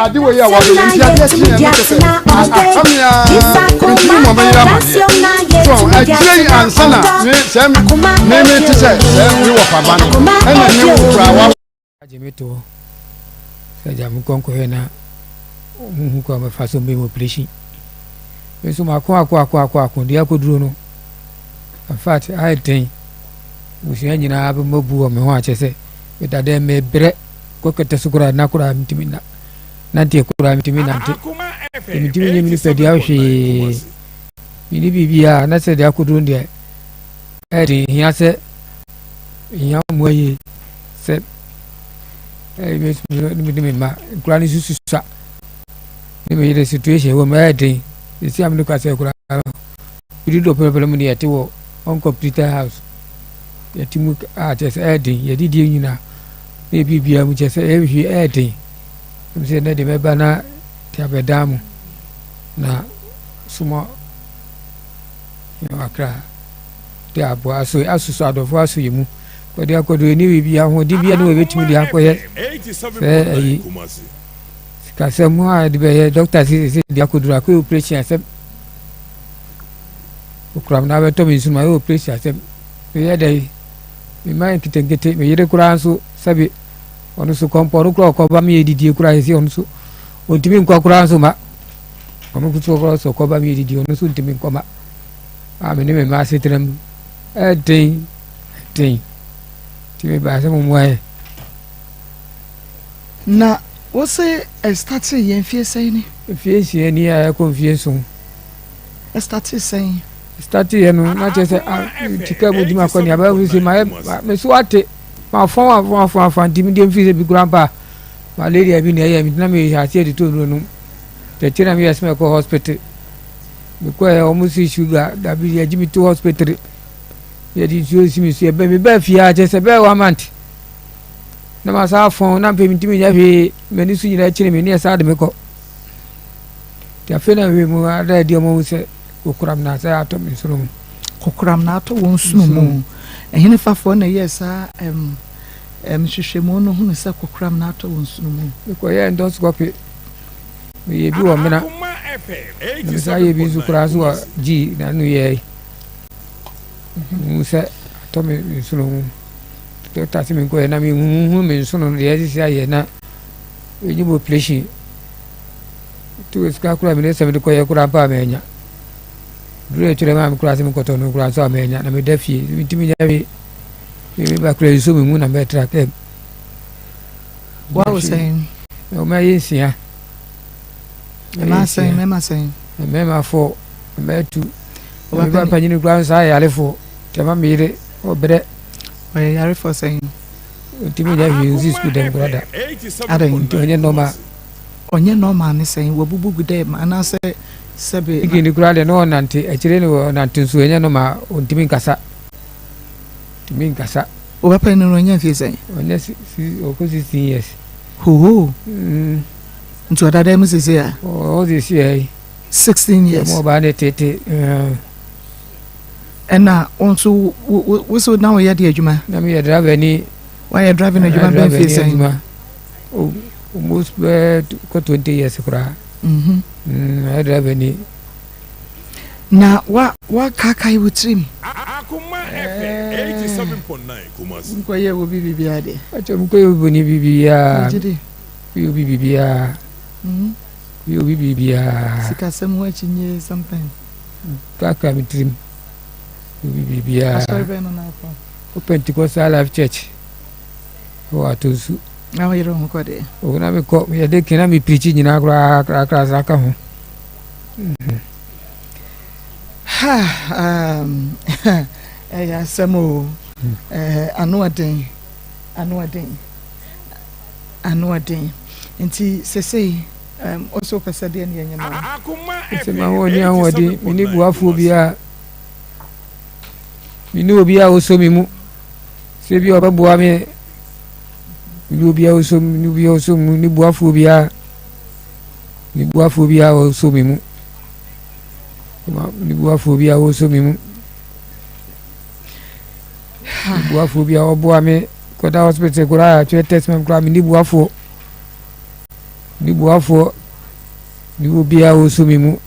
Ade wei a wabɛyɛ nti adeɛ kye yɛn no kyɛ sɛ aha me ara mentumi mmɔ me yere amaneɛ so akyire yi ansa na me sɛ me me te sɛ sɛ me wɔ faba no ɛna ne wo koraa wa Agye me to hɔ sɛ agya menkɔ nkɔhwɛ na ɔmo hu kwan bɛfa so mbɛyɛ operation. Me nso mako ako ako ako ako deɛ akɔduro no in fact ayɛ den. Abusua nyinaa bɛma bu wɔ me ho akyɛ sɛ meda dɛ mebrɛ kɔ kɛtɛ so koraa na koraa mentumi nna nanteɛ koraa mentumi nante mentumi nyɛ me nipadua hwee menni biribiara na sɛ deɛ akɔduro no deɛ ɛyɛ den hia sɛ hia mmoa yie sɛ ɛyɛ me mma nkura no susu sa ne me yere situation wɔ mu ɛyɛ den sisi a me no kasa koraa no biri dɔ pɛrɛpɛrɛ mu ne yɛte wɔ uncompleted house yɛte mu a kyerɛ sɛ ɛyɛ den yɛde die nyinaa na ebi biara mu kyerɛ sɛ ɛyɛ hwie ɛyɛ den ɛmu sɛ ɛnɛ de mɛba na te abɛdan mu na soma yɛn akra de aboa aso asosɔ adɔfo aso yɛ mu kɔde akɔdo ɛni biribi ahoɔden bi a ne wɔbɛtumi de akɔyɛ sɛ ayi sikasɛm a de bɛyɛ dɔkta sɛ de akɔduru akɔyɛ operation asɛm okuram na abɛtɔ me nsum ayɛ operation asɛm meyɛ dɛ mema nketenkete me yere koraa nso sɛbe ɔno so kɔmpɔ no koraa ɔkɔba meyɛ didie koraa sɛ ɔno so ɔntumi nkɔ koraa nso ma ɔno nso koraa sɛ ɔkɔba meyɛ didie ɔno nso ntumi nkɔ ma a me ne me mma asetena mu ɛden ɛden nti mebaa sɛ mommoa yɛ. Na wose ɛstartee yɛ mfie sɛn ni? Mfie 6 ni a ɛkɔ mfie 7. Ɛstartee sɛn? Ɛstartee yɛ no na kyerɛ sɛ a sika mu di ma kɔ nea bɛyɛ sɛ ma me so ate ma fɔn afɔn afɔn afɔn nti me deɛ mfiri sɛ bi kura mpa malaria bi na ɛyɛ me nti na meyɛ aseɛ de to nnuro nom tɛkyɛ na meyɛ sɛ mɛkɔ hospital. Mekɔɛ wɔn si sugar dabi yɛgye me to hospital yɛde nsuo si me so yɛbɛ me bɛɛ fie a kyɛ sɛ bɛyɛ one month na ma saa fɔn na mpɛ mentumi nyɛ hwee m'ani so nyinaa kyerɛ me ne ɛsaa de me kɔ nti afei na hwee mu ada adi ɔmo hu sɛ kokoram na sɛ atɔ me nsono mu. Kokoram na atɔ wɔn nsono mu. Ɛhene fafoɔ na ɛyɛɛ saa ɛm ɛm nhwehwɛmu no hunu sɛ kokoram na atɔ wɔn nsono mu. Mekɔyɛɛ endoscopy. Meyɛ bi wɔ mena na mesan yɛ bi nso koraa nso wɔ gyi na no yɛ mu sɛ atɔ me nsono mu dɔkta sɛ menkɔyɛ na mehuhu me nsono no deɛ ɛsisi ayɛ na ɛnyɛ mu operation to sika koraa mene sɛ mede kɔyɛ koraa mpa a manya duru ɛtwerɛ maa me koraa sɛ mekɔtɔ no koraa nso a manya na meda fie mentumi nya hwee meba koraa nsuo me mu na mɛtra kɛ Wawo sɛn? Mma yɛ nsia. Mmaa sɛn? Mmarima sɛn? Mmarima fo, mmaa tu. Ɔba panyin kura nsa yɛ yarefo. Tɛma mi yere ɔbrɛ. Ɔyɛ yarefo sɛn? Ntumi nyɛ hwee nsi sukuu dɛm kura da. Adɛn? Nti ɔnyɛ nɔɔma. Ɔnyɛ nɔɔma ne sɛn? Wabubu gu dɛm anaasɛ sɛbe. Igi ne kura deɛ na ɔnante akyire ne ɔnante nso ɛnyɛ nɔɔma ɔntumi nkasa. Ntumi nkasa. Wo ba panyin no ɔnya mfie sɛn? Ɔnya si si ɔkɔ 16 years. Hoho. Nti ɔda dɛm sese a? Ɔwɔ sese a yi. 16 years. Ɛmu ɔbaa ne tete. Ɛna wo nso wo wo so na woyɛ de adwuma? Na meyɛ driver ni. Wayɛ driving adwuma bɛn mfie sɛn? Almost bɛɛ kɔ 20 years koraa. Mhm. Mm, driver ni. Na wa wakaakae wo tirim. Nkɔyɛ wo bi biribiara deɛ. Akyɛ mekɔyɛ obi bɔne biribiara. Megye di. Meyɛ obi biribiara. Meyɛ obi biribiara. Sikasɛm ho akyinnye something. Kaakae me tirim. Obi biribiara. Asɔre bɛn no na akɔ? Kɔ Pentecostal Life Church. Wɔ Atonsu. Na wo yere ho kɔ deɛ? O na mekɔ meyɛ deacon na mepirikyi nyinaa koraa koraa koraa saa ka ho. Ha um, ɛyɛ asɛm o. Eh, ano ɔden, ano ɔden, ano ɔden. Nti sesei um, ɔsɛ wopɛ sɛ deɛ ne yɛnyɛ ma wo. Sɛ ma wɔn ni ahoɔden, me ne boafoɔ biara, me ne obi a ɔsɔ me mu, sɛ bi a ɔbɛboa me, me ne obi a ɔsɔ me, ne obi a ɔsɔ me mu, ne boafoɔ biara. Ne boafoɔ biara a ɔsɔ me mu. Ne boafoɔ biara a ɔsɔ me mu. Ne boafoɔ biara ɔboa me kɔda hospital koraa atwerɛ test ma koraa me ne boafoɔ. Ne boafoɔ ne obiara ɔsɔ me mu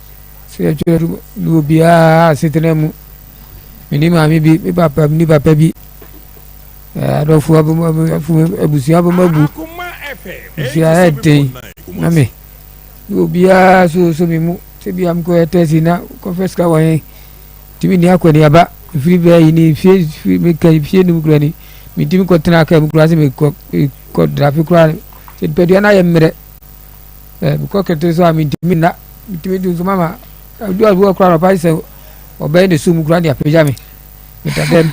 sɛ yɛtwerɛ ne obiara asetena mu. Me ne maame bi, me papa, me ne papa bi. Adɔfo abusua abom abu. Abusua ayɛ den na me. Ne obiara so ɔsɔ me mu sɛ bia mekɔyɛ tɛsi na kɔfɛ sika wɔ he. Ntumi nni akɔneaba mfiri bɛɛ yi ni mfie firi meka mfie num kura ni mentumi kɔtena kaa mu koraa sɛ mekɔ mekɔ drafe koraa sɛ nipadua no ayɛ mmerɛ ɛɛ mekɔ kɛtɛ so a mentumi nna mentumi du nso mama adu abuo koraa nɔpa sɛ ɔbɛyɛ ne so mu koraa de apagya me meda dɛm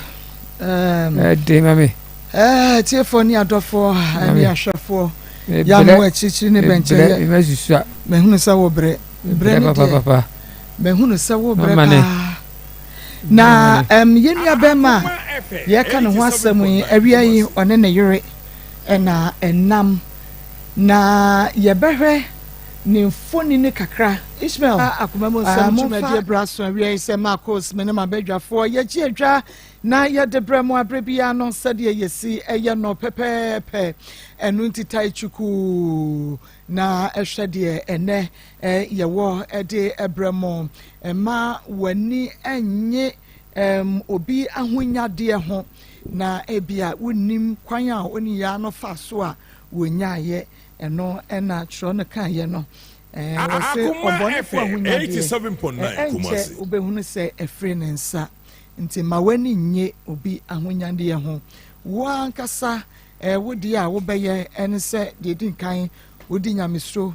ɛde ma me. Ɛɛ tiefoɔ ne adɔfoɔ ne ahwɛfoɔ yɛ akyirikyiri ne bɛnkyɛn yɛ mehunu sɛ wo brɛ brɛ ne deɛ Mahunu sɛ wobrɛ paa. Na um, yɛn nua bɛrima a yɛreka ne ho asɛm yi, awia yi ɔne ne yere na ɛnam. Na yɛbɛhwɛ ne mfonini kakra. Ishmael, Akoma mu nsɛm dwumadie bra so awia yi sɛ Marcos, me ne m'abadwafoɔ yɛgye adwa na yɛde brɛ mo aberɛ biara no sɛdeɛ yɛsi ɛyɛ no pɛpɛɛpɛ. Ɛno nti tae kyukuu na hwɛ deɛ ɛnɛ yɛwɔ de brɛ mo. Mma w'ani nnye obi ahonyadeɛ ho, na ebia wonnim kwan a oniyaa no faa so a wɔnyaeɛ. Ɛno na twerɛ no kaeɛ no. Wɔse ɔbɔnefoɔ ahonyadeɛ, ɛnkyɛ wobɛhunu sɛ ɛfiri ne nsa. Nti mma w'ani nnye obi ahonyadeɛ ho. Wo ankasa wo deɛ a wobɛyɛ ne sɛ deɛ ɛdi nkan wodi nyamesuro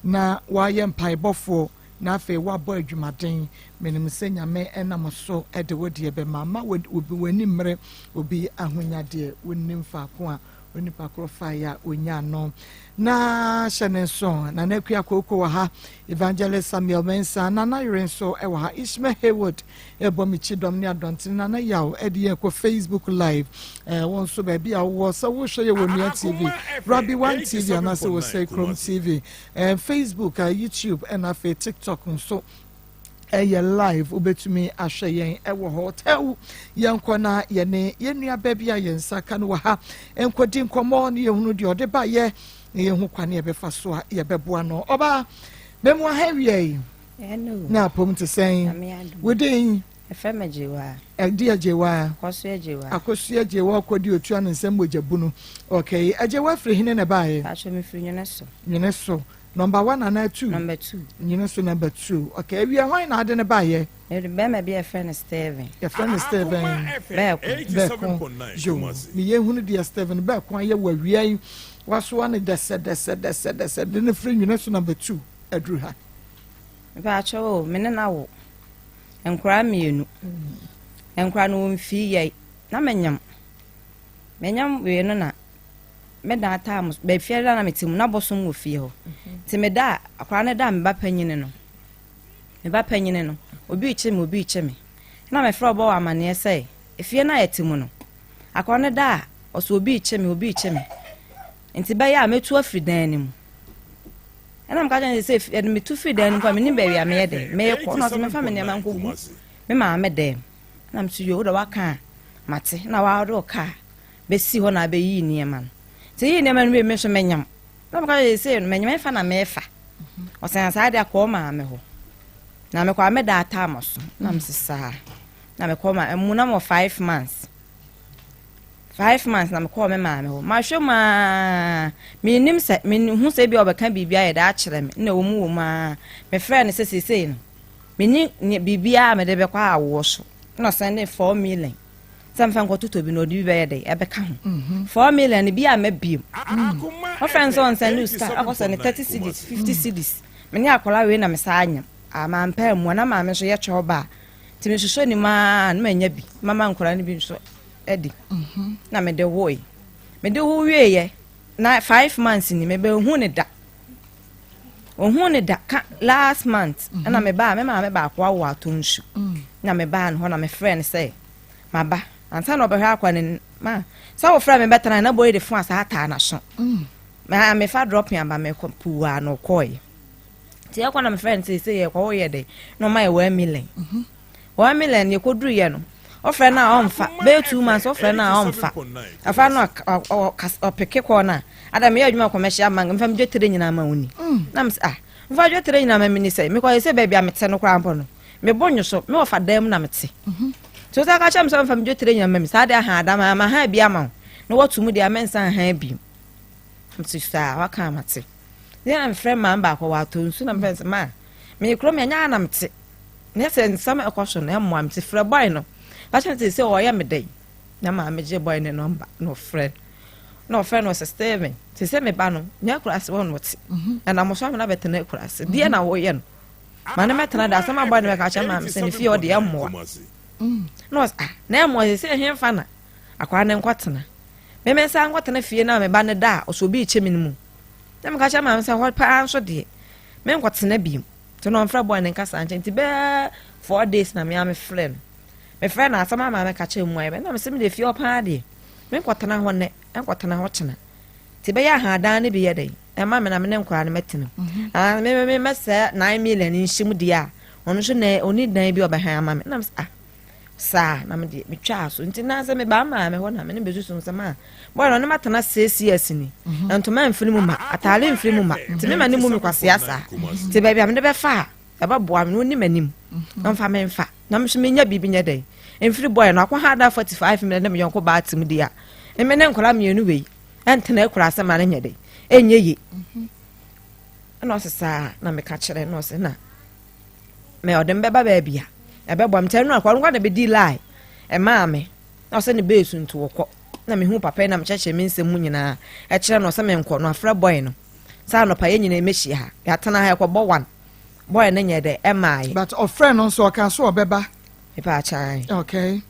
na woayɛ mpaebɔfoɔ na afei woabɔ adwumaden. Menim sɛ Nyame nam so de wo deɛ bɛma. Mma w'ani mmere obi ahonyadeɛ. Wonnim faako a onipa korɔ faeɛ a ɔnyaa no. Na hyɛ ne nso, Nana Akua Kooko wɔ ha, Evangelist Samuel Mensah, Nana Yere nso wɔ ha, Ishmael Haywood ɛbɔ me kyidɔm ne adɔntene, Nana Yaw ɛde yɛn kɔ Facebook Live. Eh, wo nso baabi a wowɔ sɛ wohwɛ yɛ wɔ Nua TV, Rabi One TV anaasɛ wɔ Sɛ Kurom TV, eh, Facebook, eh, YouTube ɛna afei TikTok nso ɛyɛ live wobɛtumi ahwɛ yɛn ɛwɔ hɔ tɛw yɛnkɔ na yɛne yɛn nua baabi a yɛn nsa ka no wɔ ha nkɔdi nkɔmmɔ ne yɛhunu deɛ ɔde baeɛ na yɛhu kwan yɛbɛfa so a yɛbɛboa no ɔbaa mɛmu aha wia yi na apom te sɛn wodin Yɛfrɛ me Gyewaa. Ɛde Agyewaa. Akosua Agyewaa. Akosua Agyewaa ɔkɔ di otua ne nsam mogya bunu. Okay. Agyewaa firi hene na ɛbaeɛ? Paatwo me firi Nwene so. Nwene so. Number one anaa two? Number two. Nwene so number two. Okay. Awia hwan na ade ne baeɛ? Mede bɛrima bi a yɛfrɛ no Steven. Yɛfrɛ no Steven. Bɛɛko. Bɛɛko. Yo. Meyɛ hunu deɛ Steven Bɛɛko ayɛ wɔ awia yi. Wasoa no dɛsɛ dɛsɛ dɛsɛ dɛsɛ de no firi Nwene so number two aduru ha. Mpakyɛw o, me ne no awo nkwadaa mmienu. Nkwadaa no wɔmfii yɛe, na menyem. Menyem wei no na me dan taa mo baabi fie da na mete mu na bosom wɔ fie hɔ. Nti me da a, akwadaa no da a me ba panyini no, me ba panyini no, obi rekye me, obi rekye me. Na mefrɛ ɔbɔ wɔ amaneɛ sɛ, efie no a yɛte mu no, akwadaa no da a, ɔsɛ obi rekye me, obi rekye me. Nti bɛyɛ a mɛtu afiri dan no mu. Ɛna meka kyerɛ no sɛ yɛde metu firi dan no mu a menim baabi a meyɛ dɛ mekɔ na ɔsɛ memfa me nneɛma nkɔgu me maame dɛm na mso yo wode waka a mate na wode wo kaa bɛsi hɔ na abɛyii nneɛma no nti yii nneɛma no wie me nso menyam na meka kyerɛ sɛ no menyam ɛfa na mefa ɔsɛn saa de akɔ maame hɔ na mekɔ a mɛda ataa mo so na mese saa na mekɔ ma ɛmu na mɔ 5 months 5 months na mekɔɔ me maame hɔ. Mahwɛ mu aa, mennim sɛ mehu sɛ ebi a ɔbɛka biribi ayɛ dɛ akyerɛ me na ɛwɔ mu wɔ mu aa. Mefrɛɛ no sɛ seesei no menni biribiara a mede bɛkɔ awoɔ so na ɔsɛn de 4 million sɛ mfa nkɔtotɔ bi na ɔde bi bɛyɛ dɛ ɛbɛka ho. 4 million no bi a mabiem ɔfrɛ no sɛ ɔnsɛn ne sika akɔsɛ ne 30 cedis, 50 cedis. Me ne akwadaa wei na me saa anyam a mampɛ ammua na maame nso yɛ kyɛw ba a nti mehwehwɛ ne mu aa na manya bi mama nkwadaa no bi nso adi na mede woe. Mede wo wieɛ na 5 months ni mebɛhu ne da ohun ne da ka last month ɛna me baa me maame baako awo ato nsu na me baa no hɔ na mefrɛ no sɛ maba ansa na ɔbɛhwɛ akwa ne ma sɛ wofrɛ me bɛtena na bɔyɛ de fo asa ataa n'aso ma mefa dropping aba mekɔ puu a na ɔkɔɔɛ nti ɛkɔ na mefrɛ no sɛ sɛ yɛkɔ woyɛ dɛ na ɔma yɛ 1 million, 1 million. Yɛkɔduruyɛ no Wofrɛ no a ɔmfa. Bɛyɛ 2 months wofrɛ no a ɔmfa. Ɔfa no ɔpeke kɔɔ no a ada meyɛ adwuma commercial bank mfa me dwetire nyinaa ma wo ni. Na mesɛ ah, mfa dwetire nyinaa ma me ni sɛ mekɔyɛ sɛ baabi a mete no koraa mpo no mebɔ nwo so me wɔfa dan mu na mete. Nti wo sɛ ka kyerɛ me sɛ mfa me dwetire nyinaa ma me saa de aha ada ma ma ha bi ama wo na watu mu deɛ a mensa ha bi. Nti saa waka amate. Ne na mefrɛ maa baako wɔatɔ nsu na mefrɛ sɛ maa meyɛ kurom ɛnyɛ a na mete. Na sɛ nsɛm a ɛkɔ so no ɛmmoa me nti frɛ bɔe no ka kyerɛ no sɛ sɛ ɔyɛ me dɛn. Na maame gye bɔe no nɔmba na ɔfrɛ no na ɔfrɛ no ɔsɛ Steven te sɛ me ba no nyɛ akuraase hɔ na ɔte mhm. na nam so amena bɛtena akuraase deɛ na wɔyɛ no ma ne mɛtena de asɛm a bɔe no bɛka kyerɛ maame sɛ ne fie ɔde ɛmmoa mm. na ɔsɛ ah na ɛmmoa sɛ sɛ ɛhefa na akwaa ne nkɔtena meme nsa nkɔtena fie na me ba no da a ɔsɛ obi rekyɛ me no mu na meka kyerɛ maame sɛ hɔ paa nso deɛ menkɔtena bio. Nti na ɔmfrɛ boy no nka saa nkyɛn. Nti bɛyɛ 4 days na mea mefrɛ no. Mefrɛ no asɛm a maame ka kyerɛ mu ayɛ bɛ. Na mesɛ mede fie hɔ paa deɛ, menkɔtena hɔ nnɛ, ɛnkɔtena hɔ kyena. Nti bɛyɛ ahadan no bi yɛ dɛn? Ɛma me na me ne nkwadaa no mɛtena mu. Mhm. Ah, me me mɛsɛ 9 million nhyɛ mu deɛ a, ɔno nso na ɔni dan bi a ɔbɛhan ama me. Na mesɛ ah, saa na mede metwaa so. Nti na sɛ mebaa maame hɔ na me ne bɛsusu nsɛm a, bɔyɛ no ɔne matena 6 years ni. Mhm. Ntoma mfiri mu ma, ataare mfiri mu ma. Nti mema ne mu me kwasea saa. Nti baabi a mede bɛfa a, ɛbɛboa me no ɔni m'anim. Mhm. Na ɔmfa me mfa. Na me nso menya biribi nyɛ dɛn. Mfiri bɔyɛ no akɔ ha da 45 million ne me yɔnko baa te mu deɛ a, me ne nkwadaa mmienu wei ɛntena akura asɛm ma no nyɛ dɛn. Ɛnyɛ ye. Mhm. Ɛna ɔse saa na meka kyerɛ na ɔse na mɛ ɔde me bɛba baabi a ɛbɛboa me. Nti ɛno akɔ ɔno na bɛdi lie ɛmaa me na ɔsɛ ne beesu nti wɔkɔ na mehu papa yi na mekyerɛkyerɛ me nsɛm mu nyinaa ɛkyerɛ no ɔsɛ menkɔ no afrɛ bɔe no sɛ anɔpa yɛn nyinaa mɛhyia ha, yɛatena ha ɛkɔbɔ 1, bɔe no nyɛ dɛ ɛmaa yɛ. But ɔfrɛ no nso ɔka so ɔbɛba. Mepa akyan. Okay.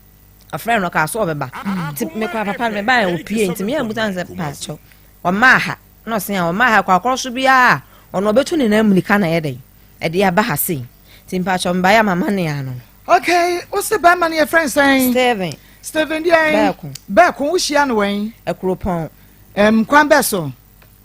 Ɔfrɛ no ɔka so ɔbɛba. Nti mekɔ papa no mebaeɛ ɔpie nti meyɛ mbusa no sɛ paakyɛw ɔmaa ha na ɔse a ɔmaa ha kɔ akɔrɔ so biara ɔno ɔbɛtu ne nan mmirika na ɛyɛ dɛn ɛde aba ha sei nti mpakyɛw mbaeɛ a mama ne ano. Okay, wo se bɛrima no yɛfrɛ no sɛn? Steven. Steven deɛn? Bɛɛko. Bɛɛko, wohyia no wɛn? Akuropɔn. Um, kwan bɛɛ so?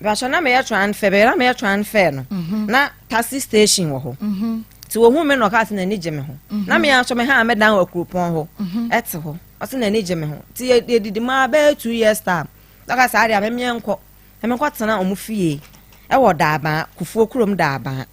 Mpakyɛw na meyɛ transfer, bɛyɛ na meyɛ transfer no. Mm -hmm. Na taxi station wɔ hɔ. Mm -hmm. Nti ohun me na ɔkaa sɛ n'ani gye me ho. Mm -hmm. Na me nso me ha me dan wɔ Akuropɔn hɔ. Mm -hmm. Ɛte hɔ. Ɔsɛ n'ani gye me ho. Nti yɛdidi mu a bɛyɛ 2 years time. Ɔka saa deɛ a memeɛ nkɔ. Na menkɔtena ɔmo fie ɛwɔ Daabaa, Kufuo kurom Daabaa.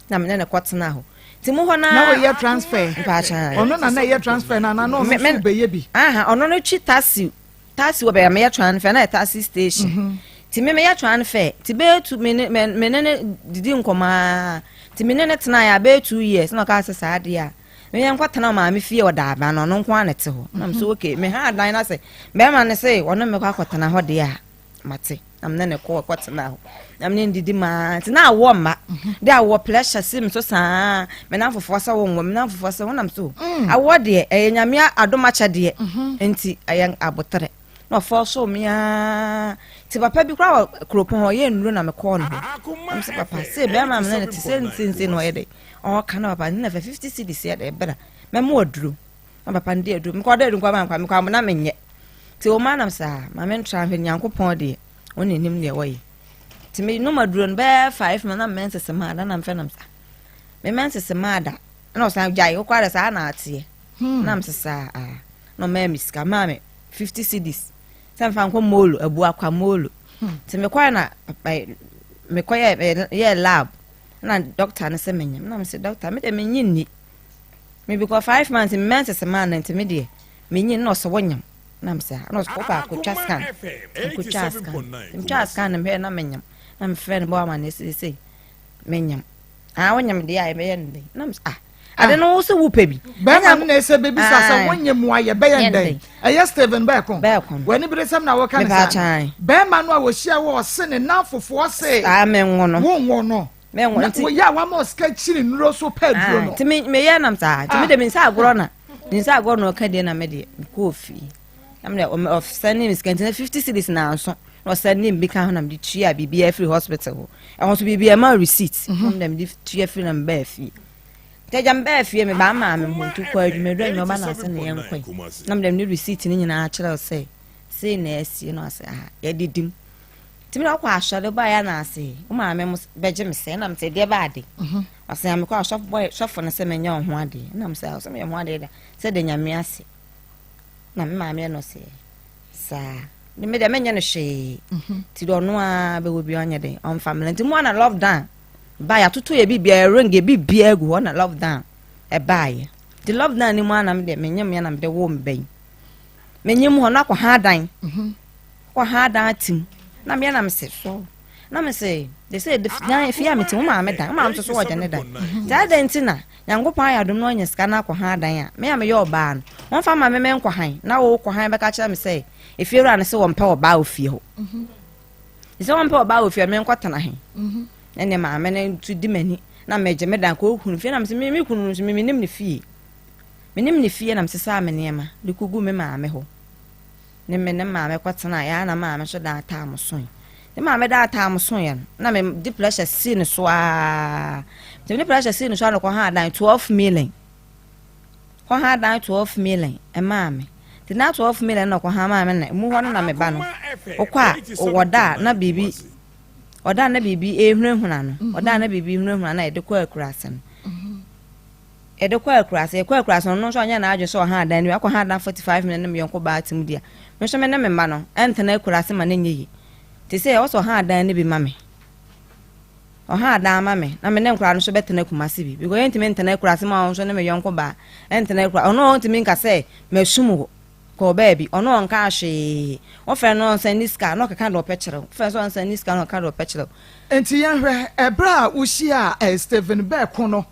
Na me ne no kɔtena hɔ. Nti mo hɔ naa. Na ɔyɛ transfer. Mpakyɛw. Ɔno na na ɛyɛ transfer no anaa na ɔno nso bɛyɛ bi? Aha, ɔno no twi taxi, taxi wɔ baabi a meyɛ transfer na yɛ taxi station. Mhm. Nti me meyɛ transfer, nti bɛyɛ two, me ne me ne no didi nkɔmɔ aa. Nti me ne no tenaeɛ a bɛyɛ 2 years na ɔkaa sɛ saa deɛ a meyɛ nkɔtena maame fie wɔ Daaba na ɔno nko ara na ɛte hɔ. Na me sɛ okay, me ha dan na sɛ bɛrima no se ɔne me kɔ akɔtena hɔ deɛ a mate. Na me ne no kɔɔ kɔtena hɔ na me ne no didi maa nti na awoɔ mma de awoɔ pressure si me so saa, me na fofoɔ sɛ wo nwɔ me na fofoɔ sɛ wonam so mm. Awoɔ deɛ ɛyɛ Nyame adom akyɛdeɛ mhm. Nti ɛyɛ aboterɛ na ɔfɔ so me aa nti papa bi koraa wɔ kuropɔn hɔ ɔyɛ nnuro na mekɔɔ no hɔ na mesɛ papa sɛ bɛrima me ne no te sɛ nsinsin na ɔyɛ dɛ ɔka na papa ne na fɛ 50 cedis yɛ dɛ bra mɛmo aduro na papa no de aduro mekɔ de aduro nkɔ ma nkɔ mekɔ amona menyɛ. Nti wɔn anam saa ma me ntra nhwɛ Nyankopɔn deɛ wɔn na nim deɛ wɔyɛ. Nti me nom aduro no bɛyɛ 5 months na me menses maa da na mfɛ nam saa me menses maa da na ɔsan gyae wokɔ ada saa na ateɛ hmm. Na mesɛ saa aa na ɔmaa me sika maa me 50 cedis sɛ mfa nkɔ molo abu akwa molo hmm. Nti mekɔɛ na mekɔ yɛ yɛ lab na doctor no sɛ menyam na mesɛ doctor me deɛ menye nni me because 5 months me menses maa no nti me deɛ menyin na ɔsɛ wɔnyam na mesɛ na ɔsɛ kɔkɔ akotwa scan, mekotwa scan, metwa scan no mehwɛ na menyam na mefrɛ no bɔ ama no ɛsɛ menyam ah wonyam deɛ a yɛbɛyɛ no dɛn na mesɛ ah ade no wo sɛ wopɛ bi. Bɛrima no na ɛsɛ bɛbisa sɛ wonyɛ mu a yɛbɛyɛ no dɛn? Ɛyɛ Steven Bɛɛko Bɛɛko w'ani bere sɛm na wɔka ne saa bɛrima no a wɔhyia wɔ ɔse ne namfofoɔ se saa menwo no wonwo no menwo nti woyɛ a wama ɔsika kyiri nnuro so pɛ aduro no. Nti meyɛ nam saa nti mede me nsa agorɔ na me nsa agorɔ na ɔka deɛ na mede mekɔɔ fie na mede ɔsɛne me sika nti na 50 cedis na nso na ɔsɛne me bi ka ho na mede tua biribiara firi hospital hɔ ɛhɔ nso biribiara ma receipt na mede mede tua firi na mebaa fie nti agya mebaa fie mebaa maame ho nti kɔ adwuma aduru adwuma ɔba na ase na yɛnkɔe na mede ne receipt no nyinaa kyerɛw sɛ sei na asie na ɔsɛ aha yɛdedi mu nti mede ɔkɔ asɔre baeɛ na ase wo maame mo bɛgye me sɛ na mesɛ deɛ baade mhm. Ɔsɛ a mekɔ asɔfo bɔ sɔfo no sɛ menyɛ wo ho adeɛ na mesɛ ɔsɛ meyɛ ho adeɛ da sɛ da Nyame ase. Na me maame no sɛ saa ne me deɛ menyɛ no hwee nti deɛ ɔno ara bɛwɔ bi ɔnyɛ den ɔmfa mmra. Nti mu ana love down ba yɛatoto yɛ biribiara ring yɛ biribiara gu hɔ na love down ɛbaeɛ. Nti love down ne mu ana me deɛ menyem yɛ na mede woo me ba yi. Menyem hɔ no akɔ ha dan kɔ ha dan atim na meɛ na mese so na mese de sɛ dan fie a mete wo maame dan wo maame nso so wɔgye ne dan nti adɛn nti na Nyankopɔn ayɛ adom na wanya sika na akɔ han dan a, me a meyɛ ɔbaa no, wɔmfa mma me menkɔ han, na wo kɔ han bɛka kyerɛ me sɛ efiewura no se wɔmpɛ ɔbaa wɔ fie hɔ. Sɛ wɔmpɛ ɔbaa wɔ fie hɔ, menkɔ tena he? Ɛne maame no nso di m'ani na megye me dan kɔ kunu fie na mese me me kunu no nso me menim ne fie. Menim ne fie na mesesaa me nneɛma de kɔgu me maame hɔ. Ne me ne maame kɔtenaeɛ ara na maame nso daataa mo soe. Ne maame daataa mo soeɛ no, na me de pressure sii ne so ara. Nti me de pressure sii ne so ara na ɔkɔhaa dan 12 million. Kɔhaa dan 12 million ɛmaa me. Nti na 12 million na ɔkɔhaa maa me na emu hɔ no na me ba no. Ɔkɔ a ɔda a na biribi ɔda a na biribi ehunahuna no. Ɔda a na biribi ehunahuna na yɛde kɔ akuraase no. Yɛde kɔ akuraase, yɛkɔ akuraase no ɔno nso anyɛ n'adwene sɛ ɔha adan no bi, akɔha adan 45 minutes ne me yɔnko baa te mu di a, me nso me ne me mma no ɛntena akuraase ma no nyɛ yie. Nti sɛ ɛwɔ sɛ ɔha adan no bi ma me. Ɔha adan ma me na me ne nkwadaa no nso bɛtena Kumasi bi because yɛntumi ntena akuraase ma ɔno nso ne me yɔnko baa ɛntena akuraase. Ɔno ɔntumi nka sɛ masum wɔ kɔɔ baabi, ɔno ɔnkaa hwee. Wofrɛ no ɔnsan ne sika na ɔkeka deɛ ɔpɛ kyerɛ wo. Wofrɛ no sɛ ɔnsan ne sika na ɔkeka deɛ ɔpɛ kyerɛ wo. Enti yɛnhwɛ, ɛberɛ a wohyiaa Stephen Berko no,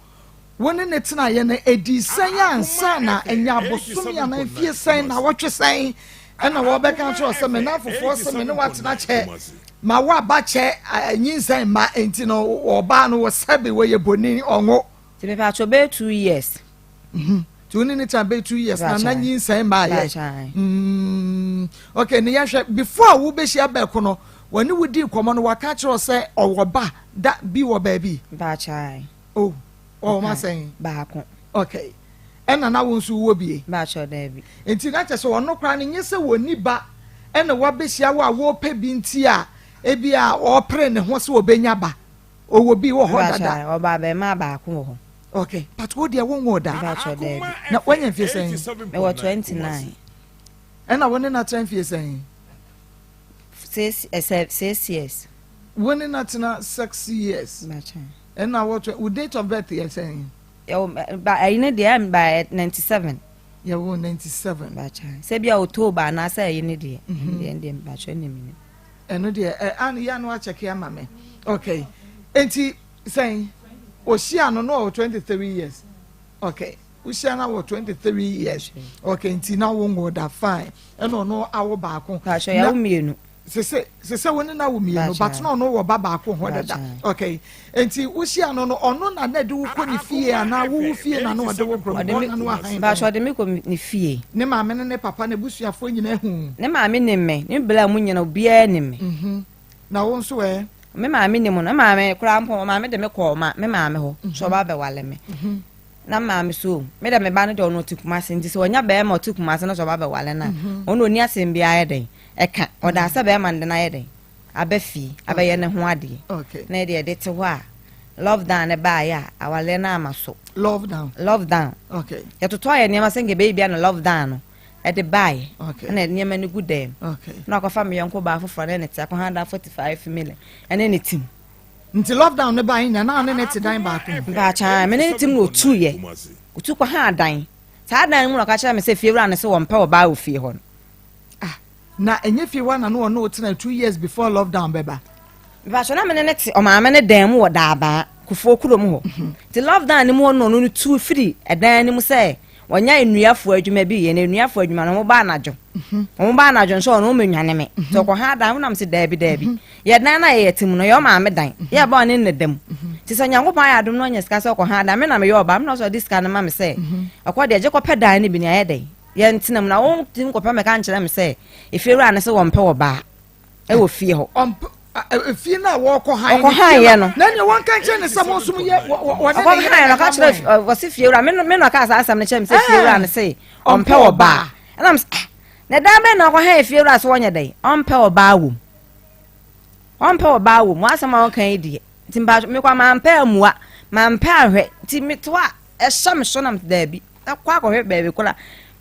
Wo ne no tenaeɛ no, ɛdii sɛn ansa na ɛnyɛ abosome anaa mfie sɛn, nnawɔtwe sɛn ɛna wɔbɛka akyerɛ wo sɛ me nnamfofoɔ se me ne wo atena kyɛ, ma wo aba kyɛ, nyinsɛn mma, enti no ɔbaa no wɔ sɛbe wɔyɛ bonin, ɔnwo. Nti mepatwɔ bɛyɛ 2 years. Nti wo ne no tena bɛyɛ 2 years na na nyinsɛn mmaeɛ. Mm, okay, ne yɛhwɛ, before a wobɛhyia bɛko no, wɔne wo dii nkɔmmɔ no, waka akyerɛ wo sɛ ɔwɔ ba da bi wɔ baabi? Mpakyɛw. Oh, ɔwɔ ma sɛn? Baako. Okay. Ɛna na wo nso wowɔ bie? Baakyɛw daabi. Nti na kyɛ sɛ ɔno koraa no nyɛ sɛ wɔnni ba ɛna wabɛhyia wo a wɔrepɛ bi nti a ebi a ɔrepere ne ho sɛ ɔbɛnya ba. Ɔwɔ bi wɔ hɔ dada. Baakyɛw ɔba abɛɛmaa baako wɔ hɔ. Okay, but wo deɛ wonwoo da. Baakyɛw daabi. Na wanya mfie sɛn? Mewɔ 29. Ɛna wo ne no atena mfie sɛn? 6 years. Wo ne no atena 6 years. Baakyɛw. Ɛna wɔ wo date of birth yɛ sɛn? Yɛwɔ ba ɛyi ne deɛ ɛm ba 97. Yɛwɔ 97. Baakyɛ sɛ bi a October anaasɛ ɛyi ne deɛ. Mhm. Deɛ deɛ baakyɛ ne mi ne. Ɛno deɛ ɛ an yɛ ano akyɛke ama me. Okay. Enti sɛn? Ohyia no no ɔwɔ 23 years. Okay. Wohyia no wɔ 23 years. Okay, nti na wo ngo da fine. Ɛna ɔno awo baako. Baakyɛ yɛwo mmienu. Sese sese wo ne no awo mmienu but na ɔno wɔ ba baako hɔ dada okay nti wohyia no no ɔno na na ɛde wo kɔ ne fie anaa wo wo fie na na ɔde wo korɔ ɔno na no ahan dan ɔde me kɔ ne fie ne maame ne ne papa ne busuafoɔ nyinaa hu ne maame nim me ne bla mu nyina obiara nim me mhm. na wo nso ɛ me maame nim no me maame koraa mpo maame de me kɔɔ ma me maame hɔ so ɔba abɛwale me mhm. Na maame so me dɛ me ba no deɛ ɔno ɔte Kumase nti sɛ ɔnya bɛrima ɔte Kumase na sɛ ɔba bɛwale no a mhm. ɔno ɔni asɛm biara yɛ dɛn ɛka ɔda sɛ bɛrima no de no ayɛ dɛn aba fie abɛyɛ ne ho adeɛ na ɛdeɛ ɛde te hɔ a love down ne baayɛ a awaleɛ no ama so love down love down okay yɛtotɔ yɛ nneɛma sɛ nka ɛbɛyɛ bia na love down no ɛde baayɛ ɛna nneɛma no gu dɛm na akɔfa me yɔnko baa foforɔ ne ne te akɔha da 45 million ɛne ne tim Nti lockdown no bae nyina na wo ne no te dan baako mu? Mpaakyaa, me ne no te mu na otuu yɛ. Otu kɔ haa dan. Saa dan no mu na ɔka kyerɛɛ me sɛ fiewura no se wɔmpɛ ɔbaa wɔ fie hɔ no. Ah, na ɛnyɛ fie hɔ na na ɔne wo tena 2 years before lockdown bɛba? Mpaakyaa, na me ne no te ɔmaame no dan mu wɔ Daabaa, Kufuor kurom hɔ. Nti lockdown no mu hɔ no na ɔno no tu firi ɛdan no mu sɛ wɔnya nnuafoɔ adwuma bi yɛ, na nnuafoɔ adwuma no wɔba anadwo. Wɔn ba anadwo nso ɔno ɔmɛ nwane me. Nti ɔkɔ ha dan wonam sɛ daabi daabi. Yɛ dan na yɛyɛ te mu no yɛ ɔmaame dan. Yɛ ba ɔne ne da mu. Nti sɛ Nyankopɔn ayɛ adom na ɔnya sika sɛ ɔkɔ ha dan me na meyɛ ɔbaa me na ɔsɛ ɔde sika no ma me sɛ ɔkɔ deɛ gye kɔpɛ dan no bi ne ayɛ dɛn yɛntena mu na wɔntumi nkɔpɛ mɛka nkyerɛ me sɛ efiewura no sɛ wɔmpɛ ɔbaa. ɛwɔ fie hɔ. Efie no a wɔkɔ han ɔkɔ han yɛ no. Na nea wɔnka nkyerɛ ne sɛ mo nso yɛ wɔne ne yɛ. Ɔkɔ han no ɔka kyerɛ ɔsi fie wura me no ɔka saa asɛm no kyerɛ me sɛ fie wura no se ɔmpɛ ɔbaa. Ɛna mo sɛ ah na dan bɛn na ɔkɔ han fie wura so wɔnyɛ dɛn ɔmpɛ ɔbaa wom. Ɔmpɛ ɔbaa wom wɔasɛm a ɔka yi deɛ nti mpa mekɔ mampɛ amua mampɛ ahwɛ nti metoa ɛhyɛ me so nam daabi. Ɛkɔ akɔhwɛ baabi koraa.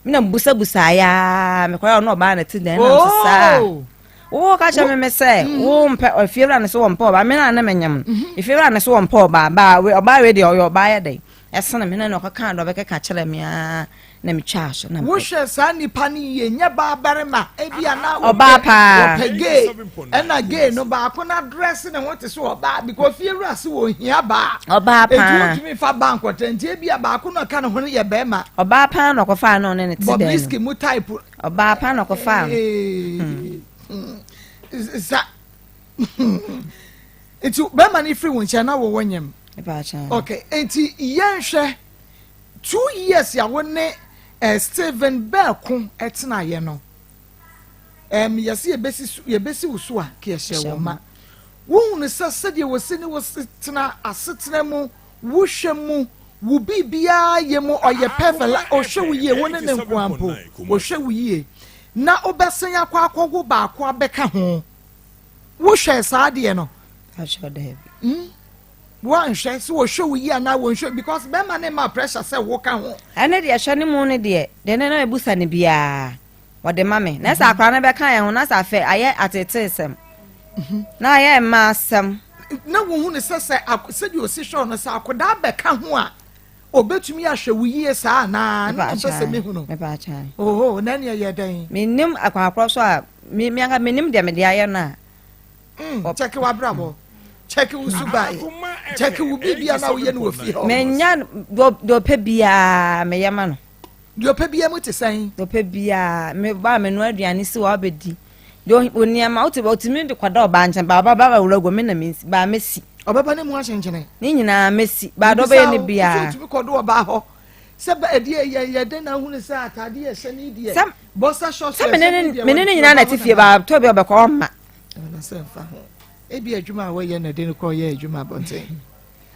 Me na mebusabusaeɛ ara, mekɔyɛ ɔno ɔbaa na ti dɛn na nso saa. Oh! Wo ka kyerɛ me me sɛ Mm-hmm. wo mpɛ efiewura no so wɔ mpɛ ɔbaa me na ne menyam no. Mm-hmm. Efiewura no so wɔ mpɛ ɔbaa baa we ɔbaa wei deɛ ɔyɛ ɔbaa yɛ dɛn ɛsene me na na ɔkɔka deɛ ɔbɛkeka kyerɛ me ara na metwaa so na mepɛ. Wohwɛ saa nipa no yie nyɛ baa barima ebi a na Ɔbaa wɔpɛ paa. wɔpɛ gay ɛna gay no baako na dress ne ho te sɛ ɔbaa because fiewura se wɔ hia baa. Ɔbaa Eti paa. wontumi nfa baa nkɔtɛ nti ebi a baako na ɔka ne ho no yɛ bɛrima. Ɔbaa paa na ɔkɔfaa no ɔne ne te dɛn no. Bobrisky mu type. Ɔbaa paa na ɔkɔfaa no. Sa nti bɛrima no firi wo nkyɛn na wɔwɔ nyam. Okay, nti yɛnhwɛ 2 years a wo ne Stephen Bɛɛko tenaeɛ no yɛsɛ yɛbɛsi so yɛbɛsi wo so a ka yɛhyɛ wɔ ma wohunu sɛ sɛdeɛ wɔsi ne wo tena asetena mu wohwɛ mu wo biribiara yɛ mu ɔyɛ perfect ɔhwɛ wo yie wo ne ne nkoa mpo ɔhwɛ wo yie na wobɛsan akɔ akɔwo baako abɛka ho wohwɛ saa adeɛ no Woanhwɛ sɛ wɔhwɛ wo yie anaa wɔnhwɛ because bɛrima ne ma pressure sɛ woka ho. Ɛne deɛ hwɛ ne mu no deɛ deɛ ne na ebusa ne biara wɔde ma me na sɛ akora no bɛka yɛn ho na sɛ afɛ ayɛ ateteesɛm na ayɛ mmaa asɛm. Na wohu no sɛ sɛ sɛdeɛ osi hwɛ no sɛ akwadaa bɛka ho a obetumi ahwɛ wo yie saa anaa na mpɛ sɛ mehu no. Oho na ɛneɛ yɛ dɛn. Menim akwan so a me me anka menim deɛ mede ayɛ no a. Kyɛke w'abrabɔ, kyɛke wo subae, kyɛke wo biribia na woyɛ no wɔ fie hɔ. Menya deɛ ɔpɛ biara meyɛ ma no. Deɛ ɔpɛ biara mu te sɛn? Deɛ ɔpɛ biara me ba menoa aduane si wɔ abɛdi. Deɛ nneɛma wote ɔtumi de kɔda ɔbaa nkyɛn ba ɔba ba wura gu me na me ba mesi. Ɔbɛba ne mu akyenkyene. Ne nyinaa mesi ba deɛ ɔbɛyɛ ne biara. Wotumi kɔdo ɔbaa hɔ sɛ bɛ ɛdeɛ yɛ yɛ den na ahunu sɛ ataade yɛ hyɛ ne deɛ bɔsa short sɛ me ne ne nyinaa na ɛte fie ba tɔ bi ɔbɛkɔ ɔmma. Ɛna sɛ mfa ho. Ebi adwuma a wɔyɛ na ɛde no kɔ yɛ adwuma abɔnten.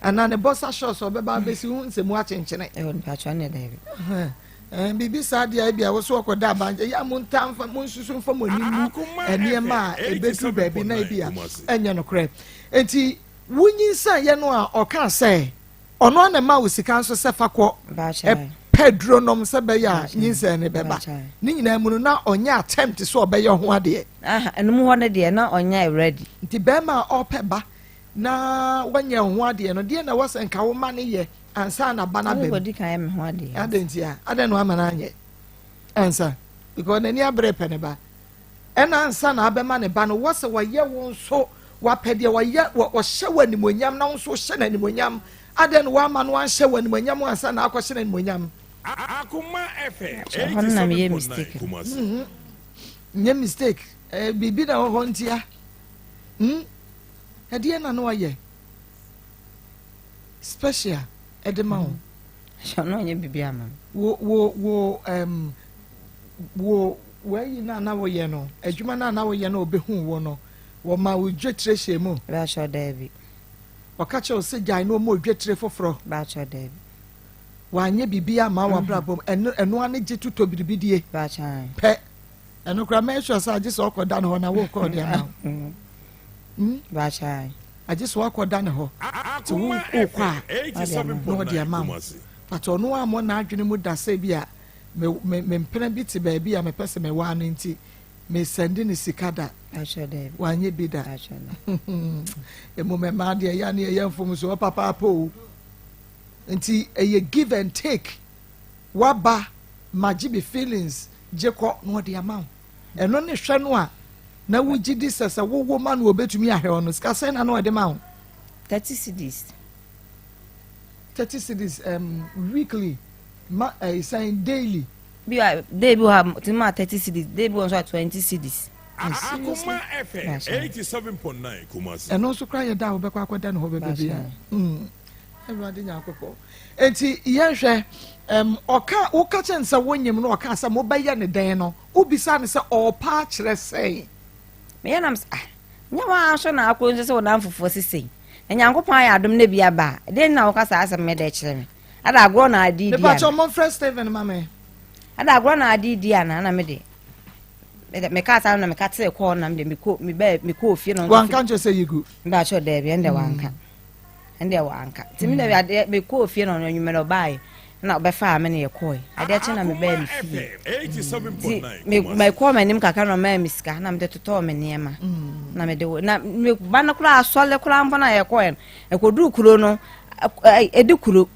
Anaa ne bɔsa shorts ɔbɛba abɛsi ho nsɛmu akyenkyene. Ɛwɔ mpatwa ne dɛbi. Biribi saa deɛ ebi a wɔso ɔkɔda abankyɛ yɛ a mo nta nfa mo nsusu nfa mo anim mu nneɛma a ebeduru baabi na ebi a ɛnyɛ nokorɛ. Nti wonyinsɛn yɛ no a ɔka sɛ Ɔno ara na ɛmaa wo sika nso sɛ fa kɔ pɛ aduro nom sɛ bɛyɛ a nyinsɛn no bɛba. Ne nyinaa mu no na ɔnyɛ attempt sɛ ɔbɛyɛ ho adeɛ. Ɛno mu hɔ no deɛ na ɔnyɛ ready. Nti bɛrima a ɔpɛ ba na wɔnyɛ ho adeɛ no deɛ na ɛwɔ sɛ nka wo ma no yɛ ansa na ba no aba mu. Ɔdi kan yɛ me ho adeɛ. Adɛn nti a? Adɛn na wama no anyɛ ansa? Because n'ani abere pɛ ne ba. Ɛna ansa na abɛma ne ba no, wɔ sɛ wɔyɛ wo nso wapɛ deɛ wɔyɛ wɔhyɛ wo animuonyam na wo nso wohyɛ no animuonyam. Adɛn na woama no anhyɛ wo animuonyam ansa na akɔhyɛ no animuonyam? Ɛhɔ no na meyɛ mistake no. Nyɛ mistake. Eh, biribi na ɛwɔ hɔ ntia. Hmm? Ɛdeɛ na no ɔyɛ special ɛde ma wo. Ɔno ɔnyɛ biribi ama me. Wo wo wo um, wo w'ayi no a na woyɛ no, adwuma no a na woyɛ no a ɔbɛhuu wo no, wɔmaa wo dwetire hyɛɛ mu? Baakyɛ daabi. Ɔka kyerɛ wo sɛ gyae na ɔma wo dwetire foforɔ? Baakyɛ daabi. Wanyɛ biribi amma w'abrabɔ mu, ɛno ɛno ara ne gye totɔ biribi die Baakyɛ ae. pɛ. Ɛno koraa mɛyɛ sure sɛ agye sɛ ɔkɔda ne hɔ na wokɔ ɔde ama wo. Hmm? Baakyɛ ae. Agye sɛ wakɔda ne hɔ. Nti wo wokɔ a na ɔde ama wo. But ɔno ammɔ n'adwene mu da sɛ bi a me me me mpena bi te baabi a mepɛ sɛ mewaa no nti me sɛnde ne sika da. Wanyɛ bi da. Emu mɛmaa deɛ ɛyɛ ne ɛyɛ mfomsoɔ papaapa o. Nti ɛyɛ give and take. Waba magye me feelings gye kɔ na ɔde ama wo. Ɛno ne hwɛ no a na wogye di sɛ sɛ wowo ma no obetumi ahwɛ wo no sika sɛn na na ɔde ma wo? 30 cedis. 30 cedis weekly. Ma ɛyɛ sɛn daily. Bi a day bi wɔ ha ti ma 30 cedis, day bi wɔ nso a 20 cedis. Seriously? Akoma FM 87.9 Kumasi. Ɛno nso koraa yɛ da a wobɛkɔ akɔda ne hɔ bɛbɛ bi a. Awurade Nyankopɔn. Enti yɛnhwɛ um, ɔka woka kyerɛ no sɛ wonyim no ɔka sɛ mobɛyɛ ne dɛn no wobisa no sɛ ɔɔpa akyerɛ sɛn. Meyɛ nam sɛ ah nyɛ wɔn ara so na akɔ nso sɛ wɔn amfofoɔ sesei na Nyankopɔn ayɛ adom na bi aba a ɛdeɛn na woka saa asɛm mɛdɛ kyerɛ me. Ada agorɔ na ade di ana? Mepakyɛw momfrɛ Stephen ma me. Ada agorɔ na ade di ana? Na me de meka saa na meka tee kɔɔ na me de mekɔ me bɛɛ mekɔɔ fie na wanka nkyerɛ sɛ yigu. Mepakyɛw daabi ɛnde wanka. Ɛnde wanka. Nti me de adeɛ mekɔɔ fie na ɔno anwummerɛ ɔbaeɛ. Na ɔbɛfaa me na yɛkɔe. Adeɛ kye na mebaa me fie. Nti me mekɔɔ m'anim kakra na ɔmaa me sika na mede totɔɔ me nneɛma. Mm. Na mede na me ba no koraa asɔle koraa mpo na yɛkɔɛ no. Ɛkɔduru kuro no ɛdi kuro.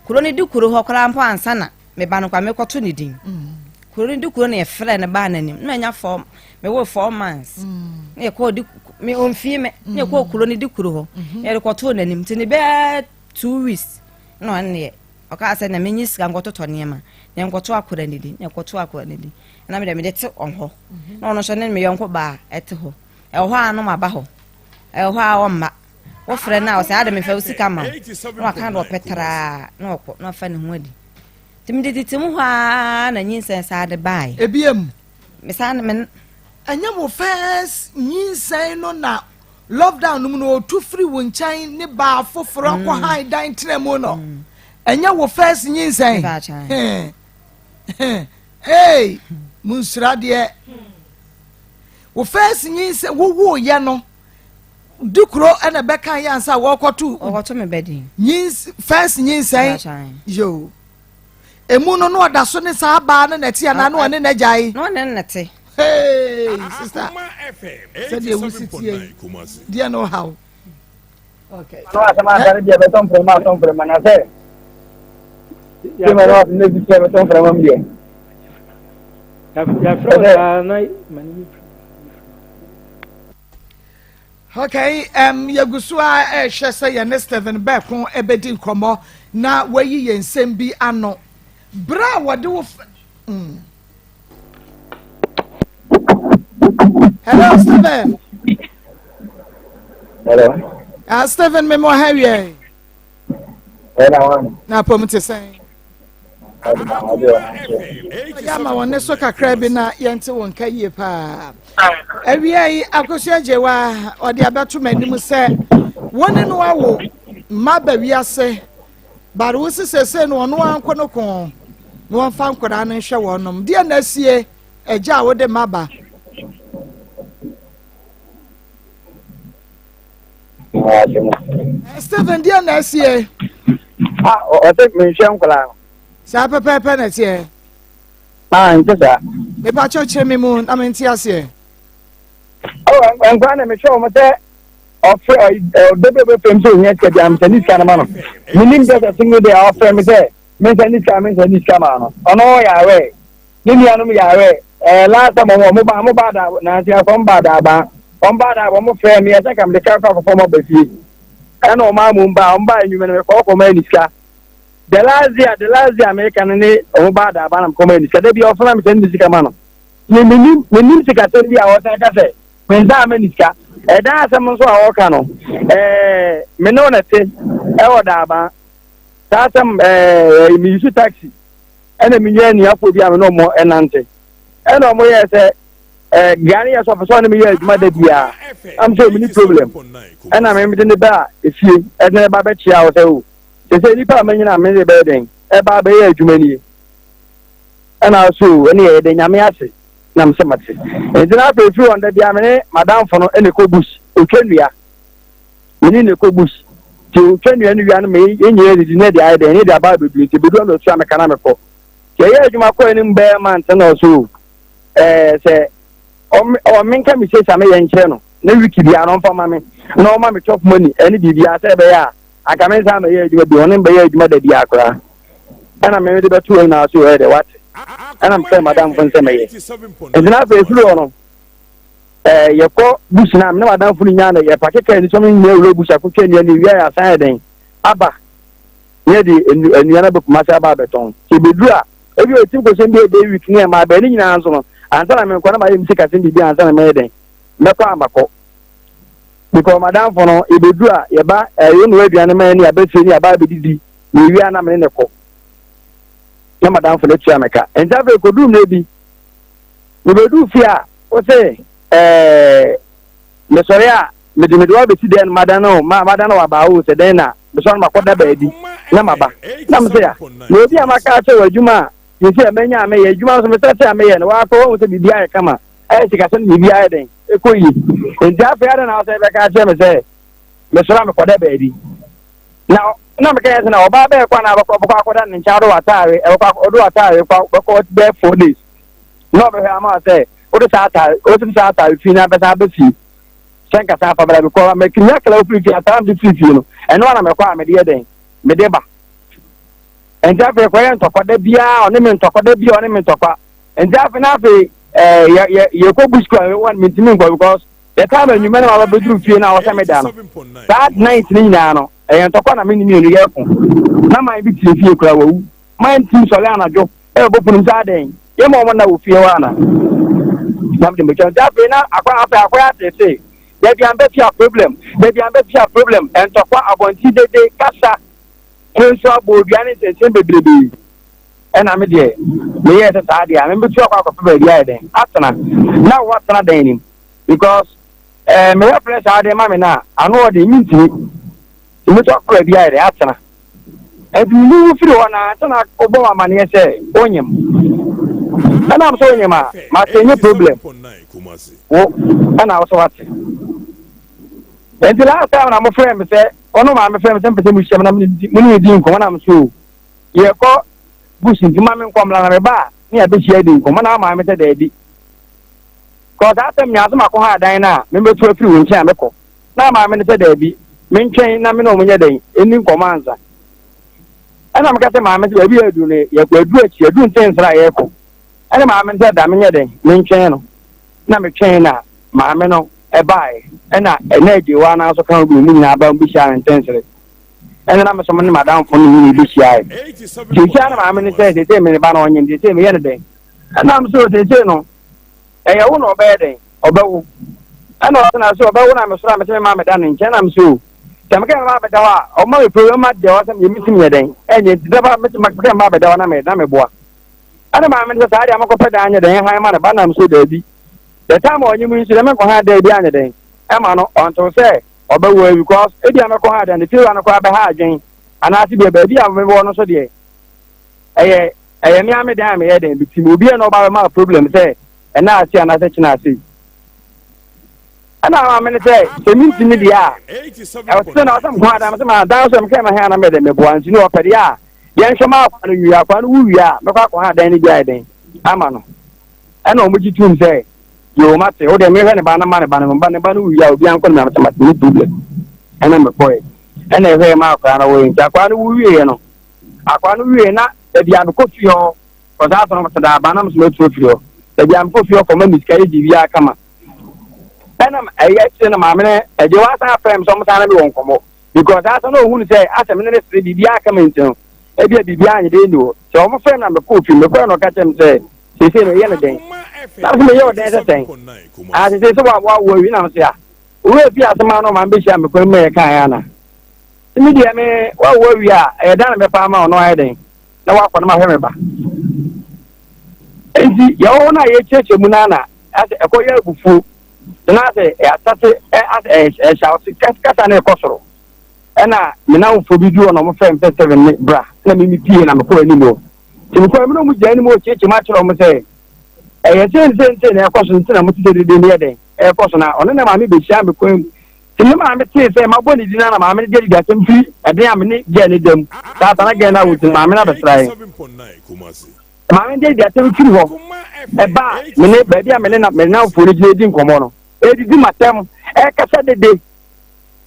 Kuro no di kuro hɔ koraa mpo ansa na me ba no koraa mekɔto ne din. Mm. Kuro no di kuro na yɛfrɛ no baa n'anim. Na manya four mewɔ 4 months. Na yɛkɔɔ di me ɔmfie me na yɛkɔɔ kuro no di kuro hɔ. Mm-hmm. Yɛde kɔtoo n'anim nti ne bɛɛ 2 weeks na ɔno deɛ ɔkaa sɛ na menyi sika nkɔtotɔ nneɛma na nkɔto akora ne di na ɛkɔto akora ne di na mede mede te wɔn hɔ na ɔno nso ne me yɔnko baa ɛte hɔ ɛwɔ hɔ a no maba hɔ ɛwɔ hɔ a ɔmma wofrɛ no a ɔsɛ ade mefa wo sika ma wo na waka de ɔpɛ traa na ɔkɔ na ɔfa ne ho adi nti mede tete mu hɔ a na nyinsɛn saa de baeɛ. Ebiem. Mesan me. Ɛnyɛ mo first nyinsɛn no na Lockdown no mu no otu firi wo nkyɛn ne baa foforɔ kɔ han dan tena mu no. Ɛnyɛ wo first nyinsɛn. Hey, munsura deɛ. Wo first nyinsɛn wowooyɛ no di kuro ɛna bɛka yɛ ansa wɔkɔto. Wɔkɔto me bɛdin. Nyins first nyinsɛn. Yo. Emu no na ɔda so ne saa baa no na ɛte anaa na ɔne n'agyae. Na ɔne no te. Hey, sister. Sɛdeɛ wusi tie yi, deɛ na ɔhaw. Okay. No asɛm asare deɛ bɛtɔ mframa atɔ mframa na sɛ sɛ ma no asɛm na bi sɛ bɛtɔ mframa mu deɛ. Yɛafrɛ wo saa na ma ne Okay, um, yɛgu so a ɛrehwɛ sɛ yɛne Stephen Bɛko ɛbɛdi nkɔmmɔ na wayi yɛn nsɛm bi ano. Berɛ a wɔde wo Hello, Stephen. Hello. Stephen, me mo ha wie. Na apom te sɛn? Yɛ ama wɔn ne so kakra bi na yɛnte wɔn nka yie paa. Awia yi Akosua Gyewa ɔde abɛto m'anim sɛ wɔn ne no awo mma ba wiase bare wo si sese no ɔno anko no ko na wɔmfa nkwadaa no nhwɛ wɔnom. Deɛ na asie agya a wode mma ba. Stephen deɛ na asie. Ah, ɔsɛ menhwɛ nkwadaa no. Saa pɛpɛɛpɛ na ɛteɛ. Ah, nte saa. Mepa kyerɛkyerɛ me mu na mente aseɛ. Oh, nkwadaa na mehwɛ wɔn sɛ ɔfrɛ ɔdɔ bi a ɔbɛfrɛ mi sɛ ohia sika bi a mesɛ ne sika no ma no. Menim sɛ sɛ single day a ɔfrɛ me sɛ mensa ne sika mensa ne sika ma no. Ɔno ɔyɛ awɛ. Ne nuanom yɛ awɛ. Ɛɛ last time ɔmo ɔmo ba ɔmo ba da nansi afɔ ɔmo ba da aban. Ɔmo ba da ɔmo frɛ mi ɛsɛ ka mede kaa kɔ akɔfɔ ɔmo aba fie. Ɛna ɔmo amu ba ɔmo ba enyim no mekɔ ɔkɔ ɔmo ani sika. The last day a the last day a meka no ne ɔmo ba da aban na mekɔ ɔmo ani sika. Da bi ɔfrɛ mi sɛ ne sika ma no. Me menim menim sikasɛm bi a ɔsan ka sɛ me nsa ama ne sika. Ɛdan asɛm nso a ɔka no ɛɛ me ne ɔna te ɛwɔ daaban. Saa asɛm ɛɛ meyi so taxi. Ɛna menya anuafoɔ bi a me ne ɔmo ɛnante ɛna ɔmo yɛɛ sɛ ɛɛ gea no yɛ sɛ ɔpɛ sɛ ɔne me yɛ adwuma da biara am sɛ ɔmo ni problem ɛna me mede ne ba efie ɛde ne ba bɛkyia wɔ sɛ o sɛ sɛ nipa a manyina a me de bɛyɛ dɛn ɛba bɛyɛ adwuma nie ɛna so ɛne yɛ yɛde nyame ase na me sɛ mate nti na afei firi wɔn da biara me ne madamfo no ɛna ɛkɔ bush otwa nnua me ne ne kɔ bush nti otwa nnua no wia no ma yɛn nyinaa didi na ɛde ayɛ dɛn ne de aba abɛduru nti ebedu ano otua meka na mekɔ yɛyɛ adwuma kɔ anim bɛyɛ mante na ɔso ɛɛ sɛ ɔmenka me sesa meyɛ nkyerɛ no na wiki biara no ɔmfa ma me na ɔma me chop money ɛne biribiara sɛ ɛbɛyɛ a anka me nsa mɛyɛ adwuma bi ɔne mbɛyɛ adwuma da biara koraa ɛna me de bɛto wɔn nyinaa so ɛyɛ dɛ wate ɛna mefrɛ madamfo nsɛ mɛyɛ nti na afei efiri hɔ no ɛɛ yɛkɔ bush na mene madamfo no nyaa no yɛpake kaa ni sɔm nyinaa wura bush akotwa nnua no wia yɛ asan yɛ den aba ne yɛde nnua no abɛkuma sɛ aba abɛtɔn sɛ ebeduru a ebi otim kɔsɛm bi ɛbɛyɛ week ne ɛma abɛn ne nyinaa nso no ansa na menkɔ na mayɛ me sikasɛm biribi ansa na mɛyɛ den mɛkɔ amakɔ because madamfo no ebeduru a yɛba ɛyɛ noa aduane ma yɛn ne yɛaba fie ne yɛaba abɛdidi na ewia na mene ne kɔ na madamfo no atua me ka nti afei koduru mmerɛ bi mebɛduu fie a wo se ɛɛ mesɔre a mede mede wa bɛsi dɛn madan no ma madan no waba o sɛ dɛn na mesɔre makɔda baabi na maba na mesɛ ya na obi a maka sɛ wɔ adwuma a yɛsi a manya a meyɛ adwuma nso mesɛ sɛ a meyɛ no wakɔ wahu sɛ biribi ayɛ kama ɛyɛ sikasɛm biribi ayɛ dɛn ɛkɔ yie nti afei adɛn na wosɛ bɛka akyerɛ me sɛ mesɔre a mekɔda baabi na. Na meka yɛ sɛ na ɔbaa bɛyɛ kɔ anaa bɛkɔ bɛkɔ akɔda ne nkyɛn ɔde w'ataare ɛbɛkɔ ɔde w'ataare kɔ bɛkɔ bɛyɛ 4 days na ɔbɛhwɛ ama sɛ wode saa ataare wode saa ataare fi na bɛsan abɛ fie sɛ nkasa afa bra bɛkɔ mɛkiri akala ofiri fie ataare mede firi fie no ɛno ana mɛkɔ a mede yɛ dɛn mede ba. Nti afei kɔyɛ ntɔkwa da biara ɔne me ntɔkwa da biara ɔne me ntɔkwa. Nti afei na afei yɛ yɛ yɛkɔ bush kura wɔn mentumi nkɔ because the time anwumɛ na waba bɛduru fie na wɔsɛ meda no saa night ne nyinaa no ɛyɛ ntɔkwa na me ne mmienu yɛ ko na man bi tie fie kura wawu man tim sɔle anadwo ɛbɛ bɔ punum saa dɛn yɛ ma wɔn na wɔ fie hɔ ana na mede mbɛtwa. Nti afei na akɔ afei akɔyɛ atete dabi ambɛ fie a problem, dabi ambɛ fie a problem, ntɔkwa, abɔnten dede, kasa kuro nso abɔ odua ne nsɛnsɛm bebrebe. Ɛna me deɛ meyɛɛ sɛ saa deɛ a membɛtu akɔ akɔpɛ baabi ayɛ dɛn atena na wɔatena dan nim because meyɛ frɛ saa deɛ ma me no a ano ɔde mentumi mɛtu akɔ baabi ayɛ dɛn atena. Nti mene wo firi hɔ na ansa na wobɔ m amanneɛ sɛ wonyem ɛnam sɛ wonyem a mate nye problem wo ɛna wo sɛ wate. Nti last time na mofrɛ me sɛ ɔno maame frɛ me sɛ mpɛ sɛ mehyia m na mene ne di nkɔmmɔ nam so yɛkɔ bush nti ma me nkɔmmla na meba a ne yɛbɛhyia di nkɔmmɔ na maame sɛ daabi kɔ saa asɛm nyɛ asɛm akɔ ha adan no a membɛtu afiri wo nkyɛn a mekɔ na maame no sɛ daabi mentwɛn na me ne ɔmo nyɛ dɛn ɛni nkɔmmɔ ansa. Ɛna meka sɛ maame sɛ baabi yɛ aduru no yɛkɔ aduru akyi aduru ntensere a yɛkɔ ɛna maame no sɛ da menyɛ dɛn mentwɛn no na metwɛn na maame no ɛbaeɛ ɛna ɛna agye wa no nso ka ho bi mu nyinaa ba mu bɛhyia no ntensere ɛna na mesɛ mo ne madamfo no nyina bɛhyiaeɛ. Seesia na maame no sɛ seesei me ne ba no ɔnyem, seesei meyɛ no dɛn? Ɛnam so seesei no ɛyɛ wo na ɔbɛyɛ dɛn ɔbɛwo ɛna ɔsena sɛ ɔbɛwo na mesoro a mesɛ mema meda ne nkyɛn nam so sɛ meka mema bɛda hɔ a ɔma me problem ma deɛ ɔsɛ yɛmɛsim yɛ dɛn ɛnyɛ nti dɛba meka mema bɛda hɔ na meboa. Ɛna maame no sɛ saa deɛ makɔpɛ dan anyɛ dɛn han ma ne ba nam so daabi the time a ɔnyem yi nso dɛ menkɔ ha dan bi anyɛ dɛn ɛma no ɔntew sɛ ɔbɛwɔ awi because ebi a mɛkɔ ha dan ne fie no koraa bɛha adwen anaasɛ deɛ baabi a mewɔ no so deɛ ɛyɛ me ame dan a meyɛ dɛn bi tim obi a na ɔba bɛma problem sɛ ɛna ase anaasɛ kyena ase. Ɛna maame no sɛ mentumi deɛ a ɛwɔ sɛ na ɔsɛ mkɔ adan sɛ ma dan so mekɛ ma hɛ ana mɛdɛ meboa nti ne ɔpɛ deɛ a yɛnhwɛ ma akwa no wie akwa no wo wie a mɛkɔ akɔ ha dan no bi ayɛ dɛn ama no. Ɛna ɔmo gye tum sɛ yoo mate wo deɛ mehwɛ ne ba no ma ne ba no ba ne ba no wie a obi ankɔ no mɛ mate ne problem. Ɛna mekɔɛ ɛna ɛhwɛ ma akwa no wɔ nti akwa no wo wie no akwa no wie na baabi a mekɔ fie hɔ kɔsaa asɔrɔ mo sɛ daa na mo so mɛtu afiri hɔ baabi a mekɔ fie hɔ kɔma mi sika yɛ biribi akama. Ɛna ɛyɛ akyire no maame no ɛgye wasan afrɛ me sɛ ɔmo san ne me wɔ nkɔmmɔ because asa na ohun sɛ asɛ me ne ne sere biribi akama nti no ebi a biribi anyɛ dɛ ni hɔ sɛ ɔmo frɛ me na mekɔ fie mekɔɛ na ɔka kyerɛ me sɛ seesei no ɛyɛ no dɛn na sɛ meyɛ ɔdɛn sɛ sɛn a seesei sɛ wawo awi na sɛ a owura fi asɛm ano ma mbɛhyia mekɔ mu yɛ kan ana me deɛ me wawo awi a ɛyɛ dan na mɛpa ama ɔno ayɛ dɛn na wakɔ no mahwɛ me ba. Nti yɛwɔ hɔ no a yɛkyerɛkyerɛ mu no ana asɛ ɛkɔyɛ abufuo na asɛ ɛasate asɛ ɛhyɛ ase kasa no ɛkɔ soro. Ɛna me namfoɔ bi du hɔ na ɔmo frɛ me sɛ seven ne bra na me pie na mekɔ anim hɔ nti mekɔ anim na ɔmo gyina anim hɔ kyerɛkyerɛ mu akyerɛ ɔmo sɛ ɛyɛ sensensɛ na ɛkɔ so nti na mo te sɛ dede ne yɛ dɛn ɛkɔ so na ɔno na maame bɛhyia me kwan mu nti me maame tee sɛ mabɔ ne din na maame no gye didi asɛm firi ɛden a me ne gɛɛ ne dam saa sa na gɛɛ no awo nti maame no abɛsra yɛn. Maame no gye didi asɛm firi hɔ ɛba a me ne baabi a me ne me namfoɔ no gyina di nkɔmmɔ no ɛdidi m'asɛm ɛkasa dede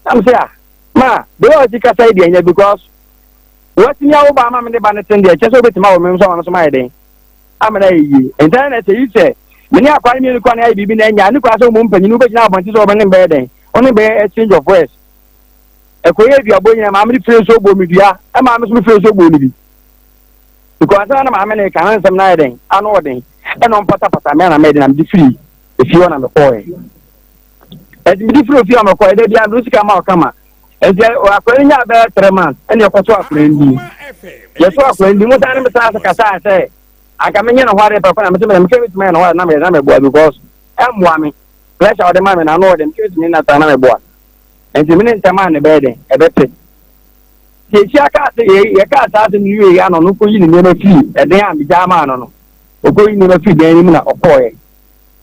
na me sɛ a ma de wa ɔsi kasa yi deɛ nyɛ because watumi awo ba ama me ne ba ne ten deɛ kyɛ sɛ wobɛtumi awo me nso ama me nso mayɛ den ama no ayɛ yie. Nti na sɛ yi sɛ me ne akwa no mmienu kɔ ne ayɛ biribi na anya ne kora sɛ wɔn mpanyin wobɛgyina abɔnten sɛ wɔbɛne bɛyɛ dɛn wɔne bɛyɛ exchange of words ɛkɔyɛ aduabɔ nyina maame no firi nso bɔ me dua ɛmaame nso firi nso bɔ ne bi because ansa na maame no ka ne nsɛm no ayɛ dɛn ano ɔden ɛna ɔmpatapata me ana mɛde na mede firi efie hɔ na mekɔɛ ɛnti mede firi ofie hɔ mekɔɛ dɛ bia mede sika ma ɔkama nti akɔrɔ no nya bɛyɛ 3 months ɛna ɛkɔto akɔrɔ no di yɛto akɔrɔ no di mo san ne me san ase kasa sɛ anka menyɛ ne ho ade pɛkɔ na mese mene mekɛ metumi ayɛ ne ho ade na meyɛ na meboa because ɛmmoa me pressure ɔde ma me na ano ɔde mekɛ metumi na tena na meboa nti mene ntɛm a ne bɛyɛ den ɛbɛte yɛhyia kaa sɛ yɛkaa saa asɛm no wie yɛ ano no kɔyi ne nneɛma firi ɛden a megyaa maa no no ɔkɔyi nneɛma firi dan no mu na ɔkɔɔɛ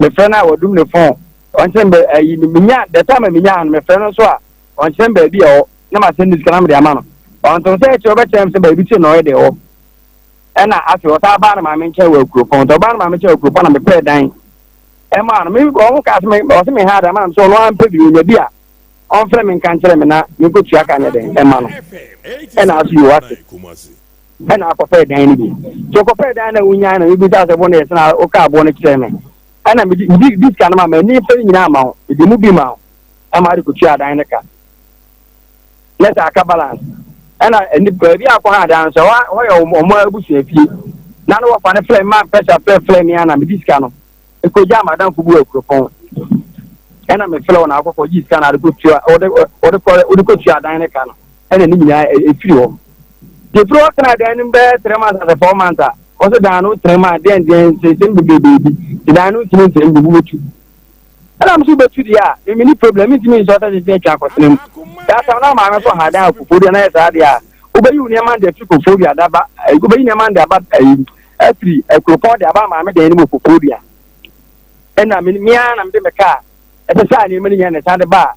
mefrɛ no a wɔdum ne phone ɔnkyerɛ mbɛ ayi menya the time a menya no mefrɛ no nso a ɔnkyerɛ baabi a ɛwɔ na ma send sika na mede ama no. Ɔnto sɛ akyire ɔbɛkyerɛ me sɛ baabi te na ɔyɛ deɛ hɔ. Ɛna afei ɔsan baa ne maame nkyɛn wɔ Akuropɔn. Nti ɔbaa ne maame nkyɛn wɔ Akuropɔn na mepɛɛ dan ɛmaa no. Me ɔmo kaa sɛ me ɔse me ha dan maa me sɛ ɔno ara mpɛ bi onya bi a ɔmfrɛ me nka nkyerɛ me na menkɔtua ka nyɛ dɛn ɛma no. Ɛna aso yi wate. Ɛna akɔpɛɛ dan no bi. Nti ɔkɔpɛɛ dan no a wonyae no mebisa sɛ bo no yɛ sɛn a wokaa boɔ no kyerɛɛ me. Ɛna mede mede di sika no ma m'ani mfa ne nyinaa ma wo. Mede mu bi ma wo ɛma ade kɔtua dan no ka. Na sɛ aka balance. Ɛna ɛni baabi a akɔ ha dan no sɛ hɔ yɛ wɔn abusua fie. Na no wɔfa no frɛ me ma pressure frɛ frɛ me ana mede sika no ɛkɔgyaa m'adamfo bi wɔ Akuropɔn. Ɛna mefrɛ wo na akɔkɔ gye sika no ade kɔtua wode wode kɔ wode kɔtua dan no ka no. Ɛna ne nyinaa ɛfiri hɔ. Nti ɛfiri hɔ tena dan no mu bɛyɛ 3 months asɛ 4 months a ɔsɛ dan no tena mu a deɛn deɛn nsɛnsɛm bebrebe bi nti dan no ntumi ntena mu wobɛtu. Ɛna me so wobɛtu deɛ a me menni problem, mentumi nsɛ ɔsɛ tete atwa akɔtena mu. Saa tam na maame so ha dan Koforidua na yɛ saa deɛ a wobɛyi wo nneɛma de afiri Koforidua de aba wobɛyi nneɛma de aba ayi afiri Akuropɔn de aba maame dan no mu Koforidua. Ɛna me me ara na mede me kaa ɛsɛ sɛ nneɛma no nyinaa na ɛsan de ba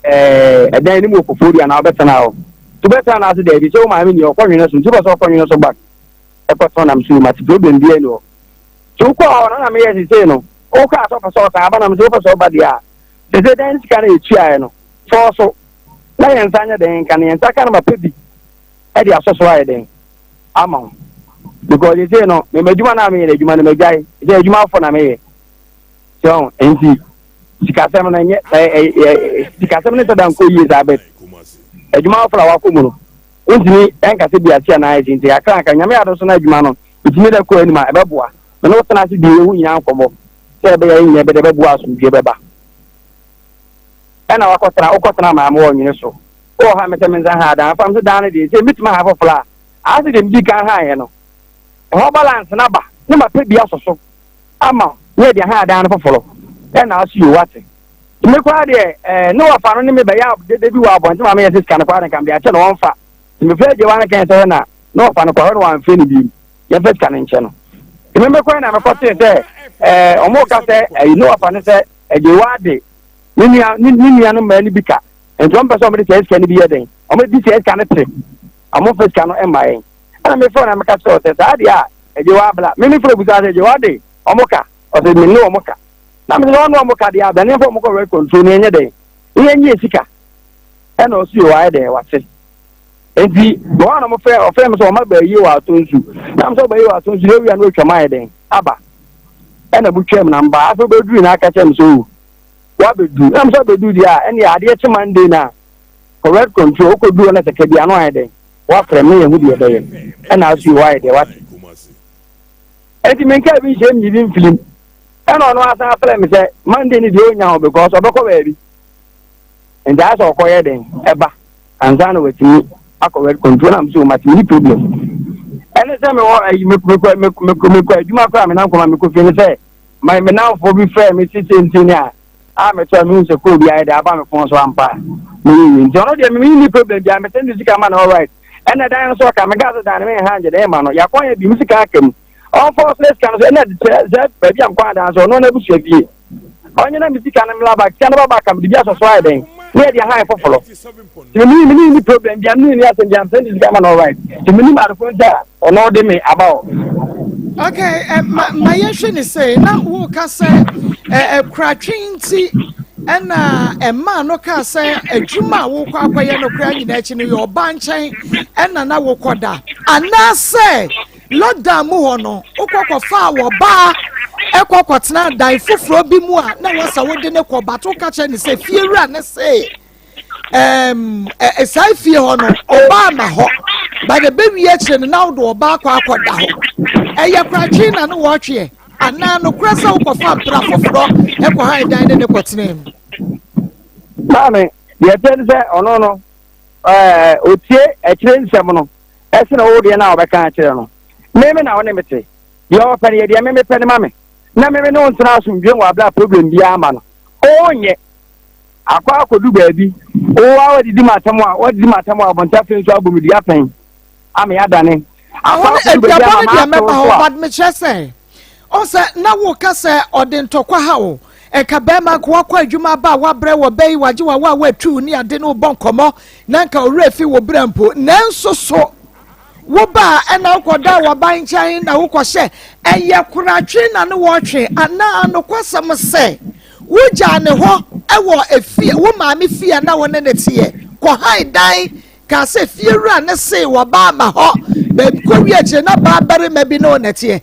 ɛɛ ɛdan no mu wɔ Koforidua na wobɛtena hɔ. Nti wobɛtena no ase daabi sɛ wo maame ni ɔkɔ nwene so nti wopɛ sɛ ɔkɔ nwene so back ɛkɔtɔn nam so mate problem biara ni hɔ. Nti wokɔɔ hɔ no na meyɛ sesei no wokaa sɛ ɔpɛ sɛ ɔsan aba nam sɛ wopɛ sɛ ɔba deɛ a sesei dan sika no yɛtuaeɛ no fɔɔ so na yɛn nsa nyɛ den nka no yɛn nsa ka no ma pɛ bi ɛde asɔ so ayɛ den ama wo because sesei no mema adwuma no a meyɛ no adwuma no magyae sɛ adwuma afɔ na meyɛ so nti sikasɛm no nyɛ ɛ sikasɛm no sɛ da nkɔ yie saa bɛt adwuma afɔ a wakɔ mu no wontumi ɛnka sɛ bi ase anaa ɛsi nti kakra nka Nyame ado so no adwuma no ɛtumi dɛ kɔ anim a ɛbɛboa me ne wo tena ase di yɛn ho nyinaa nkɔmmɔ sɛ ɛbɛyɛ yɛn nyinaa bɛde ɛbɛboa asomdwoe bɛba. Ɛna wakɔtena wokɔtena maame wɔ nwene so wɔ ha mesɛ mensa ha dan fam so dan no deɛ sɛ metumi ha foforɔ a ase deɛ medi kan ha yɛ no ɛhɔ balance no aba ne mapɛ bi asɔ so ama ne yɛde ha dan no foforɔ ɛna aso yɛ wate me koraa deɛ ɛɛ ne wɔfa no ne me bɛyɛ dede bi wɔ abɔnten maame yɛ sɛ sika no koraa ne kam de akyɛ no wɔmfa mefrɛ agye wa no kɛn sɛ na ne wɔfa no kɔ hɔ no wɔamfrɛ no bio. Yɛmfa sika no nkyɛ no. Nti me mekɔɛ na mekɔtee sɛ ɛɛ ɔmo ka sɛ ɛyi ne wɔfa no sɛ ɛgye waa de ne nua ne ne nua no mmaa no bi ka. Nti ɔmo pɛ sɛ ɔmo de saa sika no bi yɛ dɛn? Ɔmo di saa sika no te. Ɔmo mfa sika no mma yɛn. Ɛna mefrɛ na meka kyerɛ sɛ saa deɛ a ɛgye waa bla. Me mefrɛ obusa sɛ ɛgye waa de ɔmo ka. Ɔsɛ me ne ɔmo ka. Na me sɛ ɔno ɔmo ka deɛ a bɛne mfa ɔmo kɔ rent control ne ɛnyɛ dɛn? Ne yɛnyɛ sika. Ɛna ɔsi yɛ wayɛ dɛn wate. Nti wɔn a wɔfrɛ ɔfrɛ me sɛ wɔn aba ayie wɔ ato nsu na sɛ ɔba ayie wɔ ato nsu na ewia no atwa mu ayɛ dɛn aba ɛna mo twam na mba afei bɛduru na aka kyerɛ me sɛ o wabɛduru na sɛ ɔbɛduru deɛ a ɛne adeɛ kye Monday na correct control wokɔduru na sɛ kabi ano ayɛ dɛn wafrɛ me yɛ ho deɛ ɛbɛyɛ ɛna aso yi wayɛ deɛ wate ɛnti menka bi nhyɛ mmibi mfilim ɛna ɔno asan afrɛ me sɛ Monday ne deɛ ɔnya ho because ɔbɛkɔ baabi nti ayɛ sɛ ɔkɔyɛ dɛn ɛba ansa na watumi akɔ rent control na mso mate mini problem ɛne sɛ mewɔ ayi mekɔ mekɔ mekɔ adwuma koraa me nankɔma mekɔ fie ne sɛ ma me namfoɔ bi frɛ me sese nti ne a a metɔ a mehu sɛ kɔɔ bi ayɛ de aba me fon so ampa meyɛ yie nti ɔno deɛ me ni problem biara mesɛ ne sika ma no alright ɛna dan no so ɔka meka sɛ dan no menha ngye dɛn ma no yɛakɔ yɛ bi me sika aka mu ɔmfa ɔsrɛ sika no so ɛna sɛ baabi a mekɔ adan so ɔno no abusua fie Ɔnye na me sika no mmra back, sika no ba back a mede bi asɔ so ayɛ dɛn na yɛde ahan foforɔ. Nti me ne ni problem bia, me ne ni asɛm bia, mesɛ ne sika ma no alright. Nti menim adeko nti a ɔno de me aba hɔ. Okay, eh, ma, ma yɛhwɛ ne sɛ na woka sɛ eh, eh, koratwe nti ɛna ɛmaa no kaa sɛ adwuma a wokɔ akɔyɛ no koraa nyinaa akyi no yɛ ɔba nkyɛn ɛna na wokɔda anaasɛ Lockdown mu hɔ no, wokɔ kɔfaa wɔbaa ɛkɔ kɔtena dan foforɔ bi mu a na ɛwɔ sɛ wode ne kɔ but woka kyerɛ ne sɛ fie wura ne se ɛɛm ɛ saa fie hɔ no ɔbaa ma hɔ but ɛbɛwie akyire no na wode ɔbaa kɔ akɔda hɔ ɛyɛ koratwe na ne wɔtweɛ anaa nokorɛ sɛ wokɔfa mpra foforɔ ɛkɔ han dan ne ne kɔtena mu. Maame, deɛ ɛteɛ ne sɛ ɔno no ɛɛ otie akyire nsɛm no. Ɛsene wo deɛ no a wɔbɛka akyerɛ no. Me me na wo ne me te. Deɛ ɔpɛ no yɛ deɛ me mepɛ no ma me. Na me me ne wo ntena asomdwoe wɔ abere a problem biara ma no. Onyɛ. Akɔ akɔdu baabi. Wo a wadidi m'atam a wadidi m'atam a abɔnten afei nso abɔ me dua pɛn ama yɛadane. Akɔ Ɛhɔ no akɔdu baabi aduabɔ ama no deɛ m'atew mɛba so hɔ a. but mekyerɛ sɛ ɔn sɛ na woka sɛ ɔde ntɔkwa ha wo. Nka bɛrima nka wakɔ adwuma aba a wabrɛ wɔ bɛ yi wagye wawa a watu ne ade ne wobɔ nkɔmmɔ na nka ɔwerɛ fi wo berɛ mpo. Nanso so wo ba a ɛna wokɔda w'aban nkyɛn na wokɔhyɛ ɛyɛ koratwe na ne wɔtwe anaa nokwasɛm sɛ wogyaa ne hɔ wɔ efie wo maame fie a na wo ne ne teɛ kɔhan dan kaa sɛ fiewura ne see wɔba ama hɔ baabi kɔwie akyire na baa barima bi ne wo na ɛteɛ.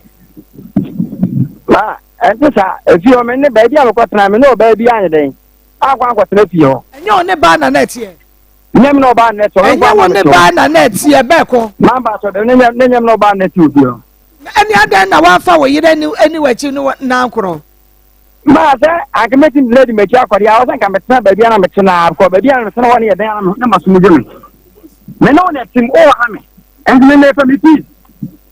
Ma ɛnte saa efie hɔ me ne baabi a mekɔtena me ne ɔbaa bi anyɛ dɛn akɔ ankɔtena fie hɔ. Ɛnyɛ wo ne baa na na ɛteɛ. Nyɛ me ne ɔbaa na ɛteɛ. Ɛnyɛ wo ne baa na na ɛteɛ bɛɛko. Maa ba sɔ dɛ ne nyɛ me ne ɔbaa na ɛte wɔ fie hɔ. Ɛne adɛn na woamfa wo yere ani w'akyi ne nankorɔ. Maa sɛ anka mɛtumi de adi m'akyi akɔ deɛ awɔ sɛ nka metena baabi a na metena kɔ baabi a metena hɔ no yɛ dɛn a na masom dwo me. Me ne wo na ɛtem wowɔ ha me nti me mefa me peace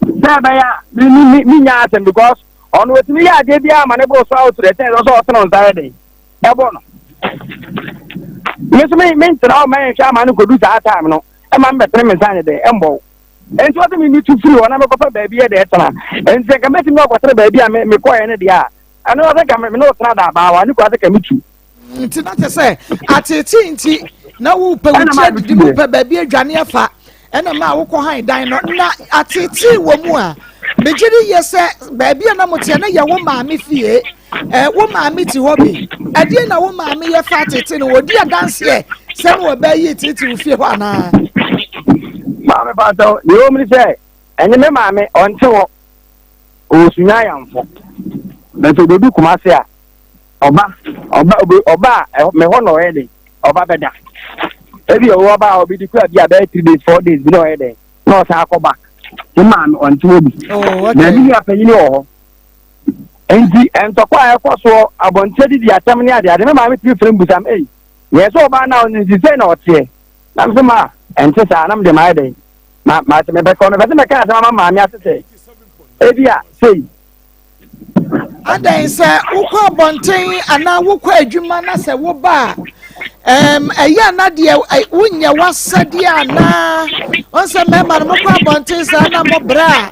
sɛ ɛbɛyɛ a me me me menya asɛm because ɔno ɔtumi yɛ adeɛ biara ma ne boro so out to the extent sɛ ɔtene nsa yɛ den ɛbɔ no. Me nso me mentena hɔ ma ɛnhwɛ ama no kɔdu saa time no ɛma mebɛtene me nsa nyɛ den ɛmbɔ wo. Nti ɔsɛ me metu firi hɔ na mekɔfa baabi yɛ deɛ tena. Nti sɛ nka mɛtumi akɔtena baabi a mekɔɛ no deɛ a, ɛno ɔsɛ nka me ne ɔtena da abaawa ne kura sɛ ka metu. Nti na kyɛ sɛ ateetee nti na wopɛ wo ti adidi mu pɛ baabi adwane afa ɛna ma wokɔ han dan no na ateetee wɔ mu a megye di yie sɛ baabi a na moteɛ no yɛ wo maame fie. Eh, wo maame te hɔ bi. Ɛdeɛ na wo maame yɛ fa tete no, wɔdi adanseɛ sɛ ne wɔbɛyi tete wo fie hɔ anaa? Maame paatɔ, deɛ ɛwɔ mu ne sɛ, ɛnyɛ me maame, ɔnte hɔ. Ɔwɔ Sunya Ayamfo. Na sɛ ɔbɛdu Kumase a, ɔba, ɔba, ɔba a, me hɔ na ɔyɛ den, ɔba bɛda. Ebi ɔwɔ ɔba a ɔbɛdi kura bi a bɛyɛ 3 days, 4 days bi na ɔyɛ den, na ɔsan akɔ back. Me maame ɔnte hɔ bi. Oh, okay. Na me nua panyin wɔ hɔ. Enti ntɔkwa a ɛkɔ soɔ, abɔnten adidi atɛm ne adeade, me maame tumi frɛ me bisa me, ei, yɛɛ sɛ ɔbaa no a ɔno nti sei na ɔteɛ? Na me sɛ ma, ɛnte saa, na mede mayɛ dɛn? Ma, ma, mepɛ sɛ mepɛ sɛ mɛka asɛm ama maame ase sɛ, ebi a sei. Adɛn sɛ wokɔ abɔnten anaa wokɔ adwuma na sɛ woba a, Ɛm, ɛyɛ a na deɛ wonyɛ w'asɛdeɛ anaa? Wɔn sɛ mmarima no mokɔ abɔnten saa na mobrɛ a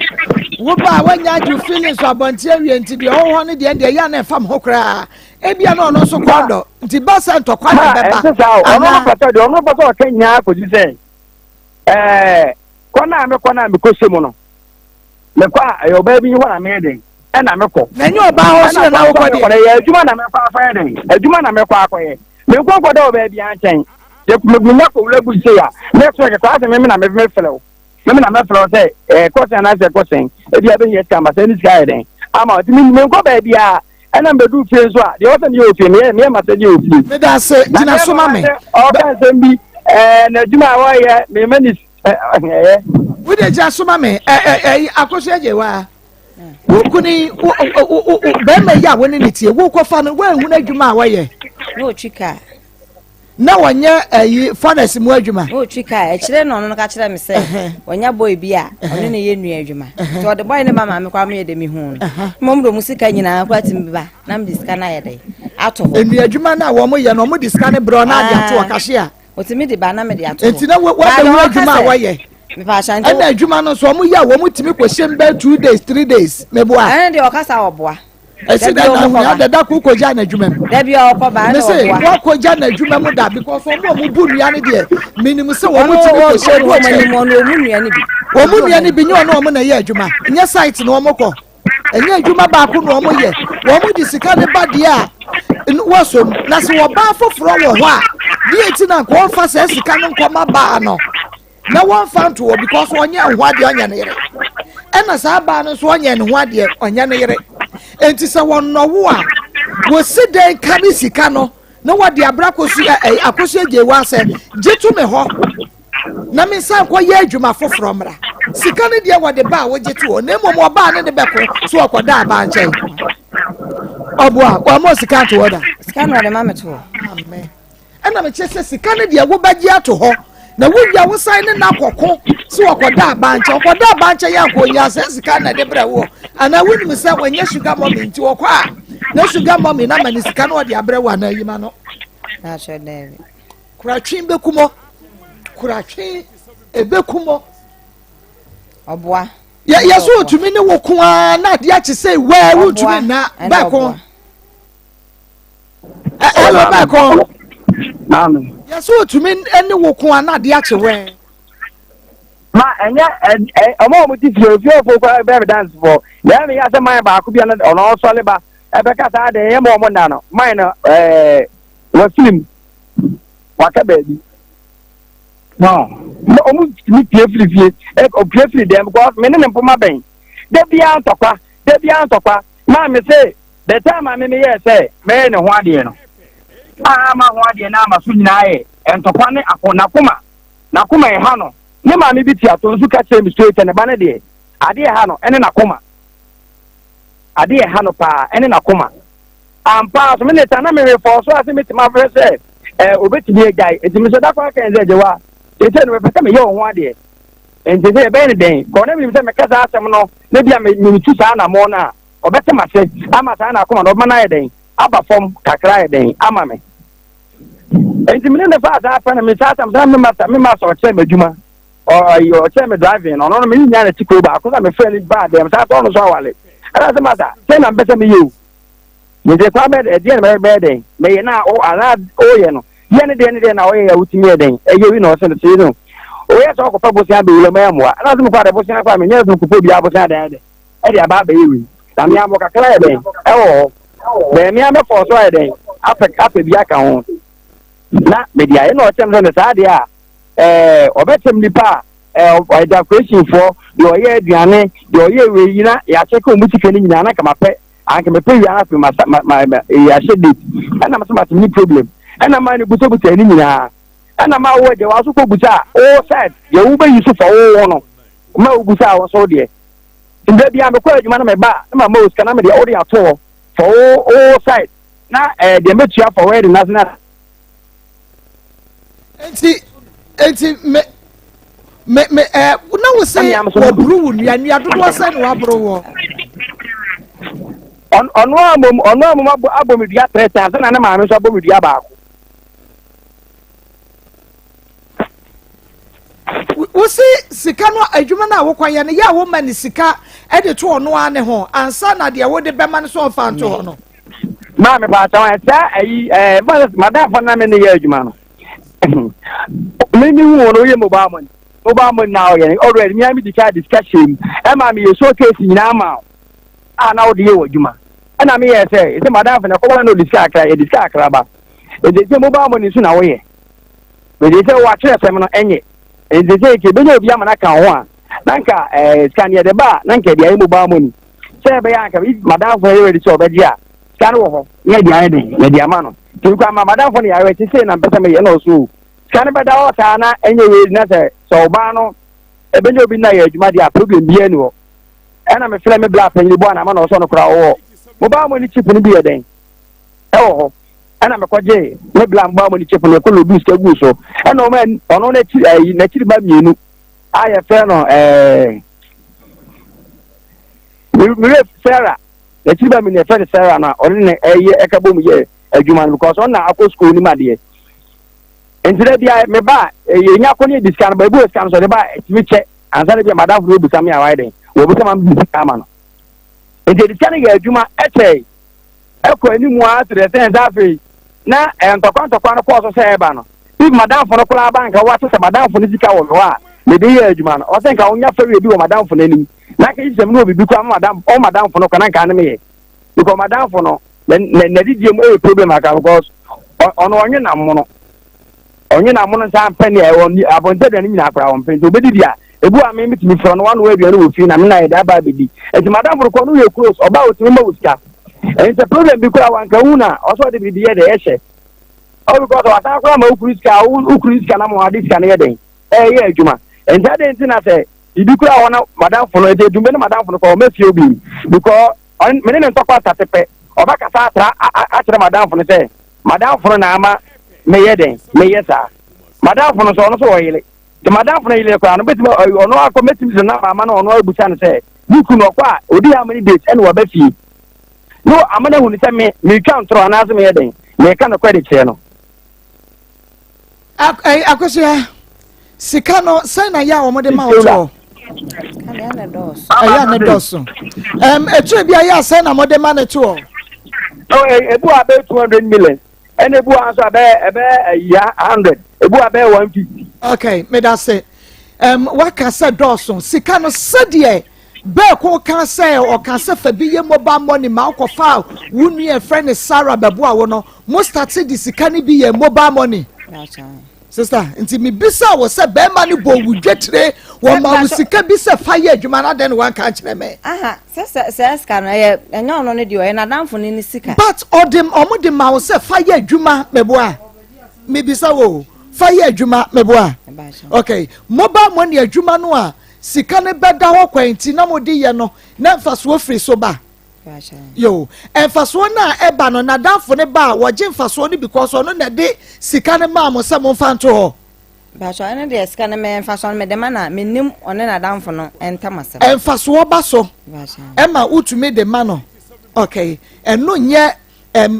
woba a woanya agye feelings wɔ abɔnten awie nti deɛ ɔwɔ hɔ no deɛ deɛ ɛyɛ a na ɛfa mo ho koraa. Ebia na ɔno nso kɔn dɔ nti ba sɛ ntɔkwa na ɛbɛba. Ɛnte saa o, ɔno no pɛ sɛ deɛ ɔno pɛ sɛ ɔka nyinaa kɔsi sɛ ɛɛ kɔ no a mekɔ no a mekɔhyɛ mu no mekɔ a ɛyɛ ɔbaa bi hɔ na meyɛ den ɛna mekɔ. Na ɛnyɛ ɔbaa hɔ so na wokɔ deɛ. Ɛyɛ adwuma na mekɔ akɔyɛ den adwuma na mekɔ akɔyɛ menkɔ nkɔda ɔbaa bi nkyɛn menya kɔwura gu sei a mɛsrɛ kɛkɛ asɛ meme na mefrɛ wo meme na mɛfrɛ wo sɛ ɛkɔ sɛn anaasɛ ɛkɔ sɛn ebi abɛhia sika ma sɛ ne sika yɛ den ama nti menkɔ baabi a ɛna mbɛdu fie nso a deɛ ɔsɛ meyɛ ofie meyɛ meyɛ ma sɛ deɛ ofie. Meda ase gyina so ma me. Ɔka nsɛm bi ɛɛ n'adwuma a wɔyɛ mema ne ɛyɛ. Wode gyina so ma me ɛɛ ɛɛ akosua gye wa. Wo kunu yi wo wo wo bɛrima yi a wo ne ne tie wokɔfa no woanhunu adwuma a wɔyɛ. Na ɔtwi kaa. Na wɔnyɛ ɛyi furnace mu adwuma. Na ɔtwi kaa akyire na ɔno no ka kyerɛ me sɛ wɔnya boy bi a ɔne ne yɛ nua adwuma nti ɔde boy no ba maame koraa meyɛ dɛ mehu no mmom de ɔmo sika nyinaa koraa tumi ba na mede sika no ayɛ dɛ ato hɔ. Nua adwuma no a wɔn yɛ no wɔn de sika no brɛ ɔno ade ato hɔ kahye a. Otumi de ba na mede ato hɔ. Nti na wabɛhu adwuma a wɔyɛ. Ɛna adwuma no nso wɔn yɛ a wɔn tumi kɔ hyɛm bɛyɛ 2 days 3 days meboa. Ɛna deɛ ɔkasa ɔboa. Ɛsi dɛ na ahonya dada ko kɔgya n'adwuma mu. Dabi a ɔkɔ ba ɛna ɔboa. Mese wakɔgya n'adwuma mu da because wɔn a wɔn bu nnua no deɛ minim sɛ wɔn tumi kɔ hyɛm hɔ kyɛ. Wɔn nua no bi. Wɔn nua no bi nye wɔn a wɔn na ɛyɛ adwuma nyɛ site na wɔn kɔ. Ɛnyɛ adwuma baako na wɔn yɛ. Wɔn de sika no ba deɛ a wɔsɔ mu. Na sɛ ɔbaa foforɔ wɔ hɔ a, deɛ eti na nka wɔnfa saa sika no nkɔma baa no na wɔnfa nto hɔ because ɔnyɛ ho adeɛ ɔnyɛ ne yere. Ɛna saa baa no nso ɔnyɛ ne ho adeɛ ɔnyɛ ne yere. Enti sɛ wɔnnɔwo a, wɔsi dɛn ka ne sika no na wɔde abra akosua ɛ akosua gyewa sɛ gye to me hɔ na me nsa nkɔ yɛ adwuma foforɔ mmra sika no deɛ wɔde ba a wogye to hɔ na mmom ɔbaa ne ne bɛko so ɔkɔda abaa nkyɛn ɔboa wɔn sika ato hɔ da. Sika na ɔde ma me to hɔ. Amen. Ɛna mekyerɛ sɛ sika no deɛ wobɛgye ato hɔ na wowia wosan ne no akɔko sɛ wɔkɔda aba nkyɛn ɔkɔda aba nkyɛn yɛ anka ɔnya sɛ sika na ɛde brɛ woɔ anaa wonim sɛ wɔnyɛ sugar mummy nti wɔkɔ a na sugar mummy na ma ne sika no ɔde abrɛ wo anaa yima no kuratwe bɛkumɔ kuratwe ɛbɛkumɔ ɔboa yɛ so otumi ne wo ko ara na adeɛ akye sɛ wɛɛ wontumi nna bɛko. Hello, Bɛkɔ. Yɛsɛ otumi ne wo ko a na adeɛ akye wɛn. Ma ɛnyɛ ɛ ɔmo a ɔmo ti fie ofie ɔfo kɔ bɛɛ mi dance fɔ yɛn mi yɛ asɛ man baako bi a ɔno ɔsɔle ba ɛbɛka saa de ɛyɛ mo ɔmo nna no man no ɛɛ wɔfirim waka baabi no ɔmo tumi pie firi fie ɛ ɔpie firi dɛm because me ne ne mpoma bɛn de bia ntɔkwa de bia ntɔkwa maa mi se the time a me me yɛ sɛ mɛyɛ ne ho adeɛ no a ama ho adeɛ no ama so nyinaa yɛ ntɔkwa ne ako n'akoma n'akoma ɛha no ne maame bi tia to nso ka kyerɛ me straight ne ba ne deɛ adeɛ ɛha no ɛne n'akoma adeɛ ɛha no paa ɛne n'akoma ampa so me ne ta na me refɔ so ase metumi afrɛ sɛ ɛɛ obetumi agyae nti me nso da kwan kɛn sɛ gyewa sɛ no mepɛ sɛ meyɛ wo ho adeɛ nti sɛ yɛbɛyɛ ne dɛn kɔɔ na menim sɛ meka saa asɛm no na bi a metu saa anammɔn no a ɔbɛte m'ase ama saa na akoma no ɔbɛma no ayɛ dɛn aba fam kakra ayɛ dɛn ama me nti mene ne faa saa pɛ no me saa asɛm sɛ me masa me masa ɔkyerɛ me adwuma ɔyɛ ɔkyerɛ me driving no ɔno no mene nya ne ti kuro baako sɛ mefrɛ no baa dɛm saa sɛ ɔno so awale ɛna sɛ masa sɛ na mpɛ sɛ meyɛ o mede kwan bɛ ɛdeɛ na bɛyɛ dɛn mɛyɛ na o anaa ɔyɛ no deɛ ne deɛ ne deɛ na ɔyɛ yɛ wotumi yɛ dɛn ɛyɛ wi na ɔsɛ no sei no ɔyɛ sɛ ɔkɔpɛ bosea bɛwura mu ɛmmoa ɛna sɛ mekɔ ade bosea kɔ a menyɛ sɛ mekɔpɛ obiara bosea dɛn dɛn ɛde aba abɛyɛ wei na mmea mbɔ kakra yɛ dɛn ɛwɔ hɔ bɛn mmea bɛfɔ so ayɛ dɛn apɛ apɛ bi aka ho na mede ayɛ na ɔkyɛm sɛ ne saa deɛ a ɛɛ ɔbɛkyɛm nipa a ɛɛ ɔyɛ decorationfoɔ deɛ ɔyɛ aduane deɛ ɔyɛ wei yi na yɛakyɛ kɛ ɔmu sika no nyinaa na kama pɛ anka mepɛ wia afei ma ma ma ma ɛyɛ ahyɛ date ɛna ma sɛ ma ne problem ɛna ma ne busabusa ne nyinaa ɛna ma wo deɛ waso kɔ busa a wo side deɛ wobɛyi so fa wo ho no ma wo busa a wɔso deɛ mmerɛ bia mekɔ adwuma na meba a na ma ma wo sika na medeɛ wode ato hɔ fa wo wo side na ɛɛ deɛ mɛtua fa wedding na na Enti enti me me me ɛɛ na wo se wɔburu wo nua nua dodoɔ sɛ na waboro wɔ. Ɔno a mom ɔno a mom abɔ abɔ me dua three times na ne maame nso abɔ me dua baako. Wosi sika no adwuma no a wokɔyɛ no yɛ a woma ne sika de to ɔno ara ne ho ansa na deɛ wode bɛma no so ɔmfa nto hɔ no. Maa me paa kyɛw ɛsɛ ayi ɛɛ bɔs madam fɔ na me ne yɛ adwuma no. Me me hu wɔn oyɛ mobile money mobile money na ɔyɛ no already me ami di ka discussion mu ɛma me yɛ showcase nyinaa ma a na ɔde yɛ wɔ adwuma ɛna me yɛ sɛ ɛsɛ madam fɔ na ɛkɔba na ɔde sika akra yɛ de sika akra ba ɛde sɛ mobile money nso na wɔyɛ. Mede sɛ wɔatwerɛ asɛm no ɛnyɛ. Nti sɛ nka ebenya obi ama no aka ho a, na nka ɛɛ sika no yɛde ba a, na nka ɛde ayɛ mobile money. Sɛ ɛbɛyɛ a nka if madamfo no yɛ ready sɛ ɔbɛgye a, sika no wɔ hɔ na yɛde ayɛ den, yɛde ama no. Nti nka ama madamfo no yɛ te sei na mpɛ sɛ meyɛ na ɔso o. Sika no bɛda hɔ saa na ɛnyɛ wei na sɛ sɛ ɔbaa no ɛbɛnya obi na yɛ adwuma deɛ a problem biara ni hɔ. Ɛna mefrɛ me bla panyin bɔ a na ama na ɔsɔ no koraa ɔwɔ mobile money chip no bi yɛ dɛn ɛwɔ hɔ. Ɛna mekɔgyee me bla mbɔ amoni chip no ɛkɔ lodu sika guu so ɛna ɔma ɔno n'akyiri ɛyi n'akyiri ba mmienu a yɛfrɛ no ɛɛ mire Sarah n'akyiri ba mmienu yɛfrɛ no Sarah no a ɔne ne ɛyɛ ɛka bom yɛ adwuma no because ɔno na akɔ sukuu nim adeɛ nti dɛ bia me ba ɛyɛ nya kɔ ne yɛ di sika no ba ebi wɔ sika no so ɔde ba ɛtumi kyɛ ansa na bia madamfo no ebusa me a wayɛ dɛn wɔbusa ma me sika ama no nti ɛde sika no yɛ adwuma ɛkyɛe ɛkɔ anim ara to the extent sɛ afei na ntɔkwa ntɔkwa no kɔɔ so sɛ ɛba no if madamfo no koraa ba nka wate sɛ madamfo no sika wɔ me hɔ a mede yɛ adwuma no ɔsɛ nka wonya fɛreɛ bi wɔ madamfo no anim na nka yi sɛ me ne wɔ biribi koraa ma madam ɔ madamfo no kɔ na nka ne meyɛ because madamfo no n'adidie mu ɛyɛ problem aka because ɔno ɔnwe nam mono ɔnwe nam mono nsa mpɛ ne ɛwɔ abɔnten aduane nyinaa koraa ɔmpɛ nti obɛdidi a Ebi wɔ a me metumi frɛ no wanoa aduane wɔ fie na me na yɛde aba abɛdi. Nti madam no kɔ no yɛ close ɔba a otumi ma wo sika. Nti sɛ problem bi koraa wanka hu na ɔsɛ ɔde biribi yɛ dɛ ɛhyɛ. Ɔ because wasan koraa ma wokuru sika wo kuru sika na ma ɔde sika no yɛ dɛn ɛyɛ adwuma. Nti adɛn nti na sɛ biribi koraa wɔ na madamfo no nti edumbe ne madamfo no kɔ ɔma fie obi because me ne ne ntɔkwa asate pɛ ɔbɛkasa atra akyerɛ madamfo no sɛ madamfo no na ama meyɛ dɛn meyɛ saa. Madamfo no nso ɔno nso ɔyere. Nti madamfo no yere koraa no bɛtumi ɔno akɔ mɛtumi de namba ama no ɔno abusa no sɛ ne kunu ɔkɔ a ɔdi how many days ɛna waba fie no ama no ahunu sɛ me metwa ntorɔ anaasɛ meyɛ dɛn meka nokorɛ de kyerɛ no. Akosua, sika no sɛn na yɛ a wɔde ma wo toɔ? Ɛyɛ a ne dɔɔso. Ɛtire bi ayɛ a sɛn na wɔde ma ne toɔ? Ebu a bɛyɛ 200 million. Ɛna ebi wɔ ha nso a ɛbɛyɛ ɛbɛyɛ ɛyia 100, ebi wɔ bɛyɛ 150. Okay, meda se. Waka sɛ dɔɔso sika no sɛdeɛ bɛɛko ka sɛ ɔka sɛ fa bi yɛ mobile money ma wokɔfa wo nua ɛfrɛ ne Sarah bɛboa wo no, mo start de sika no bi yɛ mobile money. Sister, nti mebisa wɔ sɛ bɛrima no bɔ wo dwetire, wɔma wo sika bi sɛ fa yɛ adwuma no, adɛn ne wanka nkyerɛ me? Aha, sɛ sika no ɛyɛ ɛnyɛ ɔno no deɛ, ɔyɛ n'adamfo no ne sika. But ɔde ɔmo de ma wo sɛ fa yɛ adwuma, meboa? Mebisa wo, fa yɛ adwuma, meboa? Okay, mobile money adwuma no a sika no bɛda hɔ kwan nti na mo de yɛ no, na mfasoɔ firi so ba yo, mfasoɔ no a ɛba no, n'adamfo no ba a wɔgye mfasoɔ no because ɔno na de sika no maa mo sɛ momfa nto hɔ. Bàtò, ɛno deɛ sika no mɛ mfasoɔ no mɛ dɛm na menim ɔne n'adamfo no ntam asɛm. Mfasoɔ ba so ɛma wotumi de ma no. Okay, ɛno nyɛ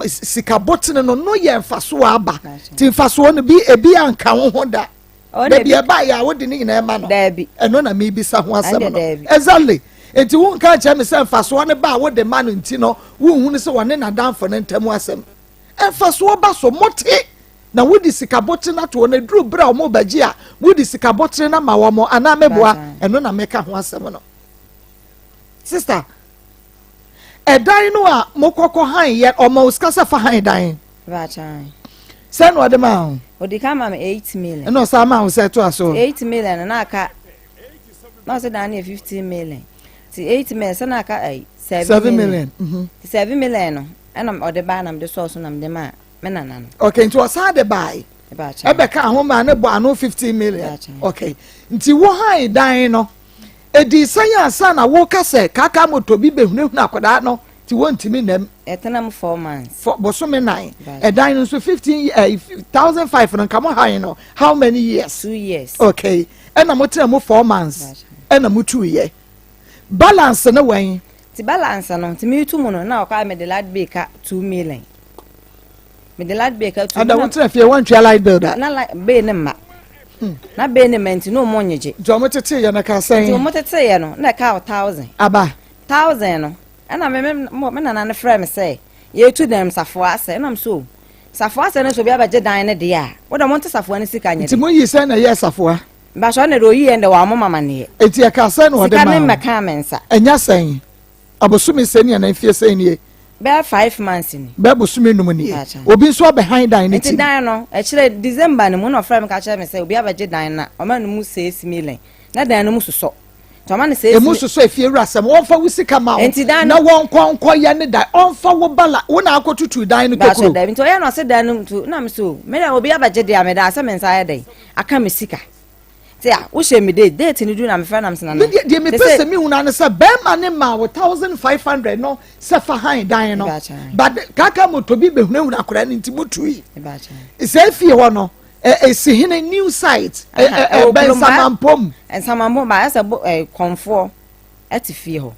sika botene no no yɛ mfasoɔ aba nti mfasoɔ no bi ebi anka wo ho da dabi ɛba yɛ a wode ne nyinaa ma no? Daabi. Ɛno na mebisa ho asɛm no exactly. Nti wonka nkyerɛ me sɛ mfasoɔ no ba a wode ma no nti no wonhunu sɛ wɔne n'adamfo no ntam asɛm. Mfasoɔ ba so, mote na wode sika botene no ato hɔ no, aduru berɛ a wɔn bɛgye a wode sika botene no ama wɔn anaa meboa? Ɛno na meka ho asɛm no. Sister, ɛdan no a mokɔkɔ han yɛ, ɔma wo sika sɛ fa han dan sɛ na ɔde ma wo? Ɔdi ka ma me 8 million. Ɛna ɔsan ma wo sɛ to aso? 8 million na aka na ɔsɛ dan no yɛ 15 million, ti 8 million sɛ na aka ɛyi 7 7 million. Ti 7 million no ɛna ɔde ba na mede sɔɔ so na mede ma me nana no. Okay, nti ɔsan de baae ɛbɛka ho ma ne bɔ ano 15 million. Okay, nti wo han dan no edi sɛn ansa na woka sɛ kaka moto bi bɛhunahuna akwadaa no nti wɔntumi nam? Ɛtena mu 4 months. For bosome 9. Ɛdan no nso 15 thousand five no nka mo han no how many years? 2 years. Okay, ɛna mo tena mu 4 months ɛna mo tu yɛ balance ne wɛn? Ti balance no nti mi tu mu no na ɔkɔ a mede light bill ka 2 million, mede light bill ka two. Ada wo tena fie wɔntua light bill da? Na light bill ne mma na bill ne mma nti na ɔmo nyegye. Nti ɔmo tete yɛ no ka sɛn? Nti ɔmo tete yɛ no na ɛka 1,000. Aba. 1,000 no ɛna me nana no frɛ me sɛ yɛtu dan safoa asɛ, ɛnam so safoa asɛ no so obi abɛgye dan no deɛ a wode mo nte safoa no sika nyɛ. Nti mo yi sɛn na ɛyɛ safoa? Mbahyɛ ɔno de oyi yɛn de wɔn mo mama neɛ. Eti ɛka sɛn na ɔde ma? Sika ne mmɛka me nsa. Ɛnya sɛn? Abosome sɛn ni anaa mfie sɛn nie? Bɛyɛ 5 months ni. Bɛɛ bosome 5 nie. Obi nso abɛhan dan ne ti. Nti dan no akyerɛ December no mu na ɔfrɛ mi ka kyerɛ mi sɛ obi abɛgye dan na ɔma no mu 6 million na dan no mu sosɔ nti ɔma no 6. Emu sosɔ, efie wura sɛm wɔnfa wo sika ma wo na wɔn nkɔ nkɔ yɛ ne dan, ɔnfa wo bala wo na akɔ tutu dan no tokuro. Baasɔ dɛbi, nti ɔyɛ na ɔsɛ dan no nti na mi so mi dɛ obi abɛgye deɛ mi da asɛ mi nsa ayɛ dɛ aka mi sika ti a wohyɛ mi date, date ni du na mi fɛ na mi sɛ nana. Deɛ mepɛ sɛ mehu no ne sɛ bɛrima ne ma wo 1,500 no sɛ fa han dan no, but kaka moto bi bɛhunahuna akwadaa no nti motui sɛ fie hɔ no ɛsi hene new site ɛbɛn Nsamampom? Nsamampom ba ɛsɛ bo ɛ kɔnfoɔ ɛte fie hɔ.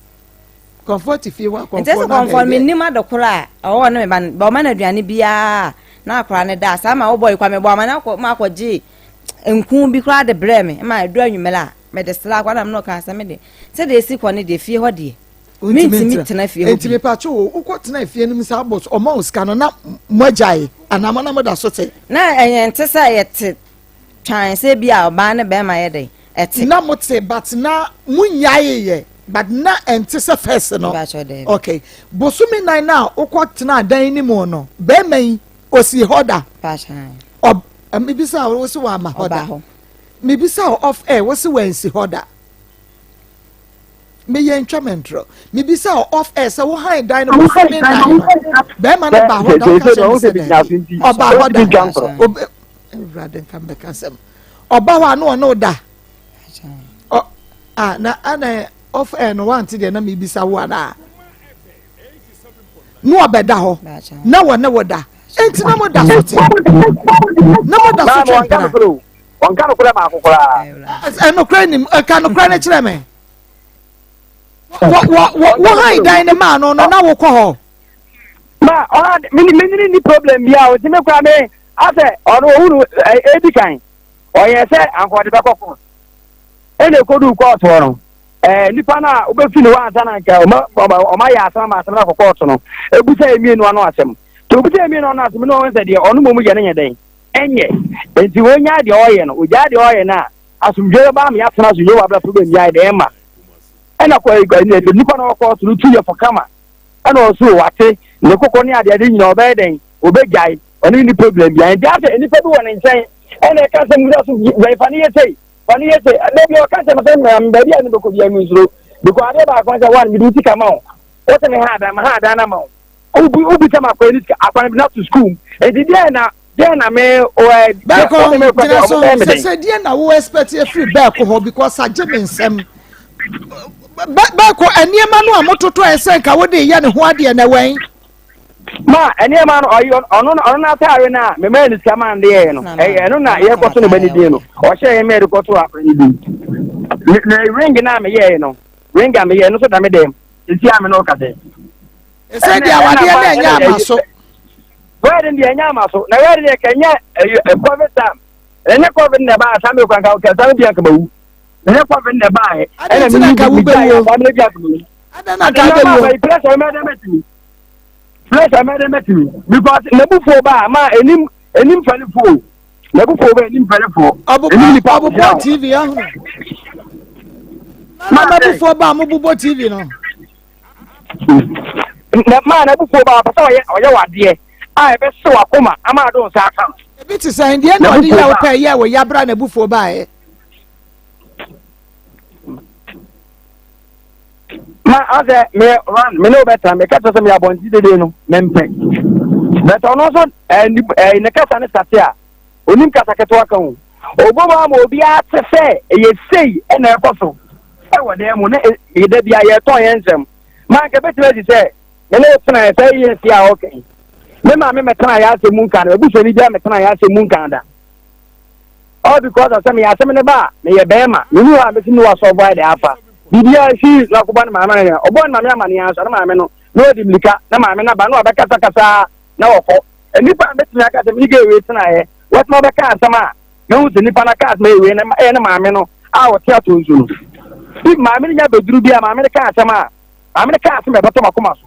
Kɔnfoɔ te fie hɔ? Akɔnfoɔ nti ɛsɛ kɔnfoɔ mi nim adokoro a ɔwɔ ne mi ba no ba ɔma no aduane biara na akora ne da saa ma ɔbɔ yi kwa mi bɔ ama na akɔ ma akɔ gye nku bi koraa de brɛ mi ma edu anwummerɛ a mɛde sra akɔ na mi na ɔka asɛm de sɛdeɛ esi kɔ ne deɛ fie hɔ deɛ mintimi tena fie hɔ bi. Nti mepatwo wo, wokɔ tena fie no mu saa bɔ ɔma wo sika no na mo agyae anaa mo na mo da so te? Na ɛyɛ nte sɛ yɛte twan sɛ bi a ɔbaa ne bɛrima yɛ dɛ ɛte. Na mo te but na mo nyae yɛ, but na ɛnte sɛ first no. Okay, bosome 9 na wokɔ tena dan no mu no, bɛrima yi osi hɔ da? Ɔ mebisa wo sɛ wama hɔ da? Mebisa wo off air, wo sɛ wansi hɔ da. Meyɛ ntwa me ntorɔ? Mebisa wo off air sɛ wo han dan no bosome 9 no, bɛrima no ba hɔ da? Woka kyerɛ me sɛ daabi, ɔba hɔ da. Awurade nka mbɛka sɛm, ɔba hɔ a na ɔne wo da ɔ a na ana off air no wante deɛ na mebisa wo anaa na ɔbɛda hɔ na wɔne wo da, enti na mo da so te na mo da so twɛ mpena? Ɔnka nokorɛ baako koraa. Ɛnokorɛ nim, ɛka nokorɛ no kyerɛ me. Wɔ wɔ wɔ wo han dan ne maa no no na wokɔ hɔ? Ma ɔha me me ne ni problem bi a ɔti me kora me asɛ ɔno owu no ebi kan ɔyɛ sɛ anka ɔde bɛkɔ court, ɛna ekodu court hɔ no nipa no a wobɛfi ne hɔ ansa na nka ɔma ɔma yɛ asɛm ama asɛm no akɔ court no ebu sɛ emie no ano asɛm. So obi sɛ mi na ɔno ase mi na ɔno sɛ deɛ ɔno mmom yɛ no nyɛ dɛn ɛnyɛ nti wɔnya deɛ ɔyɛ no ogyaa deɛ ɔyɛ no a asomdwe bɛba ama yɛatena asomdwe wɔ abira problem bi ayɛ dɛn ma ɛna kɔ nipa na ɔkɔ so no tu yɛ fɔ kama ɛna ɔso wate ne koko ne adeade nyina ɔbɛyɛ dɛn ɔbɛgyae ɔne ne problem bi nti asɛ nipa bi wɔ ne nkyɛn ɛna ɛka sɛ musa so bɛn fa ne yɛ sei fa ne yɛ sei ɛda bi ɔka sɛ sɛ mmea baabi a ne bɛkɔ bi ɛnu nsuro because adeɛ baako sɛ one mede sika ma wo wosɛ me ha adan ma ha adan na ma wo wobi wobi sɛ makɔ ne sika akwan bi na to school nti deɛ na deɛ na me ɔɛ bɛɛko gyina so sɛ sɛ deɛ na wo expect efiri bɛɛko hɔ because agye me nsɛm bɛɛko nneɛma no a mototɔ ɛsɛ nka wode yɛ ne ho adeɛ na wɛn. Ma nneɛma no ɔyɛ ɔno ɔno n'ataare no a mema ne sika maa no de yɛɛ no ɛyɛ ɛno na yɛkɔto ne ba ne din no ɔhyɛ yɛn mɛ de kɔto akora ne din ne ring no a meyɛɛ no ring a meyɛɛ no so da me dɛm esi a me ne ɔka sɛ. Ɛsɛ deɛ awadeɛ no ɛnyɛ ama so. Wedding deɛ ɛnyɛ ama so na wedding deɛ kɛnyɛ ɛyɛ covid time ɛnyɛ covid na ɛbaa saa mi kwan ka kɛ saa mi bi anka ma wu ɛnyɛ covid na ɛbaa yɛ ɛna mi mi bi gya yɛ saa mi bi anka ma wu. Adɛn na nka bɛwuo? Pressure mɛdɛ mɛtumi because n'abufuo ba a ma enim enim fɛlifoɔ n'abufuo ba enim fɛlifoɔ enim nipa ɔbobɔ tv ahunu na n'abufuo ba a mo bobɔ tv no. Na maa n'abufuo ba a pɛsɛ ɔyɛ ɔyɛ wadeɛ a ɛbɛsew akoma ama ado nsa aka no. Ebi te sɛ deɛ na ɔde yɛ wopɛ yɛ wɔ yabra n'abufuo ba yɛ. Ma asɛ me run me ne wo bɛtena meka kyerɛ sɛ meyɛ abɔnten dede no mempɛ but ɔno nso ɛɛ ne kasa ne sase a onim kasa ketewa ka ho ɔbɔ mu ama obiara te sɛ ɛyɛ sei ɛna ɛkɔ so ɛwɔ dan mu na ɛda bia yɛtɔn yɛn nsɛm ma nka bɛtumi asi sɛ me ne wo tena sɛ yɛ si a ɔka yi me maame mɛtena yɛ asɛm mu nka no abusuani biara mɛtena yɛ asɛm mu nka da all because of sɛ meyɛ asɛm ne ba a meyɛ bɛrima meni hɔ a mɛsi ne wɔ asɔfo ayɛ de afa biribiara si na ɔkɔbɔ ne maame no ɔbɔ ne maame amaneɛ ansa ne maame no na ɔdi mirika na maame no aba na ɔbɛkasakasa na ɔkɔ nnipa a mɛtumi aka sɛ mene gɛ wei tenaeɛ wɔtena ɔbɛka asɛm a mehu sɛ nnipa no aka asɛm ɛyɛ wei ɛyɛ ne maame no a ɔte ato nsu no bi maame no nya bɛduru bi a maame no ka asɛm a maame no ka asɛm ɛbɛtɔ makoma so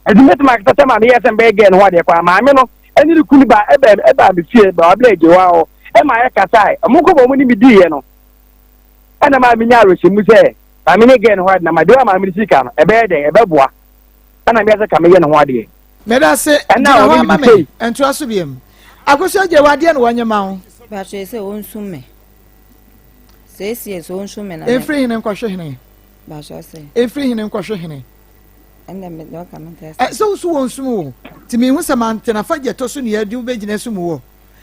ɛdi mɛtumi akasa sɛ maame yɛ sɛ mbɛyɛ gɛ no ho adeɛ kɔ a maame no ɛne ne kunu ba ɛbɛ ɛbaa me fie ba ɔbɛlɛ agye hɔ hɔ ɛma yɛ kasae ɔmo nkɔmɔ ɔmo ne me diiɛ no ɛna maa menya awerɛhyɛmu sɛ maame ne gɛɛ ne ho ade na ma deɛ maame no sika no ɛbɛyɛ dɛn ɛbɛboa ɛna meyɛ sɛ ka meyɛ ne ho adeɛ. Meda se ɛna gyina hɔ ɔne ama me me sei. ntoa so biam. Akosua gye wadeɛ na wɔnyɛ ma wo. Pakyɛ sɛ ɔnsum me. Seesie sɛ ɔnsum me na me. Mfiri hene nkɔhwe hene. Pakyɛ sɛ. Mfiri hene nkɔhwe hene. Ɛnna me deɛ ɔka me ntɛ sɛ. Sɛ woso wɔn sum wo. Nti mehu sɛ mantena fa gye ɛtɔ so nea ɛde wobɛgyina sum wɔ.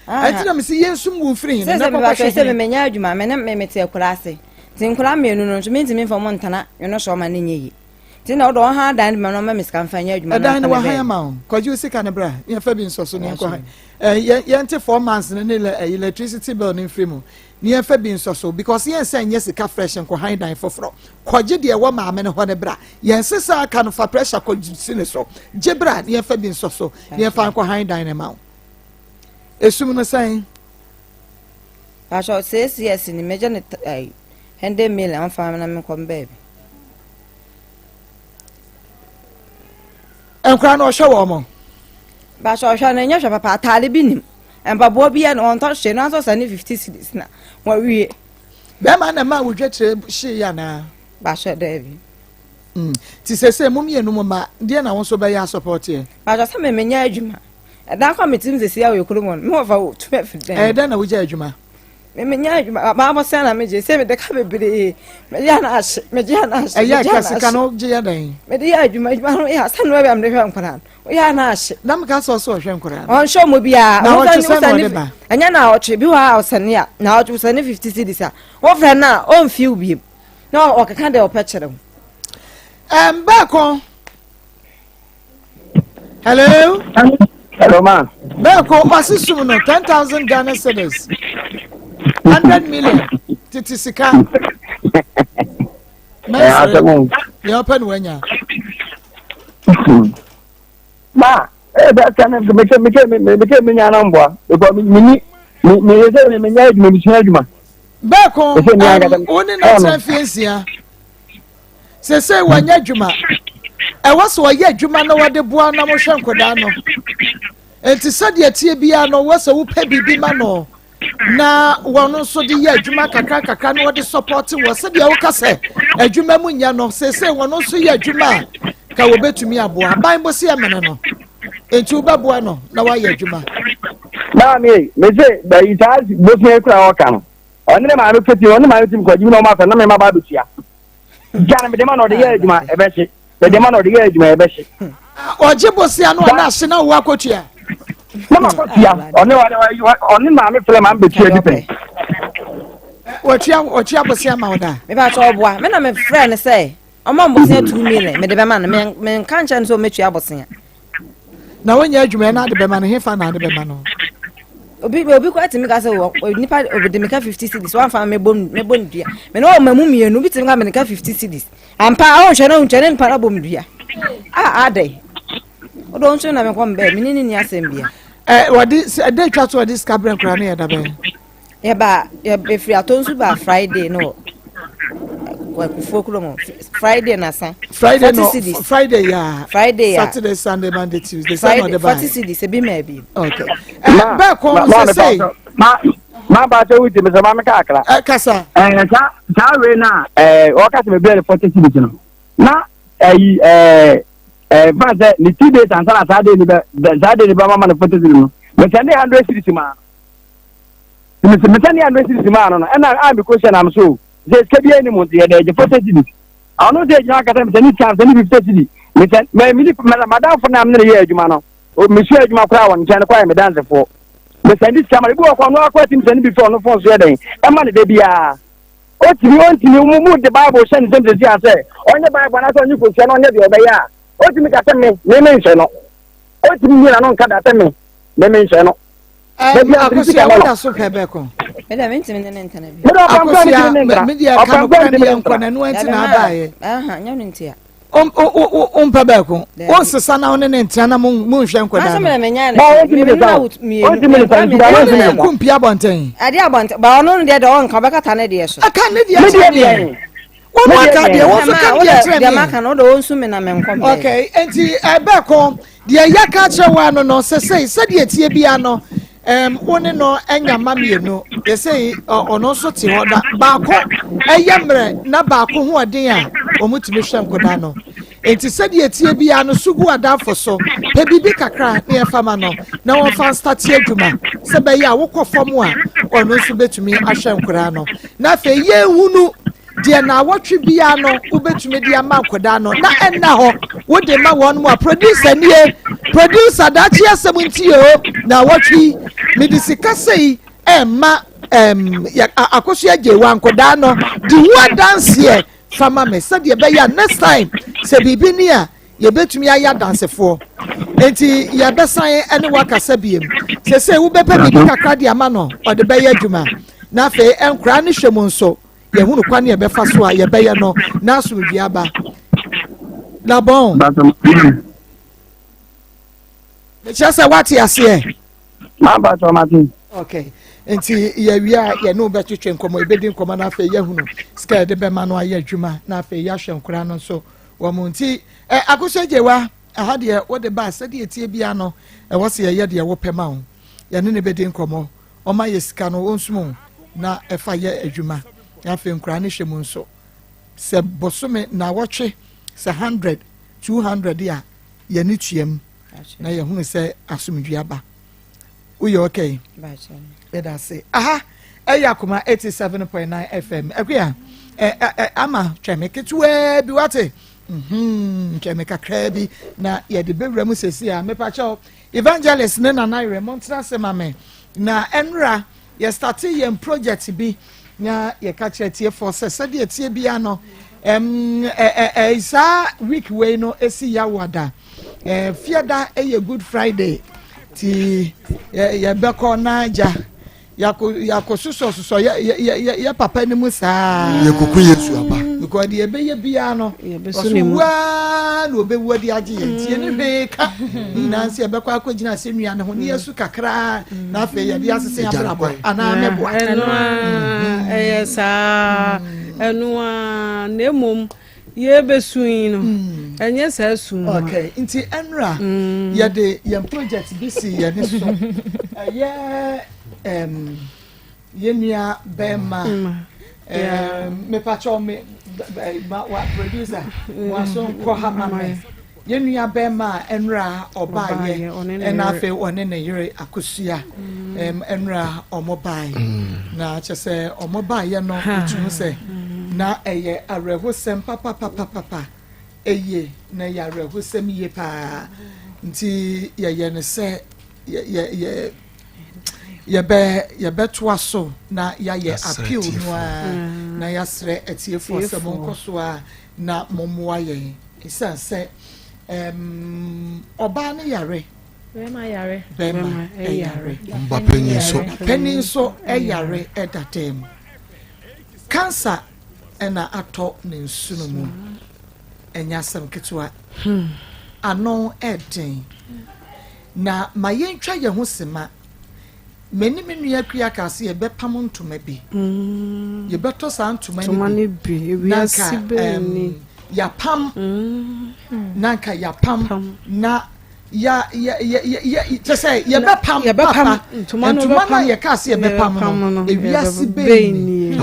Ɛnti na mese yɛnsum wo mfiri hene na kɔkɔhwe hene. Sɛ menya adwuma me ne me mete akura ase. Nti nkura mmienu no nso mentumi mfa wɔn ntena nwono so ɔma no nyɛ yie. Nti na ɔdɔ ɔhan dan no ma no ɔma me sika mfa nyɛ adwuma. Ɛdan no wahan ama wo. Kɔgye wo sika no bra. Yɛmfa bi nsɔ so ne yɛnkɔ han. Yɛnte 4 months no ne electricity bill no mfiri mu. Ne yɛmfa bi nsɔ so because yɛnsa nyɛ sika fresh nkɔ han dan foforɔ. Kɔgye deɛ ɛwɔ maame no hɔ no bra. Yɛn sesa aka no fa pressure kɔ si ne so. Gye bra ne yɛmfa bi nsɔ so ne yɛmfa nkɔ han dan no ma wo. Esum no sɛn? Pastor 6 years ni megye ne 100 million ɔmfa na menkɔ mbaabi. Nkora no ɔhwɛ wɔn mo. Pastor ɔhwɛ no ɛnyɛ hwɛ papa ataade bi nim mpaboa bi yɛ no ɔntɔ hwee no asɔ sɛ ne 50 cedis na wɔwie. Bɛrima na ɛma wodwa kyerɛ hyee yɛ anaa? Pastor daabi. Ti sese mo mmienu mo ma deɛ na wo nso bɛyɛ asɔpɔteɛ. Pastor sɛ me menyɛ adwuma. Ɛdan kɔ a metim sisi a wɔ kurom no, me wɔfa wɔ tumi afiri dan. Ɛyɛ dɛn na wogya adwuma? Me menyɛ adwuma, maa sɛn na megye, sɛ mede ka bebree, megye ana ahye, megye ana ahye. Ɛyɛ ka sika no gye yɛ dɛn? Mede yɛ adwuma, adwuma no yɛ asɛ no baabi a mede hwɛ nkwadaa no, woyɛ ana ahye. Na meka sɛ ɔsɛ ɔhwɛ nkwadaa no. Ɔnhwɛ ɔmo biara. Na ɔtwe sɛ na ɔde ba. Ɛnyɛ na ɔtwe, bi wɔ hɔ a ɔsɛne a, na ɔtwe sɛne 50 cedis a, wofrɛ no a, ɔmfi wo biem. Na ɔkeka deɛ ɔpɛ kyerɛ wo. Ɛm baako. Hello. Hello, ma. Bẹ́ẹ̀kọ́ ɔsi sum no 10,000 Ghana cedis 100 million tete sika. Mɛsirɛ deɛ ɔpɛ no wanya. Ma ɛ bɛ sɛ ne meke meke meke me nya na mboa because me ni me me yɛ sɛ me nya adwuma me sua adwuma. Bẹ́ẹ̀kọ́ wo ne na tena fie nsia sese wanya adwuma. Ɛwɔ sɛ ɔyɛ adwuma na wɔde boa na mohwɛ nkwadaa no. Enti sɛdeɛ ɛteɛ biara no, wɔ sɛ wopɛ biribi ma no na wɔn nso de yɛ adwuma kakra kakra na wɔde sɔpɔte wɔ sɛdeɛ woka sɛ adwuma mu nyɛ no seesei wɔn nso yɛ adwuma a ka wɔbɛtumi aboa aban bo se ɛmene no enti wobɛboa no na wayɛ adwuma. Maame, mese bɛyi saa bosea kura ɔka no ɔne ne maame fiti ɔne maame tim kɔ adwuma na ɔma afɛ na mema ba abɛtua gya no mede ma na ɔde yɛ adwuma ɛbɛhye mede ma na ɔde yɛ adwuma ɛbɛhye. Ɔgye bosea no ɔna ahye na wo akɔtua. Na ma kɔtua ɔne ɔne maame frɛ maame bɛtua bi pɛn. Wɔtua ɔtua bosea ma wo da. Mepa kyɛ ɔboa me na mefrɛ no sɛ ɔma mbosea 2 million mede bɛma no menka nkyerɛ no sɛ ɔmɛtua bosea. Na wonyɛ adwuma na ade bɛma no hefa na ade bɛma no. Obi obi kɔ atumi ka sɛ wɔ nipa obi de meka 50 cedis wamfa mebɔ mebɔ ne dua me ne ɔma mu mmienu obi tumi ka me ka 50 cedis ampa a ɔnhwɛ na ɔntwa ne nipa na bɔ me dua a adɛ wode ɔnso na mekɔ mbɛ me ne ne ni asɛm bia. Ɛ wɔde ɛdɛ atwa so wɔde sika brɛ nkora no yɛ dabɛn. Yɛba yɛfiri atɔ nso ba Friday no wɔ kufuo kurom Friday na sa. Friday no Friday ya. Friday ya. Saturday Sunday Monday Tuesday. Friday 40 cedis ebi ma ebi. Okay. Ɛ bɛɛ kɔn sɛ sɛ. Ma ma ba sɛ wuti mi sɛ ma mi ka akra. Ɛ kasa. Ɛ sa saa wei na ɛ ɔka sɛ bebree 40 cedis no na ɛyi ɛ ɛ fan sɛ ne 2 days ansa na saa day ni bɛ saa day ni bɛ ma ma ne 40 cedis no mɛ sɛ ne 100 cedis ma. Mese mesa ne ano sisi maa no no ɛna a mekɔ hyɛ nam so sɛ sika bi anim nti yɛde agye fɔ cedi ɔno sɛ gyina akasa mesɛ ne sika mesɛ ne fifty cedi mesɛ mɛ mini madamfo na mene yɛ adwuma no mesua adwuma koraa wɔ nkyɛn no kɔ ayɛ me dansefoɔ mesɛ ne sika ma ebi wɔ kɔ ɔno akɔ atim sɛ ne bi fɛ ɔno fɔn so yɛ dɛn ɛma ne da biara otumi ontumi mu mu de bible hyɛ ne nsɛm sɛsi a sɛ ɔnyɛ bible anaasɛ ɔnyɛ kosua na ɔnyɛ deɛ ɔbɛyɛ a otumi ka sɛ me me me nhyɛ no otumi nyina no nka da sɛ me me me nhyɛ no Akosua woda so pɛ bɛko. Akosua me deɛ ka nokorɛ ne yɛnkɔ na ɛno nti na abaeɛ. Wompɛ bɛko wonsesa na wo ne ne ntena na monhwɛ nkɔda no. Wone nko mpia abɔnten. Ɛka ne deɛ kyerɛ me. Wɔn aka deɛ wɔn nso ka deɛ kyerɛ me. Okay, nti ɛbɛko Deɛ yɛaka akyerɛ wo ano no, sesei, sɛdeɛ ɛteɛ biara no, um, wo ne no anya mma mmienu. Sesei, ɔno nso te hɔ, na baako ɛyɛ mmerɛ na baako ho ɔden a, wɔtumi hwɛ nkoda no. Enti sɛdeɛ ɛteɛ biara no, so gu adamfo so, pɛ biribi kakra na yɛfa ma no, na wɔmfa nstate adwuma, sɛ bɛyɛ a wokɔ fam a, ɔno nso bɛtumi ahwɛ nkoraa no. Na afei yɛnhunu Deɛ naawɔtwe biara no wobɛtumi de ama nkwadaa no na ɛnna hɔ wode ma wɔn mu a producer nie producer daakye asɛm nti o naawɔtwe yi mede sika sei ɛmma ɛm akosua gyewa nkwadaa no di ho adanseɛ fa ma me sɛdeɛ ɛbɛyɛ a next time sɛ biribi ni a yɛbɛtumi ayɛ adansefoɔ nti yɛbɛsan ne wakasa biem sɛsɛ wobɛpɛ biribi kakra de ama no ɔde bɛyɛ adwuma na afei nkoraa no hwɛ mu nso Yɛhunu kwan a yɛbɛfa so a yɛbɛyɛ no na asomdwoeɛ aba. Labɔn. Mekyerɛ sɛ woate aseɛ. Mabatɔ mate. Okay. Nti yɛwie a yɛne wo bɛtwetwe nkɔmmɔ yɛbɛdi nkɔmmɔ na afei yɛahunu sika yɛde bɛma no ayɛ adwuma na afei yɛahwɛ nkoraa no nso wɔn nti ɛ akosua gyewa ɛha deɛ wode ba sɛdeɛ ɛtie bia no ɛwɔ sɛ yɛyɛ deɛ wopɛ ma wo yɛne ne bɛdi nkɔmmɔ Ɔma yɛ sika no ɔnsum o na ɛfa yɛ adwuma na afei nkoraa no hwɛ mu nso sɛ bosome naawɔtwe sɛ 100 200 a yɛne tuam na yɛhunu sɛ asomdwe aba woyɛ okay yɛda ase aha ɛyɛ akoma 87.9 fm akuya ama twɛn me ketewaa bi wate mhm, twɛn me kakraa bi na yɛde bɛwura mu sɛsi a mepakyɛw Evangelist ne Nana Yerɛ montena ase ma me na ɛnora yɛ starte yɛn project bi na yɛka kyerɛ tiefoɔ sɛ sɛdeɛ tie bia no ɛm ɛ ɛ saa week wei no esi yawada ɛ fiada ɛyɛ Good Friday ti yɛ yɛbɛkɔ na agya Yɛakɔ yɛakɔ sosɔ sosɔ yɛ yɛ yɛ yɛ papa no mu saa. Yɛkɔku Yesu aba. Because deɛ yɛbɛyɛ biara no, ɔso wuaa na ɔbɛwu ade agye yɛn. Nti yɛne hwee ka. Ne nyinaa nso yɛbɛkɔ akɔgyina asɛnnua no ho ne yɛsu kakraa na afei yɛde asese abrabɔ anaa mɛboa. Ɛno ara ɛyɛ saa ɛno ara na mmom. Yɛbɛsu yi no, ɛnyɛ saa su no. Okay, nti ɛnra yɛde yɛn project bi si yɛn so. Ɛyɛ yɛn nua bɛrima mepakyɛw me ma wa producer waso nkɔ ha ma me. Yɛn nua bɛrima a ɛnra ɔbaayɛ ɛna afei ɔne ne yere Akosua ɛnra ɔmo baayɛ na kyɛ sɛ ɔmo baayɛ no etu sɛ na ɛyɛ awerɛhosɛm papapapapa eye na ɛyɛ awerɛhosɛm yie paa nti yɛyɛ no sɛ yɛ yɛ yɛ yɛbɛ yɛbɛtoa so na yɛayɛ appeal no a na yɛasrɛ atiefoɔ sɛ monkɔ so a na mommoa yɛn ɛsiane sɛ ɔbaa no yare bɛrima yare bɛrima ɛyare Mba panyin nso. Panin nso ɛyare ɛda dan mu cancer ɛna atɔ ne nsono mu ɛnyɛ asɛm ketewa ano ɛden na ma yɛntwa yɛn ho sema mani me nua kua ka sɛ yɛbɛpam ntoma bi yɛbɛtɔ saa ntoma ntoma no no bi bi na ewiase nka bɛni yɛapam na nka yɛapam Pam. na ya ya ya ya ya kyɛ sɛ yɛbɛpam yɛbɛpam, papa ntoma no ntoma no a bɛpam. yɛka sɛ yɛbɛpam Yɛbɛpam no no, ewiase yɛbɛpam. bɛn ni nie.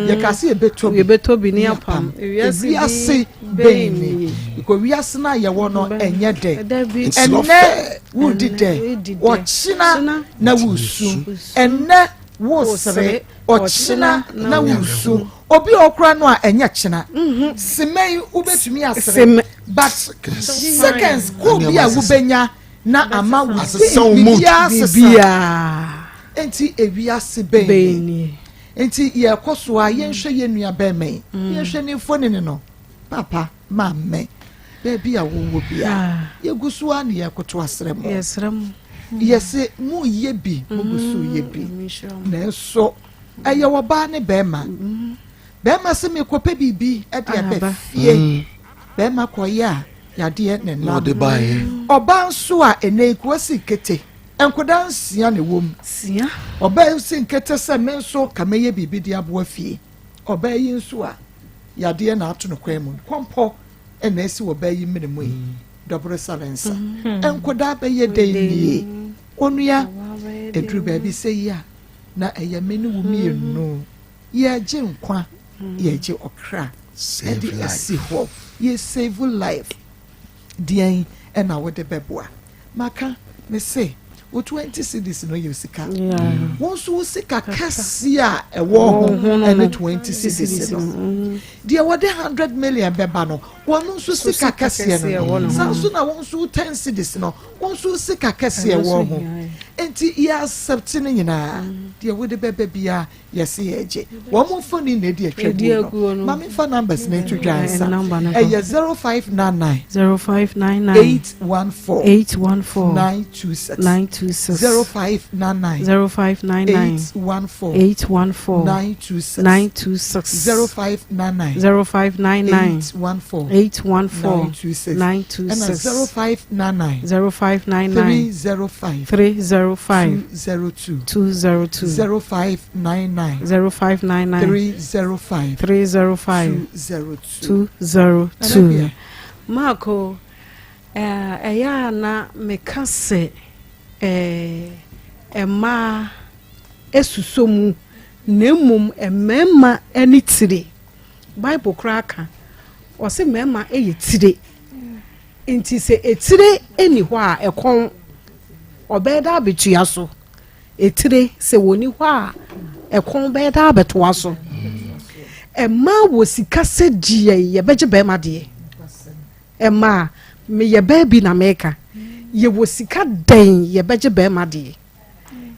yɛka sɛ yɛbɛtɔ bi yɛbɛtɔ bi ne ne apam apam ewiase ewiase bɛn ni because wiase no a yɛwɔ no ɛnyɛ dɛ ɛda bi It's not ɛnɛ fair. wodi dɛ wodi dɛ. ɔkyena Ɔkyena na wusu ɛnɛ wosere ɔkyena na wusu obi a ɔkora no a ɛnyɛ kyena semɛn wobɛtumi asere Seme. but seconds ko bi a wobɛnya na ama wo Asesa wo mood. biribiara sesa biribiaa nti ewiase bɛn bɛn ni nie nti yɛkɔ so a yɛnhwɛ yɛn nua bɛrima yi yɛnhwɛ ne mfonini no papa maame baabi a wowɔ bia yɛgu so a ne yɛkoto asrɛ mo yɛsrɛ mo yɛse moyɛ bi mogu so yɛ bi Nyame nhyira mo. Nanso ɛyɛ ɔbaa ne bɛrima bɛrima sɛ mekɔpɛ biribi de aba Aba. fie bɛrima kɔyɛ a yadeɛ ne Na nam ɔde baeɛ. Ɔbaa nso a ɛnɛ yi si nkete nkoda nsia na ɛwɔ mu sia ɔbaa yi si nkete sɛ me nso ka mɛyɛ biribi de aboa fie ɔbaa yi nso a yadeɛ na ato no kwan mu kɔmpɔ ɛna esi wɔ ɔbaa yi mene mu yi dɔboro sare nsa nkoda bɛyɛ dɛn nie onua eduru baabi sɛ yi a na ɛyɛ me ne wo mmienu yɛgye nkwa yɛgye ɔkra Save ɛde life. asi hɔ yɛ save life deɛn ɛna wode bɛboa maka me se wo 20 cedis no yɛ sika wo nso wo sika kɛseɛ a ɛwɔ ho ho no ɛne no. 20 cedis no deɛ wɔde 100 million bɛba no wɔn nso sika kɛseɛ kɛseɛ no wɔ ne ho. saa nso na wɔn nso 10 cedis no wɔn nso sika kɛseɛ Ɛno nso wɔ ho hia. nti yɛ accept ne nyinaa deɛ wode bɛba biara yɛse yɛgye wɔn mo mfoni na edi atwa Edi guo aguo no no. maame fa numbers na etu dwa nsa number no. Ɛyɛ 0599 0599 814 814 926 926 0599 0599 814 814 926 926 0599 0599 814 814 926 ɛna 926 0599 0599 305 305 202 202 0599 0599 305 305 202 202. Marco, ɛyɛ a na meka sɛ mmaa esusɔ mu na mmom mmarima ne tire Bible koraa ka ɔsɛ mmarima yɛ tire nti sɛ etire ni hɔ a ɛkɔn ɔbɛyɛ dɛ abɛtua so etire sɛ wɔni hɔ a ɛkɔn bɛyɛ dɛ abɛtoa so mmaa wɔ sika sɛ deɛ yɛbɛgye bɛrima deɛ mmaa meyɛ bɛɛ bi na mɛka yɛwɔ sika dɛn yɛbɛgye bɛrima deɛ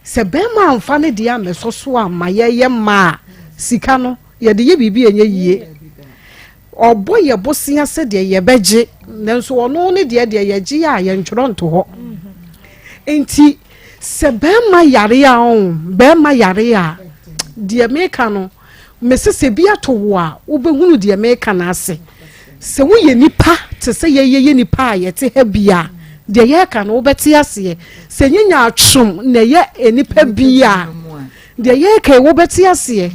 sɛ bɛrima amfa ne deɛ amɛsɔ so ama yɛyɛ mmaa sika no yɛde yɛ biribi ɛnyɛ yie ɔbɔ yɛ bosea sɛdeɛ yɛbɛgye nanso ɔno ne deɛ deɛ yɛgye a yɛntwerɛ nto hɔ nti sɛ bɛrima yare a ɔn bɛrima yare a deɛ meka no mese sɛ bi ato wo a wobɛhunu deɛ meka no ase sɛ woyɛ nipa te sɛ yɛyɛyɛ nipa a yɛte ha bi a deɛ yɛreka no wobɛte aseɛ sɛ nyɛ atwom na ɛyɛ nipa bi a deɛ yɛreka yi wobɛte aseɛ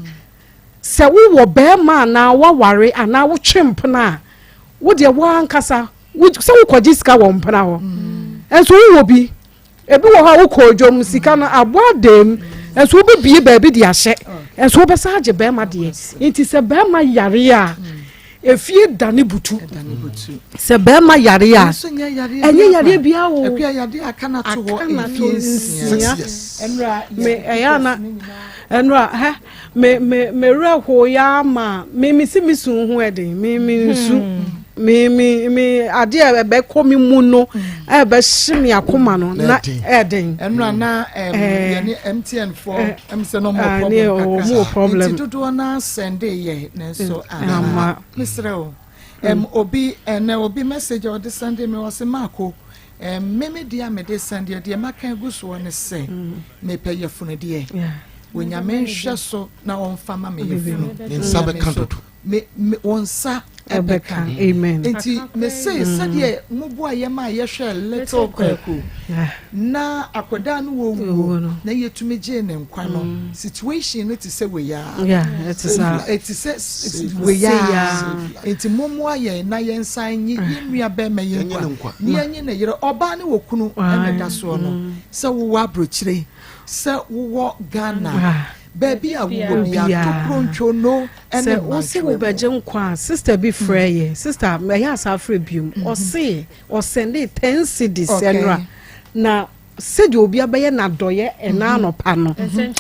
sɛ wowɔ bɛrima anaa waware anaa wotwe mpena a. Wo deɛ wo ankasa sɛ wokɔgye sika wɔ mpena hɔ nso wowɔ bi. Ebi wɔ hɔ a wokɔ dwom sika no abɔ adam nso wobɛbie baabi de ahyɛ nso wobɛsan agye bɛrima deɛ. Nti sɛ bɛrima yare a efie dane butu. Sɛ bɛrima yare a ɛnyɛ yareɛ biara o. Aka no ato nsia. Me ɛyɛ ana ɛnora hɛ me me me werɛ hoo ya ma me me si me su ho ɛden me me nsu hmm. me me me adeɛ a ɛbɛkɔ me mu no hmm. ɛbɛhye me akoma no na ɛden. ɛnora na yɛne mtn fo ɛm sɛ no ɔmo problem kakra nti dodoɔ na sɛnde yɛ nanso ama mesrɛ o ɛm obi ɛnɛ obi message a ɔde sɛnde me ɔse maako ɛm me me deɛ a mede sɛnde deɛ maka agu soɔ ne sɛ mepɛ yafunu deɛ Onyame nhwɛ so na ɔmfa ma me yafunu. Ne nsa bɛka dodo. Me me wo nsa ɛbɛka. Amen. Nti me se sɛdeɛ mo boa yɛ ma yɛhwɛ little Kwaku na akwadaa no wɔ wuo na yɛtumi gyee ne nkwa no mm. situation no te sɛ wei ara. Ɛte sɛ wei ara. Nti mo mmoa yɛn na yɛn nsan nye yɛn nua bɛrima yi nkwa ne yɛn nye ne yere ɔbaa ne wɔ kunu ɛna ɛda soɔ no mm. sɛ wowɔ aburokyire. Sɛ wowɔ Ghana, baabi a wowɔ bia, tokuro ntwono ne Sɛ wose mmankyerɛ mu. wobɛgye nkwa a, sister bi frɛ yɛ. Sister, ɛyɛ a saa frɛ biom. Ɔse ɔsɛndee ten cedis Okay. ɛnora. Na sɛdeɛ obi abɛyɛ n'adɔyɛ ɛna anɔpa no.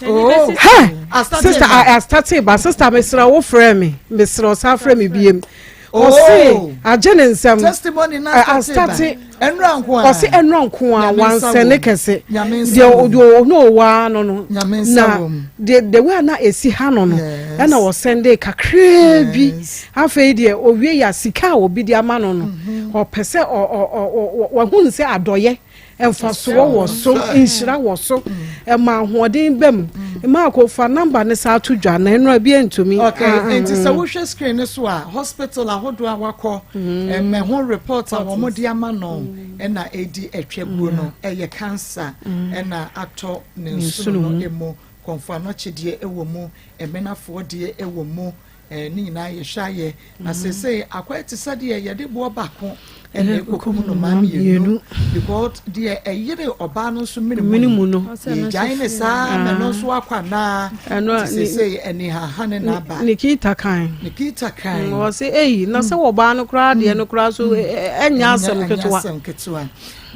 Oh, Hɛ! astate Sister, ba. a- astate ba. Sister, mesrɛ wo frɛ me. Mesrɛ wo san frɛ me biem. Ɔse Oh. agye ne nsam. Testimony na Ɛ, astate astate. ba. Ɛnora nko a. Ɔse ɛnora nko a Nyame nsa wansɛne wom. kɛse. Nyame nsa Deɛ wom. deɛ ɔno ɔwɔ ara no no. Nyame nsa Na wom. deɛ the way a na esi ha no no. Yes. Ɛna ɔsɛnde kakraa bi. Yes. Afei deɛ owie yɛ a sika a obi de ama no no. Mm-hmm. Ɔpɛ sɛ ɔ ɔ ɔ ɔ wahunu sɛ adɔyɛ mfasoɔ wɔ so nhyira wɔ so ɛma ahoɔden ba mu maako fa namba ne saa to dwa na ɛnora bi ntumi. ok nti sɛ wohwɛ screen no so a hospital ahodoɔ a wakɔ ɛmɛ ho report a wɔn de ama no ɛna edi atwa guo no ɛyɛ cancer ɛna atɔ ne nsono no emu kɔnfo anɔkye deɛ ɛwɔ mu ɛmɛnafoɔ deɛ ɛwɔ mu. Ne nyinaa yɛhwɛ ayɛ. Na seesei akɔyɛ te sɛ deɛ yɛde boɔ baako na ɛkɔkum nnomaa mmienu because deɛ ɛyere ɔbaa no nso mene mu no yɛgyae ne saa ma ɛno nso akɔ anaa nti seesei anihaha ne n'aba. Nikita kan. Nikita kan. Wɔse ei na sɛ ɔbaa no koraa deɛ no koraa so ɛnyɛ asɛm ketewa. Ɛnyɛ asɛm ketewa.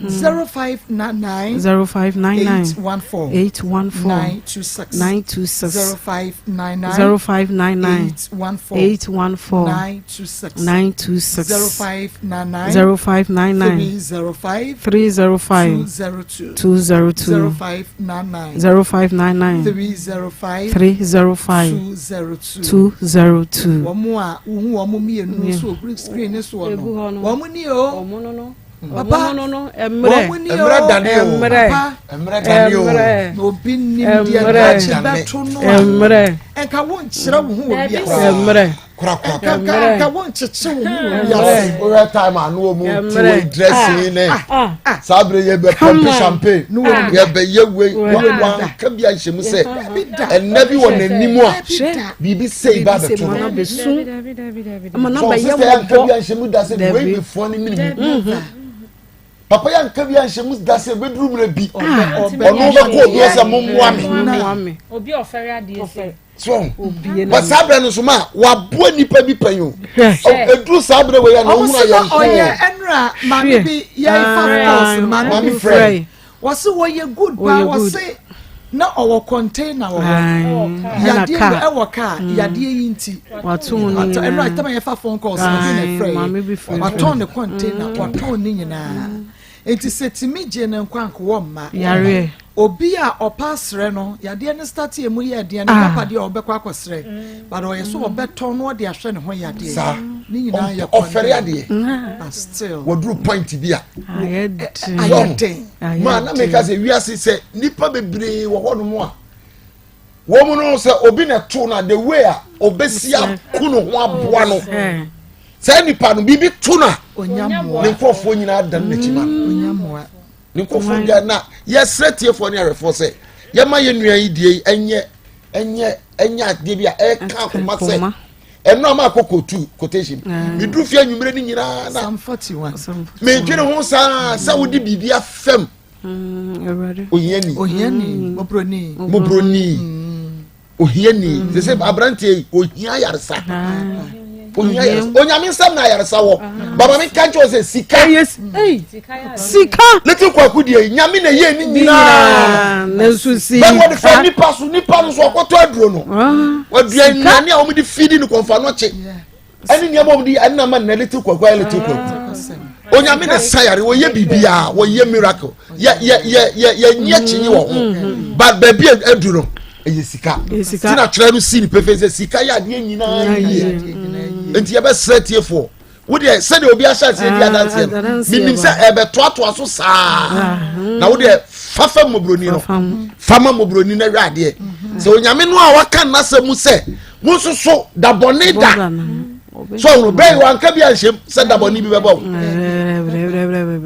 0599 0599 814 814 926 926 0599 0599 814 814 926 926 0599 0599 305 305 202 202 0599 0599 305 305 202 202 wɔn a wohu wɔn mmienu nso wɔ screen ne soɔ no wɔn ni o. Papa, no no mmerɛ mmerɛ dane o mmerɛ mmerɛ dane o mmerɛ na obi nim deɛ daakye bɛto no a mmerɛ nka wonkyerɛ wo ho wɔ wiase mmerɛ korakora nka nka wonkyekye wo ho wɔ wiase wohwɛ time ano wɔ mu ti wɔ dressing ne saa bere yɛ bɛ pɔmpe champagne yɛ bɛ yɛ wei wanka bi anhyɛ mu sɛ ɛnna bi wɔ n'anim a biribi sei ba bɛto no Ama so n'aba yɛ sista yɛ anka mmɔbɔ. bi anhyɛ mu da sɛ wei Dabi. bi fua ne mene mu mhm. papa yɛ anka bi anhyɛ mu da sɛ ebeduru mmerɛ bi ɔno bɛkɔ obi sɛ mommoa me Mmoa me. Obi a ɔfɛre adeɛ sɛ. so Obie but na saa berɛ no so ma waboa nipa bi pɛn o Hwɛ. ɛduru saa berɛ wei a na ɔmo ɔhunu si na ayɔnko ɔyɛ ɛnura maame bi yɛ fa Hwɛ. calls no maame Maame bi frɛ. frɛ wɔsi wɔyɛ good paa Wɔyɛ good. wɔsi na ɔwɔ container wɔ hɔ Ae, ɛna yadeɛ car. no ɛwɔ car yadeɛ yi nti Watɔn ne Watɔ- ɛnura nyinaa. tɛmɛ yɛfa phone calls no bi na Ae, ɛfrɛ maame bi yɛ frɛ. watɔn ne container watɔn ne nyinaa nti sɛ tìmi gye ne nkwa nko wɔ mma Yareɛ. obi a ɔpa asrɛ no yadeɛ no start emu yɛ ɛdeɛ no Ah. papa deɛ ɔbɛkɔ akɔsrɛ but ɔyɛ so ɔbɛtɔn no ɔde ahwɛ ne ho yadeɛ saa ne nyinaa yɛ ɔfɛre adeɛ but still wɔduru point bi a Ayɛ den. ayɛ den maa na meka sɛ wiase sɛ nipa bebree wɔ hɔnom a wɔn mu no sɛ obi na ɛto no a the way a obesi ako ne ho aboa no saa nipa no biribi to no a ne nkurɔfoɔ nyinaa dan n'akyi ma no ne nkurɔfoɔ nyinaa na yɛsrɛ tiefoɔ ne ahwɛfoɔ sɛ yɛma yɛn nua yi die yi ɛnyɛ ɛnyɛ ɛnyɛ adeɛ bi a ɛka akoma sɛ. Ɛno a maakɔ kootu quotation. Meduru fie anwummerɛ no nyinaa na medwene ho saa sɛ wode biribi afam mm, ohiani. Ohiani, mmɔborɔni. Mmɔborɔni. Mm. Ohiani. Sɛ sɛ aberanteɛ yi, ohia ayaresa. Ah. Ohia ayaresa. Onyame nsɛm na ayaresa wɔ. Ah. Baba mi ka nkyɛn sɛ sika. Sika. Little kwaku deɛ nyame na ɛyɛ ne nyinaa. Nanso sika. Bɛn wɔde fa nipa so nipa no so ɔkɔtɔ aduro no. Ah. Wɔdua nnuane a wɔde fidi no kɔnfa no kye. Ɛne nneɛma wɔde ɛne nama na little kwaku ayɛ little kwaku. Ah. Onyame na sa yare wɔyɛ biribiara wɔyɛ miracle yɛ yɛ yɛ yɛ yɛ nyɛ kyinyi wɔ ho. Mm-hmm. But baabi aduro no ɛyɛ sika. Ti na twerɛ no si ne pefe sɛ sika yɛ adeɛ nyinaa yie. Nti yɛbɛsrɛ tiefoɔ. Wo deɛ sɛdeɛ obi ahyɛ aseɛ di adanseɛ no menim sɛ ɛbɛtoatoa so saa ah, na wo deɛ fafa mmɔborɔni no fama mmɔborɔni no hwɛ adeɛ mhm. sɛ onyame no a waka nnasɛm mu sɛ mo nso so dabɔne da so ɔhono bɛyi wanka bi anhyɛm sɛ dabɔne bi bɛbɔ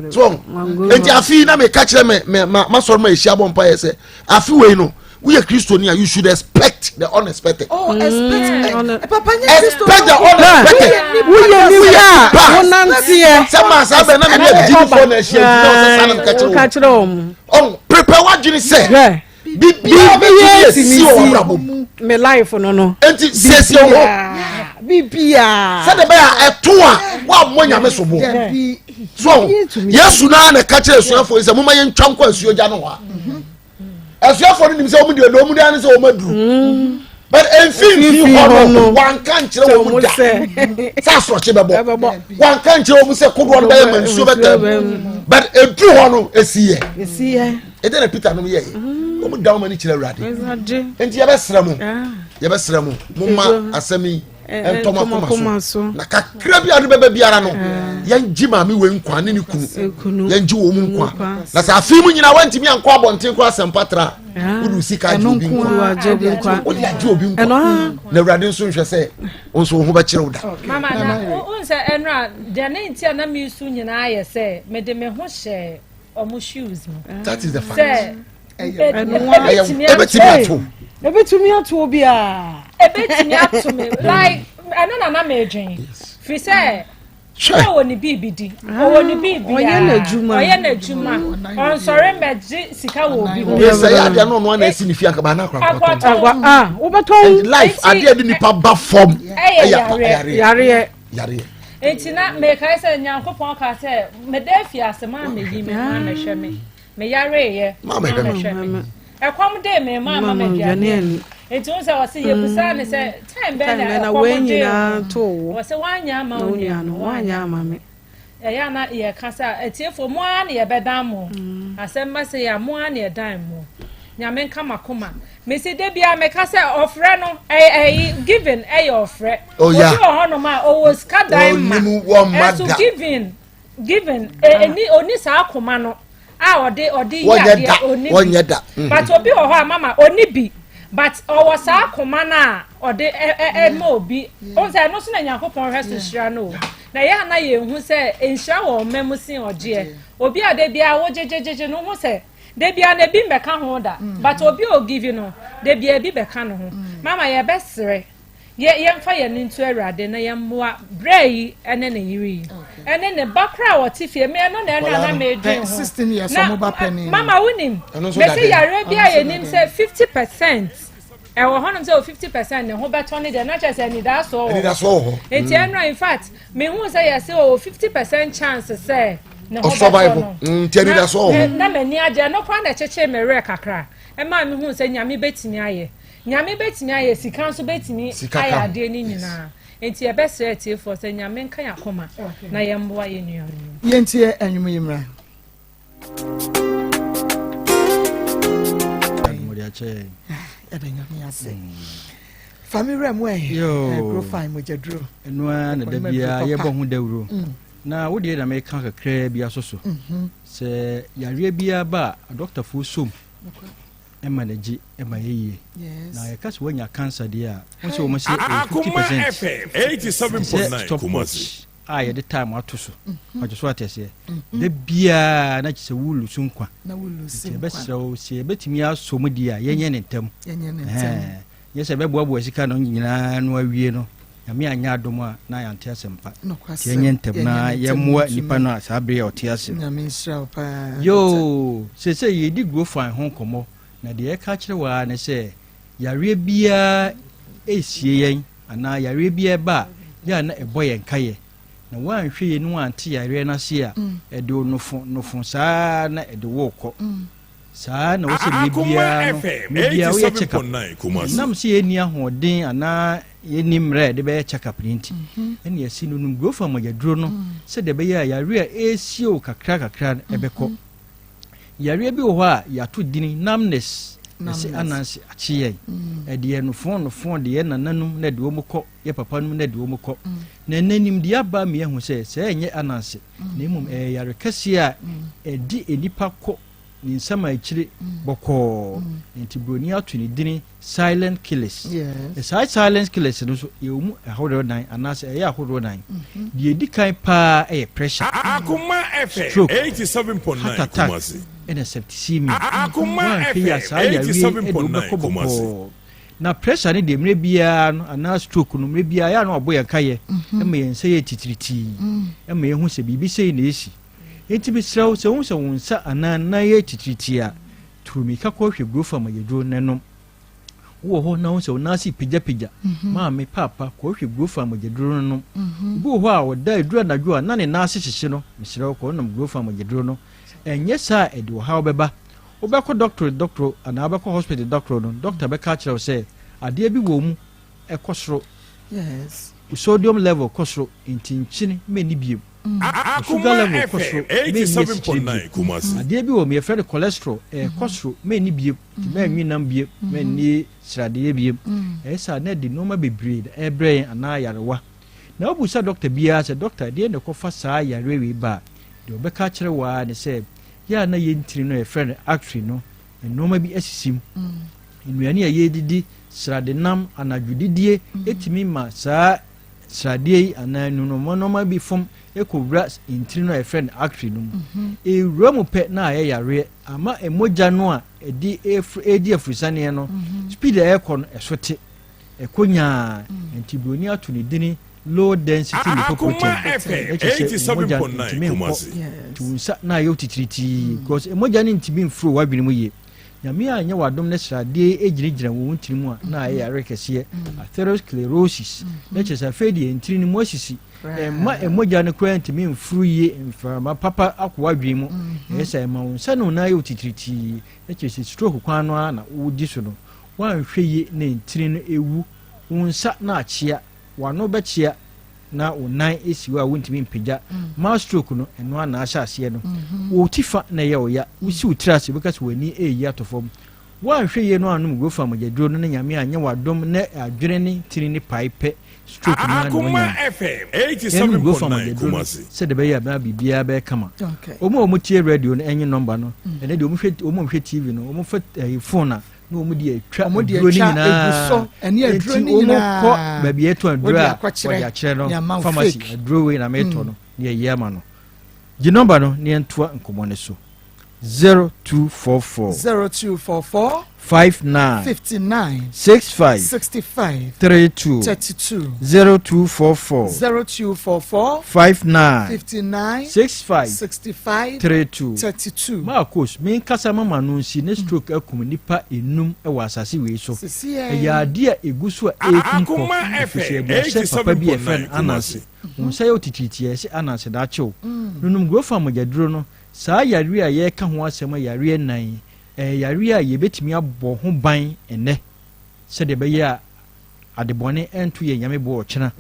wo so ɔho enti afei na meka kyerɛ me masɔre ma ɛhyia bɔ mpaeɛ sɛ afe wei no woyɛ kristoni a you should expect the unexpected. oh expect mm. eh, papa nye kristo expect the unexpected. woyɛ nipa a wonanteɛ. sɛ maa saa bɛn na mi yɛ gyidifoɔ na ɛhyɛ gyina ɔsɛ saa na mi ka kyerɛ wɔn. ɔn prepare wadwene sɛ biribiara bɛtumi esi wɔ w'abrabɔ mu. me life no no. eti siesie wo ho. biribiara. sɛde bɛyɛ a ɛto a woammɔ nyame so bo. So yesu naa na ɛka kyerɛ asuafoɔ yi sɛ moma yɛntwa nkɔ asuogya no hɔ a. Asuafoɔ no nim sɛ wɔn deɛ wɔn deɛ ne sɛ wɔn aduru. Mm. But mfimfini hɔ no wanka nkyerɛ wɔn da sɛ asorɔkye bɛbɔ. Wanka nkyerɛ wɔn sɛ kodoɔ no bɛyɛ ma nsuo bɛtɛ mu. But eduru hɔ no esi yɛ. Ɛdɛ na Peter nom yɛ yɛ. Mm. Wɔn da wɔn ani kyerɛ Awurade. Nti yɛbɛsrɛ mo ah. yɛbɛsrɛ mo mo ma asɛm yi. ntɔ mo akoma so na kakra bi a de bɛba biara no yɛngye maame wei nkwa ne ne kunu yɛngye wɔn mu nkwa na sɛ afei mu nyinaa wantumi ankɔ abɔnten kora asɛmpa tra wode sika agye obi nkwa wode agye obi nkwa na awurade nso nhwɛ sɛ wo nso wo ho bɛkyerɛ wo da mama na wohu sɛ ɛnora deɛ ne nti a na mesu nyinaa yɛ sɛ mede me ho hyɛ ɔmo shoes mu that is the fact sɛ ebetumi ato ebetumi ato obiara ebetumi ato me like ɛno na na medwen firi sɛ ɔwɔ ne biribi di ɔwɔ ne biribi ɔyɛ n'adwuma ɔyɛ n'adwuma ɔnsɔre mbɛgye sika wɔ obi hɔ. sɛ yɛ adeɛ no ɔno ana esi ne fie akaba ana akora akɔtɔn ah wobɛtɔn and life adeɛ de nipa ba fam ɛyɛ yareɛ yareɛ yareɛ. Enti na mekae sɛ Nyankopɔn kaa sɛ meda afiase maa meyi me maa mɛhwɛ me meyareeɛ maa mɛhwɛ me ɛkɔm dee me maa ma m'aduane ani enti wo sɛ wɔse yɛbusaa ne sɛ time bɛn na ɛkɔm dee wo wɔse woanyɛ ama wo nua no woanyɛ ama me ɛyɛ a na yɛka sɛ atiefoɔ mo ara na yɛbɛdan mo mm. asɛm ba sɛ yɛ a mo ara na yɛdan mo nyame nka makoma mesi da bia meka sɛ ɔfrɛ no ɛyi giving ɛyɛ ɔfrɛ oh, obi wɔ hɔnom a ɔwɔ sika dan ma ɛso giving giving ɛni ah. oni saa akoma no a ɔde ɔde yi adeɛ oni bi mhm. but obi wɔ hɔ a mama oni bi but ɔwɔ saa akoma no a ɔde ɛma obi ɔn sɛ ɛno so na nyankopɔn hwɛ so hyira no o na ɛyɛ ana yɛn hu sɛ nhyira wɔ ɔma mu sin ɔgyeɛ obi a de bia wo gyegyegyegye no ho sɛ de bia na ebi mbɛka ho da mm. but obi a ogivi no de bia ebi bɛka no ho mm. mama yɛbɛsrɛ. Yɛ yɛmfa yɛn ani nto Awurade na yɛmmoa berɛ yi ne ne yere yi ɛne ne ba koraa a wɔte fie me ɛno na ɛno a na medwen ho na mama wonim mese yareɛ bi a yɛnim sɛ 50 percent ɛwɔ hɔnom sɛ o 50 percent ne ho bɛtɔ ne deɛ na kyerɛ sɛ anidasoɔ wɔ hɔ nti ɛno in fact mehu sɛ yɛse o 50 percent chance sɛ ne ho bɛtɔ no mm, na m'ani agye ɛno koraa na ɛkyekyee me werɛ kakra ɛmaa mehu sɛ Nyame bɛtumi ayɛ. Nyame bɛtumi ayɛ, sika nso bɛtumi ayɛ adeɛ no nyinaa. Nti yɛbɛsrɛ atiefoɔ sɛ Nyame nka yɛn akoma na yɛmmoa yɛn nuanom. Yɛntie ɛnwom yi mmra. Yɛda Nyame ase. Fa me wura mu ɛ kuro fan mogyaduro. Ɛno ara na da biara yɛbɔ ho dawuro. Mm. Na wo deɛ na meka kakraa bi aso so. Mhm. Sɛ yareɛ biara ba a, adɔktafoɔ som ma no gye ma ɛyɛ yie. Na yɛka sɛ woanya cancer deɛ a, wo sɛ wɔn sɛ ɛyɛ 50 percent sɛ stop watch a yɛde time ato so. Mhm. Ɔgye so ate aseɛ. Mhm. Da biara na kyerɛ sɛ wo lusu nkwa. Nti yɛbɛsrɛ wo sɛ yɛbɛtumi asɔ mu deɛ a yɛnyɛ ne ntɛm. Nyɛ sɛ bɛboaboa sika no nyinaa no awie no. Nyame anyɛ adom a na yɛante asɛmpa. Nti yɛnyɛ ntɛm na yɛmmoa nipa no a saa bere a ɔte ase no. Yoo, seesei yɛredi Grofan ho nkɔmmɔ, na deɛ yɛka akyerɛ wo ara ne sɛ yareɛ biara ɛresie yɛn anaa yareɛ biara ɛba a, yɛ a na ɛbɔ yɛn kayɛ. Na woanhwɛ yie na woante yareɛ no ase a, ɛde wo nofo nofo saa na ɛde wo rekɔ. Saa na wɔsɛ mmerɛ biara no, mmerɛ biara woyɛ check up. Ɛnam sɛ yɛnni ahoɔden anaa yɛnni mmerɛ a yɛde bɛyɛ check up no nti, mhm. ɛne yɛsi no nom growth mogyaduro no mm. sɛdeɛ ɛbɛyɛ a yareɛ a ɛresie wo kakra kakra no ɛbɛkɔ. Mhm. Yareɛ bi wɔ hɔ a yɛato dini numbness, ɛsɛ ananse akye yɛn. Mm. Ɛde yɛn nofo nofo de yɛn nananom na ɛde wɔn kɔ, yɛ papa nom na ɛde wɔn kɔ. Mm. Na ɛnɛ nimdeɛ aba mi ahu sɛ sɛ ɛnyɛ ananse, na mmom ɛyɛ yare kɛseɛ a ɛde nnipa kɔ ne nsam akyire bɔkɔɔ. Nti buroni ato ne dini silent killers. Na saa silent killers no nso yɛwɔ mu ahodoɔ nan anaasɛ ɛyɛ ahodoɔ nan. Mhm. Deɛ ɛdi kan paa ɛyɛ pressure, stroke, heart attack ɛna septicemia. Woanhwɛ yi a saa yareɛ ɛde wobɛkɔ bɔkɔɔ. Na pressure no deɛ mmerɛ biara no anaa stroke no mmerɛ biara yɛ a na wabɔ yɛn kayɛ mhm. ma yɛn nsa yɛ titiritii mm. ma yɛhu sɛ biribi sei na ɛsi. Enti mesrɛ wo sɛ wohu sɛ wo nsa anaa nan yɛ titiritii a, tu mmirika kɔhwɛ Gurofa mogyaduro na nom. Wowɔ hɔ na wohu sɛ wo nan ase repagyapagya, mhm. maame, paapa, kɔhwɛ Gurofa mogyaduro no nom. Mhm. Obi wɔ hɔ a ɔda aduru anadwo a na ne nan ase hyehye no, mesrɛ wo kɔnom Gurofa mogyaduro no. Ɛnyɛ saa a ɛde ɔhaw bɛba. Wobɛkɔ dɔktoro dɔktoro anaa wobɛkɔ hospital dɔktoro no, dɔkta bɛka akyerɛ wo sɛ adeɛ bi wɔ wo mu ɛkɔ soro. Wo sodium level kɔ soro nti nkyene mɛnni bio. Wo sugar level kɔ soro mɛnni asikyire bio. Adeɛ bi wɔ mu yɛfrɛ no cholesterol ɛkɔ soro mɛnni bio nti mɛnwe nam bio mɛnni sradeɛ bio. Ɛyɛ saa na ɛde nneɛma bebree na ɛbrɛ yɛn anaa yarewa. Na wobisa dɔkta biara sɛ dɔkta deɛ na ɛkɔfa saa yareɛ wei ba a, deɛ ɔbɛka akyerɛ wo ara ne sɛ Yɛ a na yɛn ntini no a yɛfrɛ no artery no, nnoɔma bi asisi mu. Nnuane a yɛdidi, sradenam, anadwo didie tumi ma saa sradeɛ yi anaa nnoɔma nnoɔma bi fam kɔwura ntini no a yɛfrɛ no artery no mu. Ɛwura mu pɛ na ayɛ yareɛ ama mogya no a ɛde ɛredi afurusaneɛ no, speed a ɛrekɔ no ɛso te. Ɛkɔ nyaa nti buroni ato ne dini low density lipoprotein ɛkyɛ sɛ mogya ntumi nkɔ nti wo nsa na ayɛ titiritii because mogya no ntumi mfuro w'adwene mu yie. Nyame anyɛ w'adom ne sradeɛ egyinagyina wɔ wo ntini mu a na ayɛ yare kɛseɛ atherosclerosis na kyerɛ sɛ afei deɛ ntini no mu asisi ɛmma mogya no koraa ntumi mforo yie mframa papa akɔ w'adwene mu ɛyɛ sɛ ɛma wo nsa ne wo nan ayɛ titiritii na kyerɛ sɛ stroke kwan no ara na wodi so no. Woanhwɛ yie na ntini no awu, wo nsa na akyea, w'ano bɛkyea na wo nan si hɔ a wontumi mpagya. Mild stroke no, ɛno ara na ahyɛ aseɛ no. Wo ti fa na ɛyɛ wo ya, wosi wo tiri ase, wobɛka sɛ w'ani reyi atɔ fam. Woanhwɛ yie na woannom Grofa mogyaduro no na Nyame anyɛ wo adom na adwene ne ntini no pae pɛ, stroke no ara na woanya no. Yɛnom Grofa mogyaduro no sɛdeɛ ɛbɛyɛ a na biribiara bɛyɛ kama. Wɔn a wɔtie radio no ɛnye nɔmba no, ɛnɛ deɛ wɔhwɛ wɔn a wɔhwɛ TV no, wɔfa eh, phone a na wɔn de atwa Wɔn de aduro no atwa nyinaa egu so, ɛne aduro nti no wɔn nyinaa. kɔ baabi a yɛtɔn aduro Wɔde a akɔkyerɛ wɔde akyerɛ no ne ama wo pharmacy fake. aduro wei na metɔ no na yɛyi ama no gye nɔmba no na yɛntoa nkɔmmɔ no so 0244 0244 59 59 65 65 32 32 0244 0244 59 59 65 65 32 32. Marcos, me nkasa ma m'ano nsi ne stroke akum nnipa enum wɔ asase wei so. Ɛyɛ ade a egu so a ɛrekum kɔ, efisɛ yɛde ahyɛ papa bi a yɛfrɛ no Ananse. Wo nsa yɛ wo titiritii a, yɛse Ananse daakye o. Nonom Grofan mogyaduro no. Saa yareɛ a yɛreka ho asɛm a yareɛ nnan yi, ɛyɛ yareɛ a yɛbɛtumi abɔ ho ban ɛnnɛ sɛdeɛ ɛbɛyɛ a adebɔne ɛnto yɛn Nyame boɔ ɔkyena.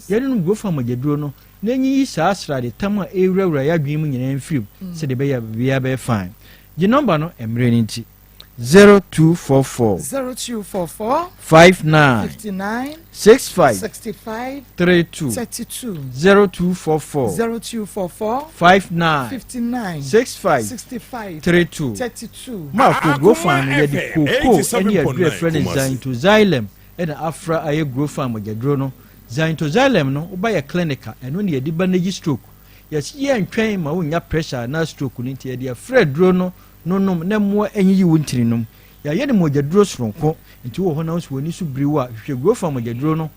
Yɛnonom Grofan mogyaduro no na enyiyi saa srade tam a ɛrewurawura yɛn adwene mu nyinaa mfiri mu sɛdeɛ ɛbɛyɛ a biribiara bɛyɛ fine. Gye nɔmba no mmerɛ no nti, 0244 0244 59 59 65 65 32 32 0244 0244 59 59 65 65 32 32. Marco Grofan no yɛde kookoo ne aduro a yɛfrɛ no xanthoxylum na afra ayɛ Grofan mogyaduro no. Xanthoxylum no, woba yɛ clinic a, ɛno na yɛde bandage stroke. Yɛse yɛntwɛn ma wonnya pressure anaa stroke no nti yɛde afra aduro no no nom na mmoa nyiyi wo ntini nom. Yɛayɛ no mogyaduro soronko, nti wowɔ hɔ na wo nso w'ani so biri wo a, hwehwɛ Grofan mogyaduro no.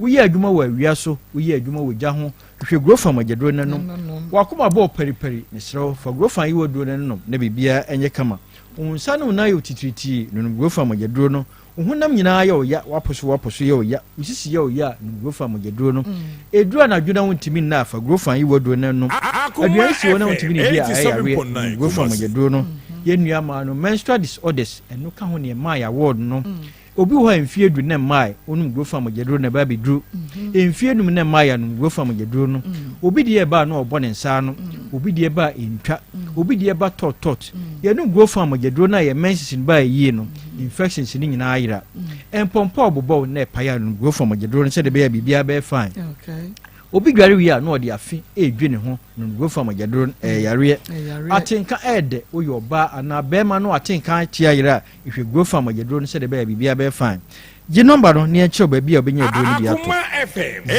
Woyɛ adwuma wɔ awia so, woyɛ adwuma wɔ gya ho, hwehwɛ Grofan mogyaduro no nom. W'akoma bɔ paripari, mesrɛ wo, fa Grofan yiwa duro no nom na biribiara nyɛ kama. Wo nsa ne wo nan yɛ wo titiritii, nonom Grofan mogyaduro no. Wo honam nyinaa yɛ wo ya, w'apo so w'apo so yɛ wo ya, wo sisi yɛ wo ya a, nom Grofan mogyaduro no. Ɛduru anadwo na wontumi nna a, fa Grofan yiwa duro no nom. Aduane si hɔ na wontumi nnidi a, ɛyɛ yareɛ, nom Grofan mogyaduro no. Yɛn nua maa no menstrual disorders, ɛno ka ho nea ɛmaa yɛ award no. Obi wɔ hɔ a mfie du na mmae onom gurofam mogyaduro na ɛba abɛduru mfie num na mmae anom gurofam mogyaduro no. Obi deɛ ɛba a na ɔbɔ ne nsa ano, obi deɛ ɛba a ɛntwa, obi deɛ ɛba tɔt tɔt. Yɛnom gurofam mogyaduro no a yɛn menses no baa yie no, infections no nyinaa ayera. Mpɔmpɔ a ɔbobɔw na ɛpae a nom gurofam mogyaduro no sɛdeɛ ɛbɛyɛ a biribiara bɛyɛ fine. Obi dware wie a na ɔde afe redwi ne ho nom gurofam mogyaduro no, ɛyɛ yareɛ. Atenka ɛɛdɛ, woyɛ ɔbaa anaa barima na w'atenka ate ayera a, Hwehwɛ Growth Farm agyaduro no sɛdeɛ ɛbɛyɛ a biribiara bɛyɛ fine. Gye nɔmba no na yɛnkyerɛ wo baabi a wobɛnya aduro no bi atɔ.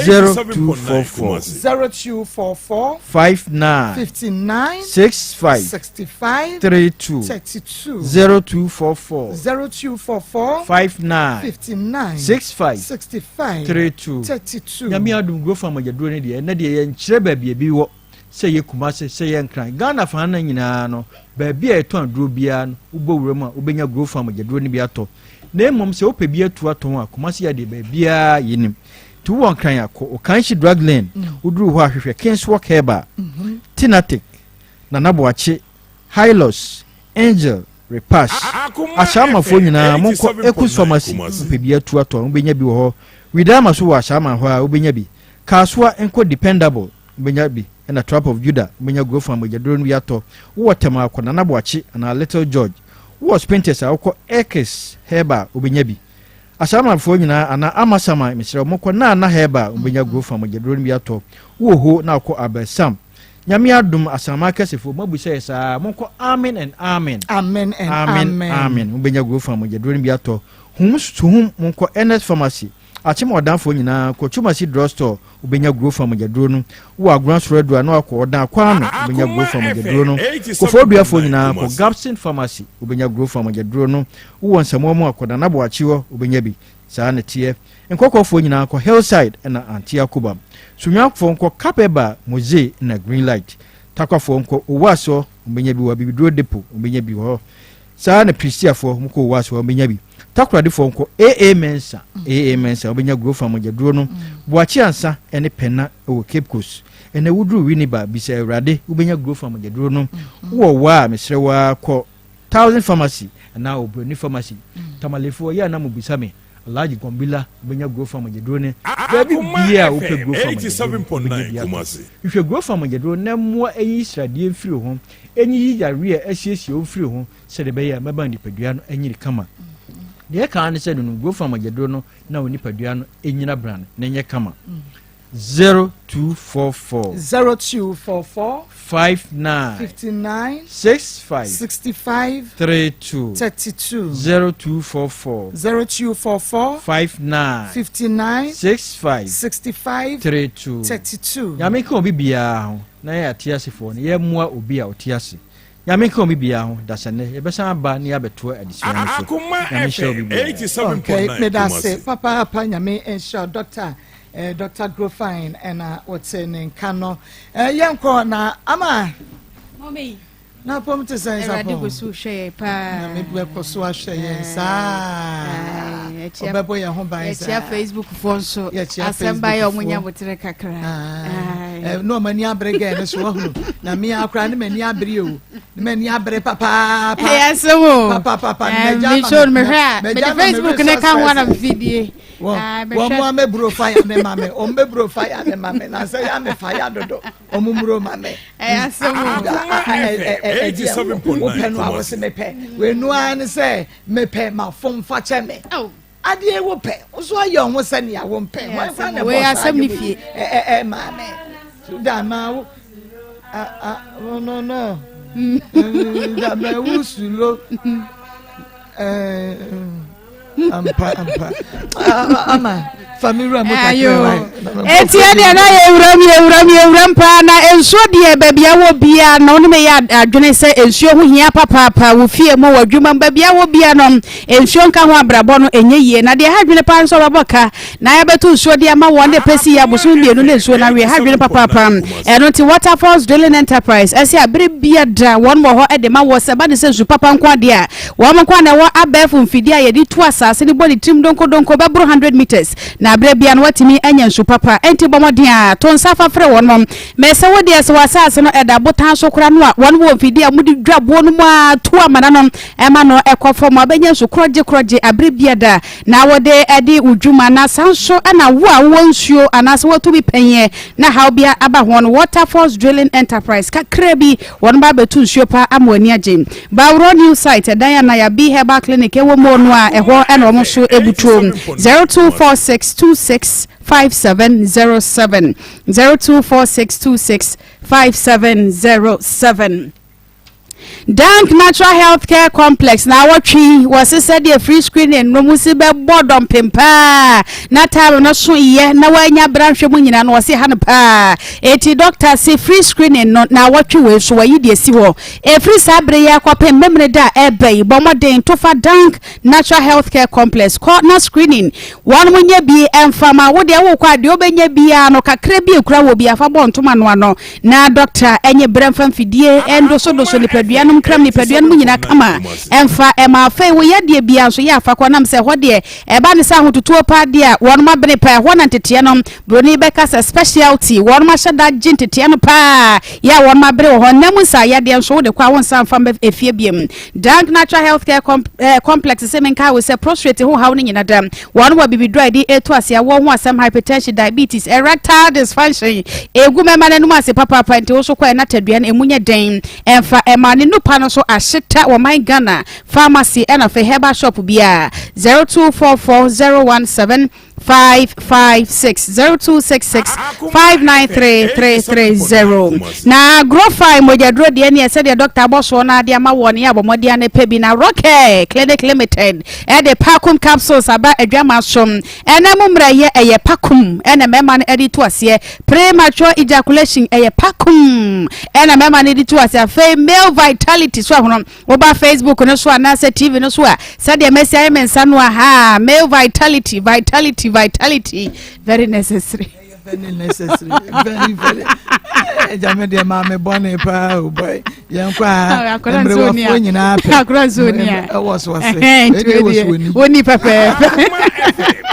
0244 0244 59 59 65 65 32 32 0244 0244 59 59 65 65 32 32. Nyame adom Growth Farm agyaduro no deɛ ɛnɛ deɛ yɛnkyerɛ baabi a ebi wɔ. Sɛ ɛyɛ Kumasi, sɛ ɛyɛ Nkran, Ghana faa no nyinaa no, baabi a yɛtɔn aduro biara no, wobɔ wura mu a, wobɛnya Grow Farm gyaduro no bi atɔ. Na mmom sɛ wopɛ bi atu atɔn a, Kumasi ha deɛ baabiara yɛnim. Nti wowɔ Nkran a, kɔ Okanhyi Drug Lane, woduru hɔ a hwehwɛ Kingswalk Herbal, Tinatic, Nana Boakye, Hylos, Angel, Repash. Ashaimanfoɔ nyinaa monkɔ Ekus Pharmacy, wopɛ bi atu atɔ a, wobɛnya bi wɔ hɔ. Widama nso wɔ Ashaiman hɔ a, wobɛnya bi. Kasoa nkɔ Dependable, wobɛnya bi, ɛna Trap of Judah, wobɛnya Grofan mogyaduro no bi atɔ. Wowɔ Tema a, kɔ Nana Boakye anaa Little George. Wowɔ Spintex a, wokɔ Erkes Herbal, wobɛnya bi. Asamanfoɔ nyinaa anaa Amasaman, mesrɛ wo, mokɔ Nana Herbal, wobɛnya Grofan mogyaduro no bi atɔ. Wowɔ Ho na wokɔ Albert Sam. Nyame adom, Asaman akɛsefoɔ, moabu sɛ yɛ saa, monkɔ Amen and Amen. Amen and Amen, Amen. Amen. Wobɛnya Grofan mogyaduro no bi atɔ. Hum, Suhum, monkɔ Ernest Pharmacy. Akyem ɔdanfoɔ nyinaa kɔ Twumasi drug store wobɛnya Grofa mogyaduro no. Wowɔ Agona soro aduru a na wakɔ Ɔdan Akwaa ano wobɛnya Grofa mogyaduro no. Kofoɔduafoɔ nyinaa kɔ Gabson pharmacy wobɛnya Grofa mogyaduro no. Wowɔ Nsamoa mu a kɔ Nana Boakye hɔ wobɛnya bi. Saa na ɛteɛ. Nkɔkɔfoɔ nyinaa kɔ Hillside na Auntie Akobam. Sunyanifoɔ nkɔ Kapeba, Moze na Greenlight. Takwafoɔ nkɔ Owuase hɔ wobɛnya bi wɔ Abibiduro Depot wobɛnya bi wɔ hɔ. Saa ara na Piristiafoɔ, wɔkɔ Oas hɔ a, wɔbɛnya bi. Takoradefoɔ nkɔ AA Mensah, AA Mensah, wɔbɛnya Gurofa mogyaduro no. Boakye Ansa ne Pɛna wɔ Cape Coast. Ɛnɛ woduru Winneba, bisa Awurade, wobɛnya Gurofa mogyaduro no. Wowɔ Wa a, mesrɛ wo ara, kɔ Thousand Pharmacy anaa Obroni Pharmacy. Tamalefoɔ, yɛ a na mobisa me, Alhaji Gombila, wobɛnya Gurofa mogyaduro no. Baabi biara a wopɛ Gurofa mogyaduro no, wobɛnya bi atɔ. Hwehwɛ Gurofa mogyaduro na mmoa nyi sradeɛ mfiri wo ho. Enyiyi yareɛ a asiesie wo mfiri ho sɛdeɛ ɛbɛyɛ a mɛma nipadua no anyini kama. Deɛ ɛka ara ne sɛ nonom Grofam mogyaduro no na wo nipadua no nnyina bran na ɛnyɛ kama. 0244. 0244. 59. 59. 65. 65. 32. 32. 0244. 0244. 59. 59. 65. 65. 32. 32. Nyame nka obi biara ho. Na yɛ ateasefoɔ no, yɛmmoa obi a ɔte ase. Nyame nka obi biara ho, dasɛnnɛ yɛbɛsan aba na yɛabɛtoa adesua no so. Nyame nhyira obi biara. Okay, medase papaapa Nyame nhyira wo Doctor eh, Doctor Grofine ɛna wote ne nka no eh, yɛnkɔ na ama Mommy. Na apɔm te sɛn Awurade Sapɔn? gu so hwɛ yɛn paa. Nyame bɛkɔ so ahwɛ yɛn saa. Ɔbɛbɔ yɛn ho ban saa. Yɛkyia Facebook foɔ nso. Yɛkyia Asɛm ba yɛ Facebook ɔmo nya foɔ. botere kakra. Eh, na ɔmo ani abere gɛɛ no so wahunu. Na me akora ne m'ani abere o. Ne m'ani abere papaapa. Ɛyɛ asɛm o. Papaapa. Eh, Mɛgya me ama show no me- mehwɛ a mɛgya mede ama me Facebook ne ka ho resource ana mfidie. Wɔn Ah, wɔn mehwɛ mo amɛburo fire ne ma me. Wɔn bɛburo fire ne ma me. Na sɛ yɛ ame fire dodo. Wɔn mmuro ma me. Ɛyɛ asɛm o. Ɛdeɛ wopɛ no a wose mepɛ. Wei ara ne sɛ mepɛ ma fom fa kyɛ me. Adeɛ wopɛ nso ayɛ ɔho sɛ nea wompɛ. Wɔn fa na ɛbɔ saa adeɛ wei ɛ maa me. So da ma wo a a no no. Da ma wo sulo. Ampa ampa. Ama fa mi wura mu kakra. Eti ɛdeɛ na yɛwuram yɛwuram yɛwuram paa na nsuo deɛ baabi a wɔ biara no ne meyɛ adwene sɛ nsuo ho hia papaapa wo fie mu wɔ adwuma mu baabi a wɔ biara no nsuo nka ho abrabɔ no ɛnyɛ yie na deɛ ha adwene paa nso wɔbɔ ka na yɛbɛto nsuo de ama wɔn de pɛ si yɛ abosom mmienu ne nsuo no awie ha adwene papaapa ɛno nti Waterfalls Drilling Enterprise ɛsɛ abere bia da wɔn wɔ hɔ de ma wɔ sɛ ba ne sɛ nsu papa nko adeɛ a wɔn nko na ɛwɔ abɛɛfo mfidie a yɛde tu asase no bɔ ne tirim donkodonko bɛboro 100 meters Na berɛ biara no woatumi anya nsu papa. Enti bɔ mmɔden ara to nsa fa frɛ wɔn. Mese wo deɛ, sɛ w'asase no da abotan so koraa no a, wɔn wɔ mfidie a wɔde dwa boɔ no mu ara tu amena no ma no kɔ fam. Wobɛnya nsu korɔgye-korɔgye aberɛ biara na wode adi wo dwuma. Na saa nso na wo a wowɔ nsuo anaasɛ woatu bi pɛnyɛ na haw biara aba ho no, Waterfalls Drilling Enterprise kakra bi wɔn ba abɛtu nsuo pa ama w'ani agye. Bawuro New Site ɛdan a Naya B Herbal Clinic ɛwɔ mu no a ɛhɔ ɛna wɔn nso ɛbutuo 0246265707 0246265707. Dank Natural Health Care Complex na awɔtwe wɔ se sɛdeɛ free screening no mu si bɛbɔ dɔmpem paa na time no so yɛ na wɔanya bra nhwɛ mu nyinaa no wɔse ha no paa eti doctor se free screening no na awɔtwe wei so wɔyi deɛ si hɔ Ɛfiri saa bere yi ara kɔpem Memeneda a ɛreba yi, bɔ mmɔden to fa Dank Natural Health Care Complex kɔ na screening wɔnom nyɛ bi mfa ma wo. Deɛ wokɔ a deɛ wobɛnya biara no kakra bi ekura wɔ bi afa bɔ ntoma no ano na dɔkta ɛnyɛ berɛ mfa mfidie ndosodoso nipadua nom nkram nipadua nom nyinaa kama ɛmfa ɛma afei wo yadeɛ biara nso yɛ afa kɔ nam sɛ ɛhɔ deɛ ɛba ne sɛ ahototuo paa deɛ a wɔnom abene paa ɛhɔ na nteteɛ no Buroni bɛka sɛ specialty, wɔnom ahyɛ da gye nteteɛ no paa, yɛ a wɔnom abere wɔ hɔ. Nna mu nsaeyadeɛ nso wode kɔ a wo nsa mfa mma efie biom. Dank Natural Health Care Complex se menkae wo sɛ prostrate ho haw no nyina da. Wɔnom wɔ bibiduro a yɛde etu ase awoɔ ho asɛm, hypertension, diabetes, erectile dysfunction, egu mɛma no anom ase papaapa nti wo nso kɔ ɛ na tadua no emu nyɛ den ɛmfa ɛma ne nupa no nso ahyeta wɔ man Ghana pharmacy ɛna afei herbal shop biara 0244 017 556 0266 593 330 na grofai mogyaduro deɛ neɛ sɛdeɛ dɔkta abɔ soɔ no ade ama wɔ ne abɔ mmɔden ano pɛ bi na Rockcare Clinic Limited ɛde Pakum capsules aba adwama so ɛna mu mmerɛ yɛ ɛyɛ Pakum ɛna mmarima no ɛde to aseɛ premature ejaculation ɛyɛ Pakum ɛna mmarima no de to aseɛ afei male vitality so ahono Woba Facebook no so anaasɛ TV no so a, sɛdeɛ mɛsi ayɛ me nsa no aha, male vitality, vitality, vitality, very necessary. Very necessary, very very. Ɛgya me deɛ maame bɔne paa o boy. Yɛn kɔ a mmerewafoɔ nyinaa pɛ. Akora nso ni a. Ɛwɔ so ase. Ɛdi ɛwɔ so oni. Oni pɛpɛɛpɛ.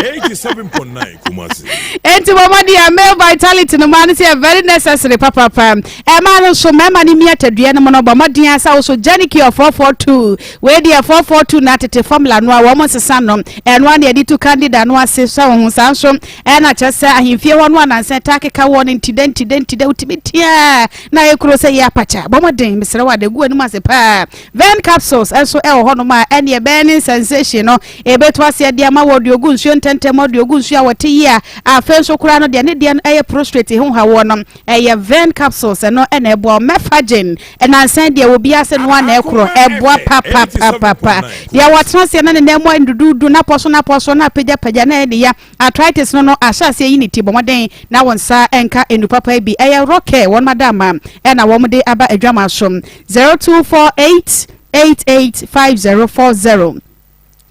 87.9 Kumasi. Enti wɔn deɛ male vitality no maa no sɛ very necessary papaapa. Ɛmaa no nso mmarima no mia tadua no mu no bɔ mmɔden ara sɛ woso Janicure 442. Wei deɛ 442 na tete formula no a wɔn nsesa no. Ɛno ara na yɛde tu candida no ase sɛ wo ho. Saa nso ɛna kyerɛ sɛ ahemfie hɔ no anansa taa keka wɔ no ntida ntida ntida wotumi tia na ayɛ kuro sɛ yɛ apakya. Bɔ mmɔden mesrɛ wo ade gu anim ase paa. Vern capsules nso ɛwɔ hɔnom a ɛneɛ burning sensation no ɛbɛtu aseɛ de ama wɔ deɛ ogu nsuo ntɛntɛm deɛ ogu nsuo a wɔte yie a afei nso koraa no deɛ ne deɛ no ɛyɛ prostrate ho hawoɔ no Ɛyɛ Vern capsules ɛno na ɛboa wo. Mephagen nnansa yi deɛ obiara se noa na ɛkorɔ ɛboa papapapapa. Deɛ wɔtena aseɛ na ne nan mu ayɛ duduudu na pɔ so na pɔ so na apagyapagya na ɛyɛ ne ya arthritis no no ahyɛ aseɛ yi ne ti bɔ mmɔden na wo nsa nka nnuru papa yi bi. Ɛyɛ Rockcare wɔn adaama ɛna wɔn de aba adwamaa so 0248 88 5040.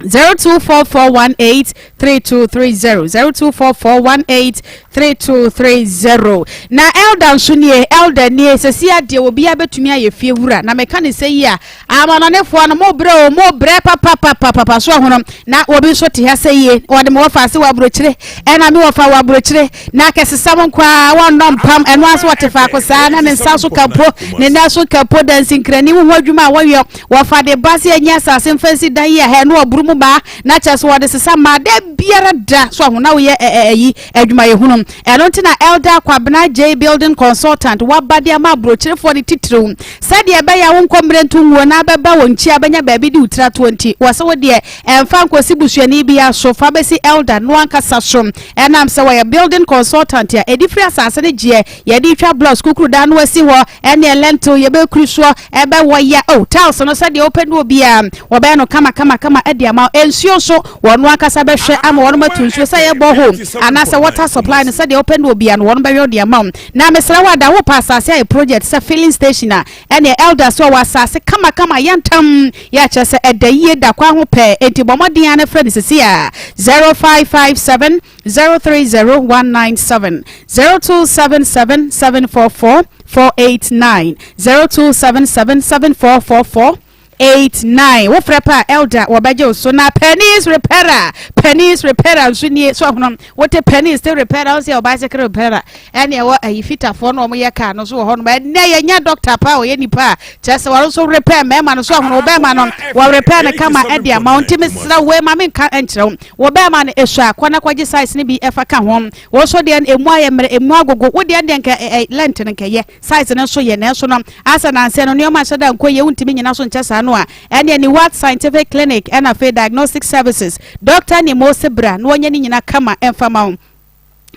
0244183230 0244183230 na elder nso nie elder nie sɛsi adeɛ obiara bɛtumi ayɛ fie wura na meka ne sɛ yi a amanɔnefoɔ no mo brɛ o mo brɛ papapapapa so ahono na obi nso te ha sɛ yie wɔde me wɔfa ase wɔ aburokyire ɛna me wɔfa wɔ aburokyire na akɛsesɛm nko a wɔnnɔ mpam ɛno ara so wɔte faako saa na ne nsa so kapo ne nan so kapo dansinkrani wo ho adwuma a wɔyɔ Wɔfa de ba sɛ yɛnyɛ asase mfa nsi dan yi a hɛ no ɔboro mu baa na kyerɛ sɛ wɔde sesa mmaa da biara da so aho na woyɛ ɛyi adwumayɛhunu. Ɛno nti na Elder Kwabena Adjei Building Consultant waba de ama aburokyerefoɔ no titiriw sɛdeɛ ɛbɛyɛ a wonkɔ mmerɛ nto nguo na abɛba wɔn nkyi a bɛnya baabi de wo tiri atoɔ nti wɔse wo deɛ ɛmfa nkɔsi busuani biara so fa bɛsi Elder no ankasa so ɛnam sɛ wɔyɛ Building Consultant a ɛdi firi asase no gyeɛ Yɛde retwa blocks kukuru dan no asi hɔ ɛne lentil yɛbɛkuri soɔ ɛbɛwɔ ya oh tiles no sɛdeɛ wopɛ no obiara wɔbɛyɛ no kama kama kama ɛde ama. ama wo. Nsuo nso, wɔn ankasa bɛhwɛ ama wɔnom atu nsuo, sɛ ɛyɛ borehole anaasɛ water supply no, sɛdeɛ wopɛ no wɔ biara no, wɔnom bɛhwɛ de ama wo. Na mesrɛ wo ada, wopɛ asase ayɛ project sɛ filling station a, ɛneɛ Elder sɛ ɔwɔ asase kamakama yantam, yɛ a kyerɛ sɛ ɛda yie da kwan ho pɛɛ, enti bɔ mmɔden ara na frɛ no seesei ara, 0557 030 197, 0277 744 489, 0277 7444 89. Wofrɛ pɛ a, Elder wɔbɛgye wo so. Na Pennies Repairer, Pennies Repairer nso nie. So ahono wote Pennies te Repairer, wo sɛ yɛ bicycle repairer, ɛne ɛwɔ ayi fitafoɔ na wɔn yɛ car no so wɔ hɔ nom. Ɛnɛ yɛnya doctor pa a ɔyɛ nipa a kyerɛ sɛ wɔn nso repair mmarima no. So ahono wo bɛrima no wɔ repair no kama ɛde ama wo. Nti mesrɛ wo, ma menka nkyerɛ wo, wo bɛrima no esɔ a, kɔ na kɔgye size no bi ɛfa ka ho. Wo nso deɛ no emu ayɛ mmerɛ, emu agogo. Wo deɛ no deɛ nka ɛ ɛ length no nka ɛyɛ. Size no nso yɛ, nanso no asɛ nansɛ no nneɛma nhyɛ da nkɔ yie, wontumi nnyina so nkyɛ saa no a, ɛneɛ Niwat Scientific Clinic ɛna afei Diagnostic Services, Dɔkta Nimose bra na wɔnyɛ ne nyina kama mfa ma wo.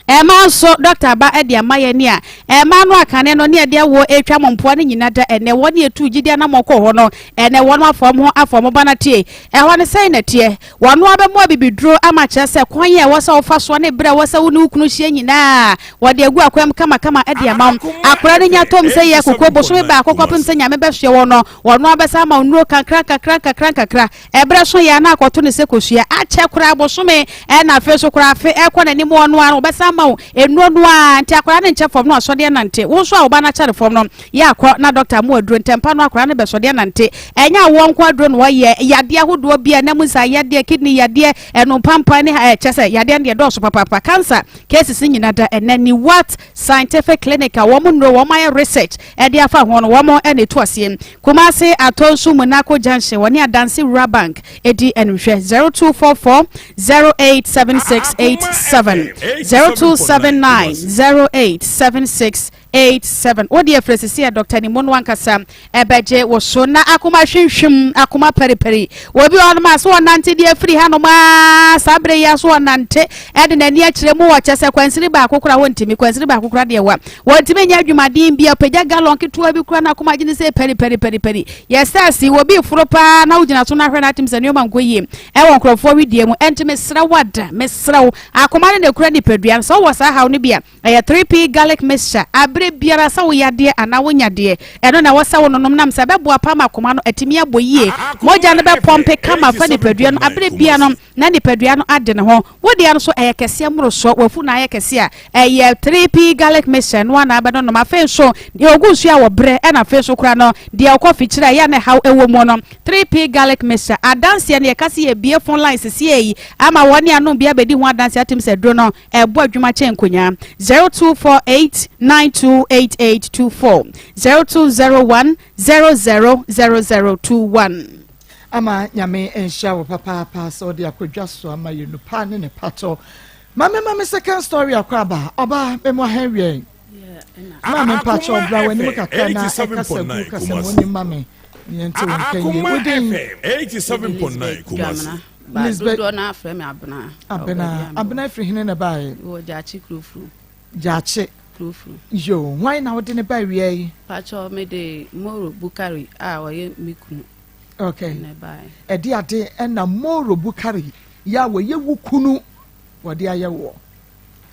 Ɛmaa nso Dɔkta aba de ama yɛn nea ɛmaa no akane no ne ɛde awoɔ retwa mo mpoa no nyina da ɛnɛ, wɔn a ɛtuu gyidie anammɔn kɔɔ hɔ no, ɛnɛ wɔn afa wɔn ho afa wɔn ba no atie. Ɛhɔ no sɛn na ɛteɛ? Wɔn ara bɛmo abibiduro ama akyerɛ sɛ kwan a ɛwɔ sɛ wofa soɔ ne berɛ a ɛwɔ sɛ wo ne wo kunu hyia nyinaa, wɔde agu akwan mu kamakama de ama wo. Akwadaa no nya tom sɛ yɛ koko bosome baako kɔpem sɛ Nyame bɛsoɛ wɔn no, wɔn ara bɛsan ama wo nnuro kakra nkakra nkakra nkakra. Ɛberɛ so yɛ a na akɔto no sɛ kosua. Akyɛ koraa bosome ɛna afei nso koraa afe ɛrekɔ n'anim ɔno ara wɔbɛsan ama wo nnuro no ara. Nti akwadaa no nkyɛ fam na wasɔde anante. Wo nso a wo ba no akyɛre fam no, Yɛ akɔ na dɔkta mo aduro ntɛmpa no akwadaa no bɛsɔde anante. Ɛnyɛ awoɔ nko aduro na wɔyɛ, yadeɛ ahodoɔ bi a ɛnam nsa yadeɛ, kidney yadeɛ, ɛno mpampan ne ha kyɛ sɛ yadeɛ no deɛ dɔɔso papaapa. Cancer cases no nyina da ɛnɛ Niwat Scientific Clinic a wɔn nnuro wɔn ayɛ research ɛde afa ho no wɔn ɛna ɛtu aseɛ. Kumasi Atonsu Munako Junction wɔne Adansi Rural Bank ɛdi animhwɛ 0244 087687 0279 0876 87 wo deɛ frɛ sisi a Doctor Nimo no ankasa ɛbɛgye wo so na akoma hwimhwim akoma paripari wɔ bi ɔnom a so ɔnante deɛ afiri hanom a saa berɛ yi a so ɔnante ɛde n'ani akyerɛ mu ɔkyɛ sɛ kwansini baako kora wɔntumi kwansini baako kora deɛ wa wɔntumi nyɛ adwumaden bi ɔpagya galɔn ketewa bi kora na akoma gye ne sɛ pari pari pari pari yɛsɛ asi wɔ bi foro paa na wogyina so no ahwɛ no atem sɛ nneɛma nkɔ yie ɛwɔ nkurɔfoɔ wedeɛ mu ɛnti mesrɛ wo ada mesrɛ wo akoma no na ɛkura nipadua no sɛ wowɔ saa haw no bi a Ɛyɛ 3P garlic mixture a berɛ biara sɛ woyɛ adeɛ anaa wonya deɛ, ɛno na ɛwɔ sɛ wononom nam sɛ ɛbɛboa paa ma akoma no atumi abɔ yie. Mogya no bɛpɔmpe kama afa nipadua no aberɛ biara no na nipadua no ade ne ho. Wo deɛ no nso ɛyɛ kɛseɛ mmorosoɔ, w'afu no ayɛ kɛseɛ a, ɛyɛ 3P garlic mixture ɛno ara na wobɛnonom. Afei nso deɛ ɔgu nsuo a wɔbrɛ ɛna afei nso koraa no deɛ ɔkɔ fikyire a ɛyɛ a na ɛhaw wɔ mu no, 3P garlic mixture. Adanseɛ no yɛka sɛ yɛbue phone lines seesei ama wɔne anom bi abɛdi ho adanseɛ atem sɛ aduro no Ɛbɔ adwuma kyɛn nkonyaa. 0248 928824 0201 000021. Ama Nyame nhyira wo papaapa sɛ wode akɔdwa so ama yɛ nupa ne ne patɔ. Ma me ma me second story akɔ aba ɔbaa me mo ahɛn wiɛn. Ma me mpakyɛ ɔbra w'anim kakra na ɛkasa gu kasa mu ni ma me. Yɛn te wo nka yie. Wodin. 87.9 Kumasi. Ba Lisbeth dodoɔ no ara frɛ me Abena. Abena. Abena firi hene na ɛbaeɛ? Wɔ Gyaakye Kurofuru. Gyaakye. Kurofuru. Yoo, hwan na wode ne ba awia yi? Pakyɛ mede Moro Bukari a ɔyɛ me kunu. Okay. Na ɛbaeɛ. Ɛde ade ɛna Moro Bukari yɛ a wɔyɛ wo kunu wɔde ayɛ woɔ?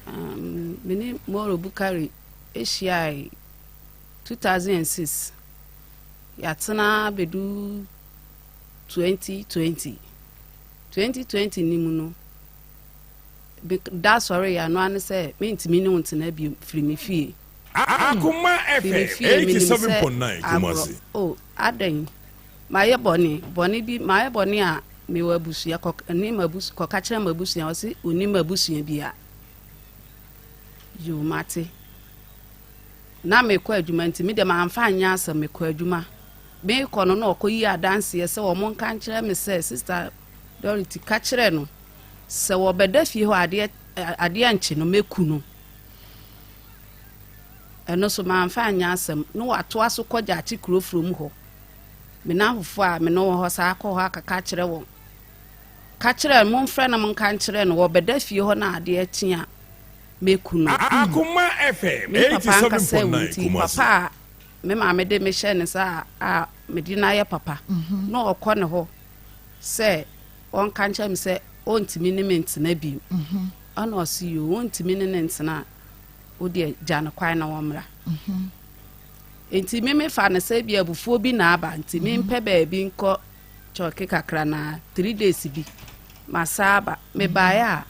Um, me ne Moro Bukari hyiae 2006. Yɛatena abɛdu 2020. 2020 no mu no, me da sɔre yɛ ano ano sɛ mentumi ne wo ntena bio firi me fie. Akoma Firi me FM fie menim sɛ 87.9 agorɔ Kumasi. o adɛn mayɛ bɔne bɔne bi mayɛ bɔne a mewɔ abusua kɔ ne m'abus kɔka kyerɛ m'abusua ɔse onim m'abusua bi a yoo mate na mekɔ adwuma nti me deɛ mamfa anyɛ asɛm mekɔ adwuma Merekɔ no na ɔkɔyi adanseɛ sɛ wɔn nka nkyerɛ me sɛ Sista Dorothy ka kyerɛ no sɛ wɔbɛda fie hɔ adeɛ adeɛ nkye no mɛku no. Ɛno so mamfa anyɛ asɛm na watoa so kɔ Gyaakye kuro furom hɔ. Me namfofoɔ a me ne wɔn hɔ saa kɔ hɔ akaka kyerɛ wɔn. Ka kyerɛ no momfrɛ no monka nkyerɛ no wɔbɛda fie hɔ na adeɛ kye a mɛku no. Akoma FM Me papa ankasa awu 87.9 nti Kumasi. papa a Me maame de me hyɛɛ ne nsa a mede no ayɛ papa na ɔkɔ ne hɔ sɛ. ɔnka nkyerɛ me sɛ ɔntumi ne me ntena bio. Ɛna ɔse yoo, wontumi ne ne ntena a, wo deɛ gya no kwan na wɔmmra. Nti me mefa no sɛ bi abufuo bi na aba nti mempɛ baabi nkɔ kyɔke kakra na 3 days bi masa aba. Mebaeɛ a,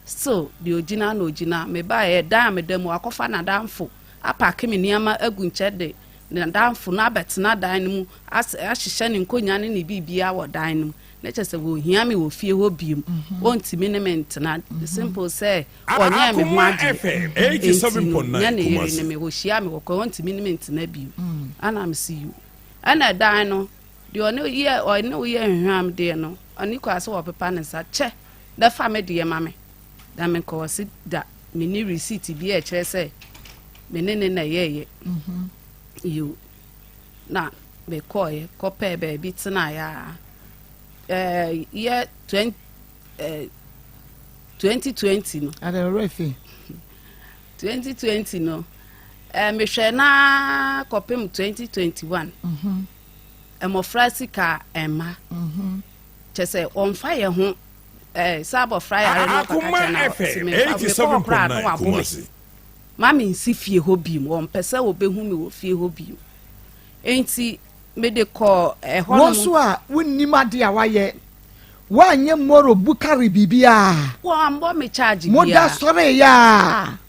still deɛ ogyina na ogyina. Mebaeɛ, dan a meda mu, wakɔfa n'adamfo apack me nneɛma agu nkyɛn de n'adamfo no abɛtena dan no mu, ahyehyɛ ne nkonnwa ne ne biribiara wɔ dan no mu. Ne kyerɛ sɛ wɔhia me wɔ fie hɔ biom, wɔntumi ne me ntena. Simple sɛ ɔnyɛ me ho Akoma adeɛ. FM Enti no 87.9 nyɛ ne yere Kumasi. ne me wɔhyia me wɔ kwan, wɔntumi ne me ntena biom. Ana me si you ɛna dan no deɛ, ɔne yɛ ɔne woyɛ nhwehwɛam deɛ no, ɔne kɔ sɛ wɔpepa ne nsa kyɛ bɛfa me deɛ ma me na me nkɔ. Ɔse da me ne receipt bi a ɛkyerɛ sɛ me ne ne na ɛyɛɛyɛ yo. Na mekɔɔyɛ kɔpɛɛ baabi tenaeɛ a yɛ 2020 no. Adɛwɛrɛ fi. 2020 no, mehwɛ naa kɔpem 2021, mmɔfra sika ɛma kyɛ sɛ ɔmfa yɛ ho sɛ abɔfra yare no, ɔkaka Akoma kyɛ na FM ɔse mekɔɔ koraa na 87.9 wabo me Kumasi. ma mensi fie hɔ biom. Wɔmpɛ sɛ wɔbɛhu me wɔ fie hɔ biom, enti mede kɔɔ ɛhɔ Wɔn nom. nso a wonnim ade a wayɛ, woanyɛ mmɔrɔ bukari biribiaa. Wɔambɔ me charge Moda biara. sɔre yɛ a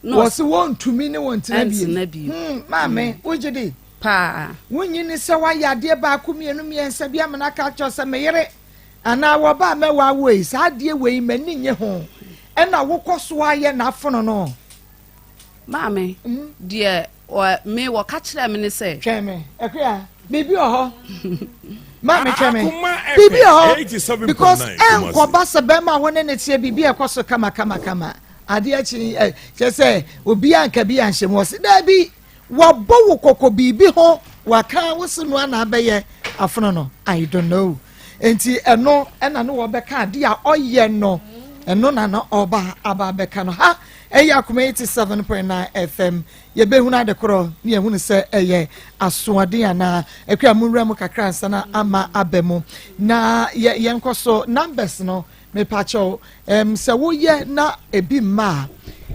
Na wɔ se wɔntumi ne wɔn tena Ɛntena bio. bio. Maame, wogye di paa wonyi ne sɛ woayɛ adeɛ baako, mmienu, mmiɛnsa bi amena ka kyerɛ sɛ meyere anaa wɔba a mɛwɔ awo yi, saa adeɛ wei m'ani nye ho, ɛna wokɔ so ayɛ n'afono no? Maame, deɛ me wɔka kyerɛ me ne sɛ Twɛn me, Akua, biribi wɔ hɔ. Maame, twɛn me. Akoma Biribi wɔ FM hɔ 87.9 because Kumasi. ɛnkɔba sɛ bɛrima a wo ne ne teɛ, biribi a ɛkɔ so kama kama kama, adeɛ akyi ɛ kyerɛ sɛ obiara nka bi anhyɛ mu. Ɔsi daabi, wabɔ wo kɔkɔ biribi ho, waka wo se no ana abɛyɛ afono no. I don't know. Nti ɛno ɛna ne wɔbɛka adeɛ a ɔyɛ no, ɛno na na ɔba aba abɛka no ha. Ɛyɛ Akoma 87.9 FM. Yɛbɛhunu ade korɔ ne yɛhunu sɛ ɛyɛ asoɔden anaa. Akua, mu nwura mu kakra nsa na ama aba mu na yɛnkɔ so. Numbers no, mepakyɛw, sɛ woyɛ na ebi mma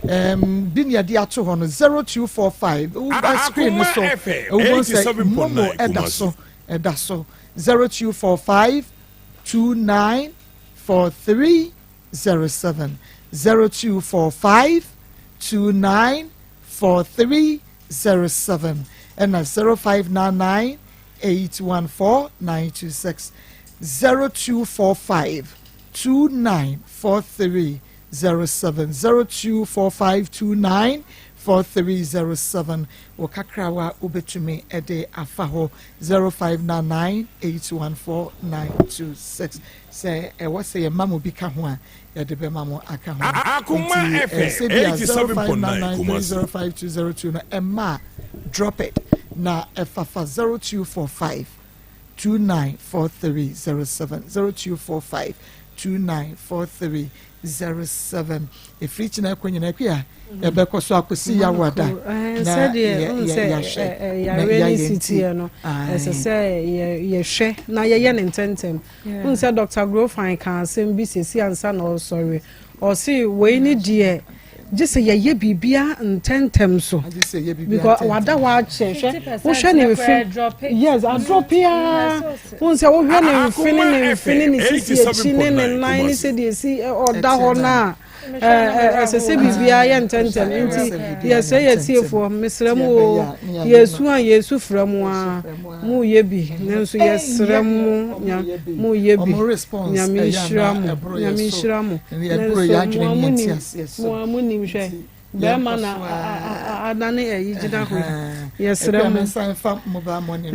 a, bi ne yɛde ato hɔ no, 0245, woba screen no so, Akoma FM wobɛhu sɛ 87.9 momo ɛda Kumasi. so, ɛda so, 0245 294307, 0245 294307, ɛna 0599 814 926, 0245 294307, 0245 294307. Wɔ kakrawa wobɛtumi ɛde afa hɔ, 0599 814 926. Sɛ ɛwɔ sɛ yɛma mo bi ka ho a, yɛde bɛma mo aka ho. Akoma Nti, FM sɛ bi a 87.9 Kumasi. 0599305202 no ɛma a, drop it na ɛfafa 0245 294307, 0245 294307. Ɛfiri kyina ɛkɔ nyina akua, yɛbɛkɔ so akɔsi yawada na sɛdeɛ wohu sɛ yareɛ no si teɛ no, ɛsɛ sɛ yɛhwɛ na yɛyɛ ne ntɛntɛm. Wohu sɛ Dr Grofine ka asɛm bi sɛsi ansa na ɔsɔre, ɔse wei ne deɛ gye sɛ yɛyɛ biribia ntɛntɛm so because wada hɔ akyɛ. Hwɛ, wohwɛ ne mfe, yes, adrop a, wohu sɛ wohwɛ ne mfe ne ne mfe ne ne sisi akyi ne ne nan ne sɛdeɛ ɛsi ɔda hɔ no a, ɛsɛ sɛ biribiara yɛ ntɛntɛm. Nti yɛsrɛ yɛ tiefoɔ, mesrɛ mu o, yɛsu a yɛsu frɛ mu a, moyɛ bi nanso yɛsrɛ mu nya moyɛ bi. Nyame nhyira mo, Nyame nhyira mo. Nanso mo a monim, mo a monim, hwɛ bɛrima na adane ayi gyina hɔ yi, yɛsrɛ mo. Ne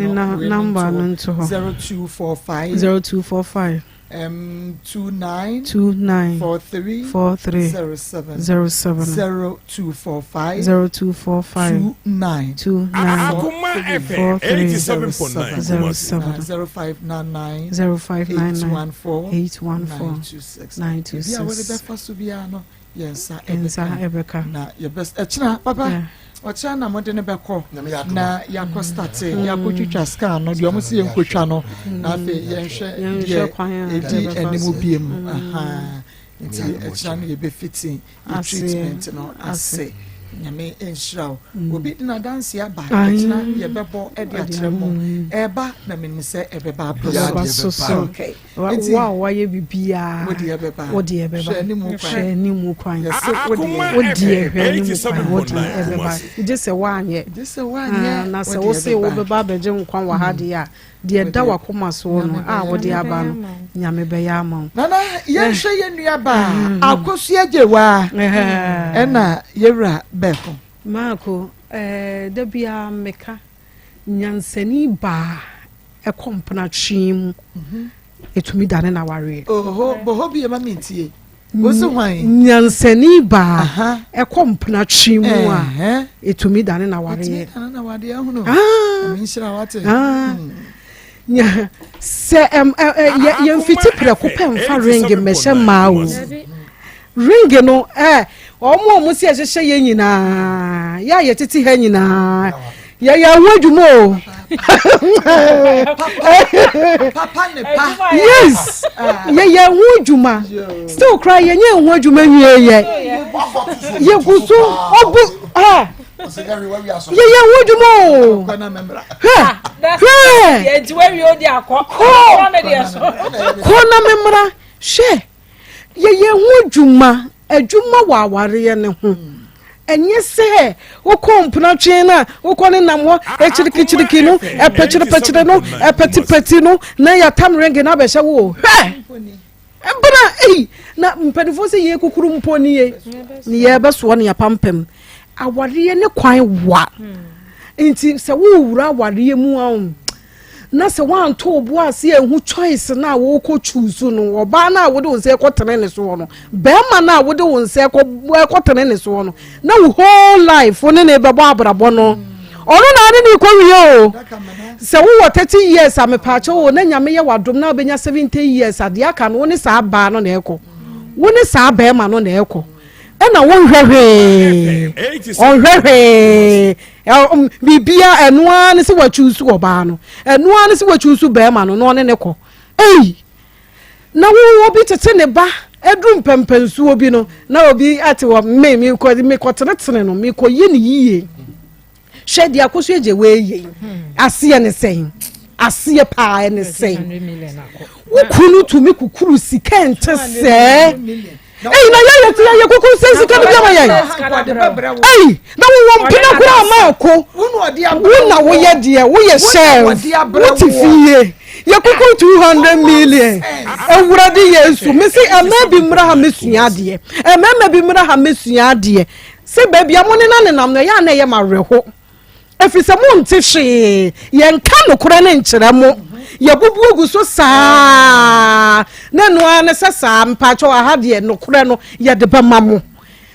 number no nto hɔ. 0245 0245 29 29 43 43 07 07 0245 0245 29 29 Akoma FM 43 87.9 Kumasi. 07 0599 0599 814 814 926. 926. Ebi a wɔde bɛfa so biara no, yɛn nsa Yɛn nsa ɛbɛka. Na yɛbɛ ɛkyina papa. Ɔkyena na mode no bɛkɔ na yɛakɔ start, yɛakɔtwitwa scan no deɛ ɔmo sɛ yɛnkɔtwa no, na afei yɛnhwɛ Yɛnhwɛ deɛ kwan a. Yɛbɛdi anim biem. Nti ɛkyina no yɛbɛfiti yɛ treatment no ase. Nyame nhyira wo. Mm. Obi de n'adanse aba ɛkyina yɛbɛbɔ de akyerɛ mo. Ɛba na menim sɛ ɛbɛba aboro so. So. Okay. Wo a wayɛ biribiara wo deɛ bɛba wo deɛ bɛba hwɛ anim kwan hwɛ anim kwan yɛsɛ wo deɛ wo deɛ hwɛ anim kwan wo deɛ ɛbɛba gye sɛ woanyɛ gye sɛ woanyɛ ah, na sɛ wo se wobɛba abɛgye nkwa wɔ ha deɛ a deɛ ɛda wakoma soɔ no a wode aba no nyame bɛyɛ ama wo nana yɛnhwɛ yɛn nua baa mm. akosua gyewa ɛna yɛwura bɛko maako ɛɛ eh, da biara meka nyansani baa ɛkɔ mpena twee mu ɛtumi dane n'awareɛ. Oho bɔhɔ bi ma mi ntie. Wosi hwan? Nyansani baa ɛkɔ mpena twee mu a ɛtumi dane n'awareɛ. Ɛtumi dane n'awareɛ ahunu. Ah. Nhyira wate. Ah. Hmm. Nya sɛ ɛm ɛ ɛ yɛ yɛnfiti prɛko pɛ nfa ring mmɛhyɛ mmaa o. Ring no ɛ wɔn a wɔn si ɛhyehyɛ yɛn nyinaa yɛ a yɛtete ha nyinaa yɛyɛ ho adwuma o. Yes yɛyɛ ho adwuma still kora yɛnyɛ ho adwuma nwie yɛ yɛgu so ɔbu ɛ yɛyɛ ho adwuma o hwɛ hwɛ kɔ na memmra hwɛ. Yɛyɛ ho adwuma, adwuma wɔ awareɛ no ho. Ɛnyɛ sɛ wokɔ mpenatwe no a wokɔ ne nam hɔ akyirikikyiriki no, ɛpɛkyerepɛkyere no, ɛpɛtipɛti no, na yɛatam renge no abɛhyɛ wo. Hwɛ! Mpena ei! Na mpanimfoɔ sɛ yɛ kukuru mpo nie, ne yɛbɛsoɔ ne yɛapampam. Awareɛ ne kwan wa. Nti sɛ wowura awareɛ mu a, na sɛ woanto wo bo ase anhu choice no a wokɔ choose no ɔbaa no a wode wo nsa ɛkɔtene ne soɔ no bɛrima no a wode wo nsa ɛkɔtene ne soɔ no na wo whole life wo ne ne bɛbɔ abrabɔ no ɔno na ane ne kɔwie o sɛ wowɔ 30 years a mepaakyɛ o na nyame yɛ wadom na wobɛnya 70 years a deɛ aka no wo ne saa baa no na ɛkɔ wo ne saa bɛrima no na ɛkɔ ɛna wonhwɛ hwee ɔnhwɛ hwee Biribia ɛno ara ne sɛ wakyuusu ɔbaa no, ɛno ara ne sɛ wakyuusu bɛrima no na ɔne ne kɔ. Ei! Na wo obi tete ne ba aduru mpɛmpɛnsuo bi no na obi ate wɔ me mekɔ mekɔtenetene no mekɔyɛ ne yie. Hwɛ deɛ akɔso agye wei yɛ aseɛ ne sɛn aseɛ paa ne sɛn wo kunu tumi kukuru sika nte sɛɛ Eyi na yɛyɛ ti yɛyɛ kuku sɛ sika no bi ama yɛn. Eyi na wowɔ mpena koraa ma ɛko. Wo na woyɛ deɛ woyɛ chef wote fie yɛ kuku 200 million. Awurade Yesu mesi ɛmɛ bi mmra ha mesua adeɛ ɛmɛɛmɛ bi mmra ha mesua adeɛ sɛ baabi a mo ne na nenam no ɛyɛ a na ɛyɛ ma awerɛho. Ɛfiri sɛ monte hwee, yɛnka nokorɛ no nkyerɛ mo, yɛbubu agu so saa, na ɛno ara ne sɛ saa, mpaakyɛw aha deɛ nokorɛ no yɛde bɛma mo.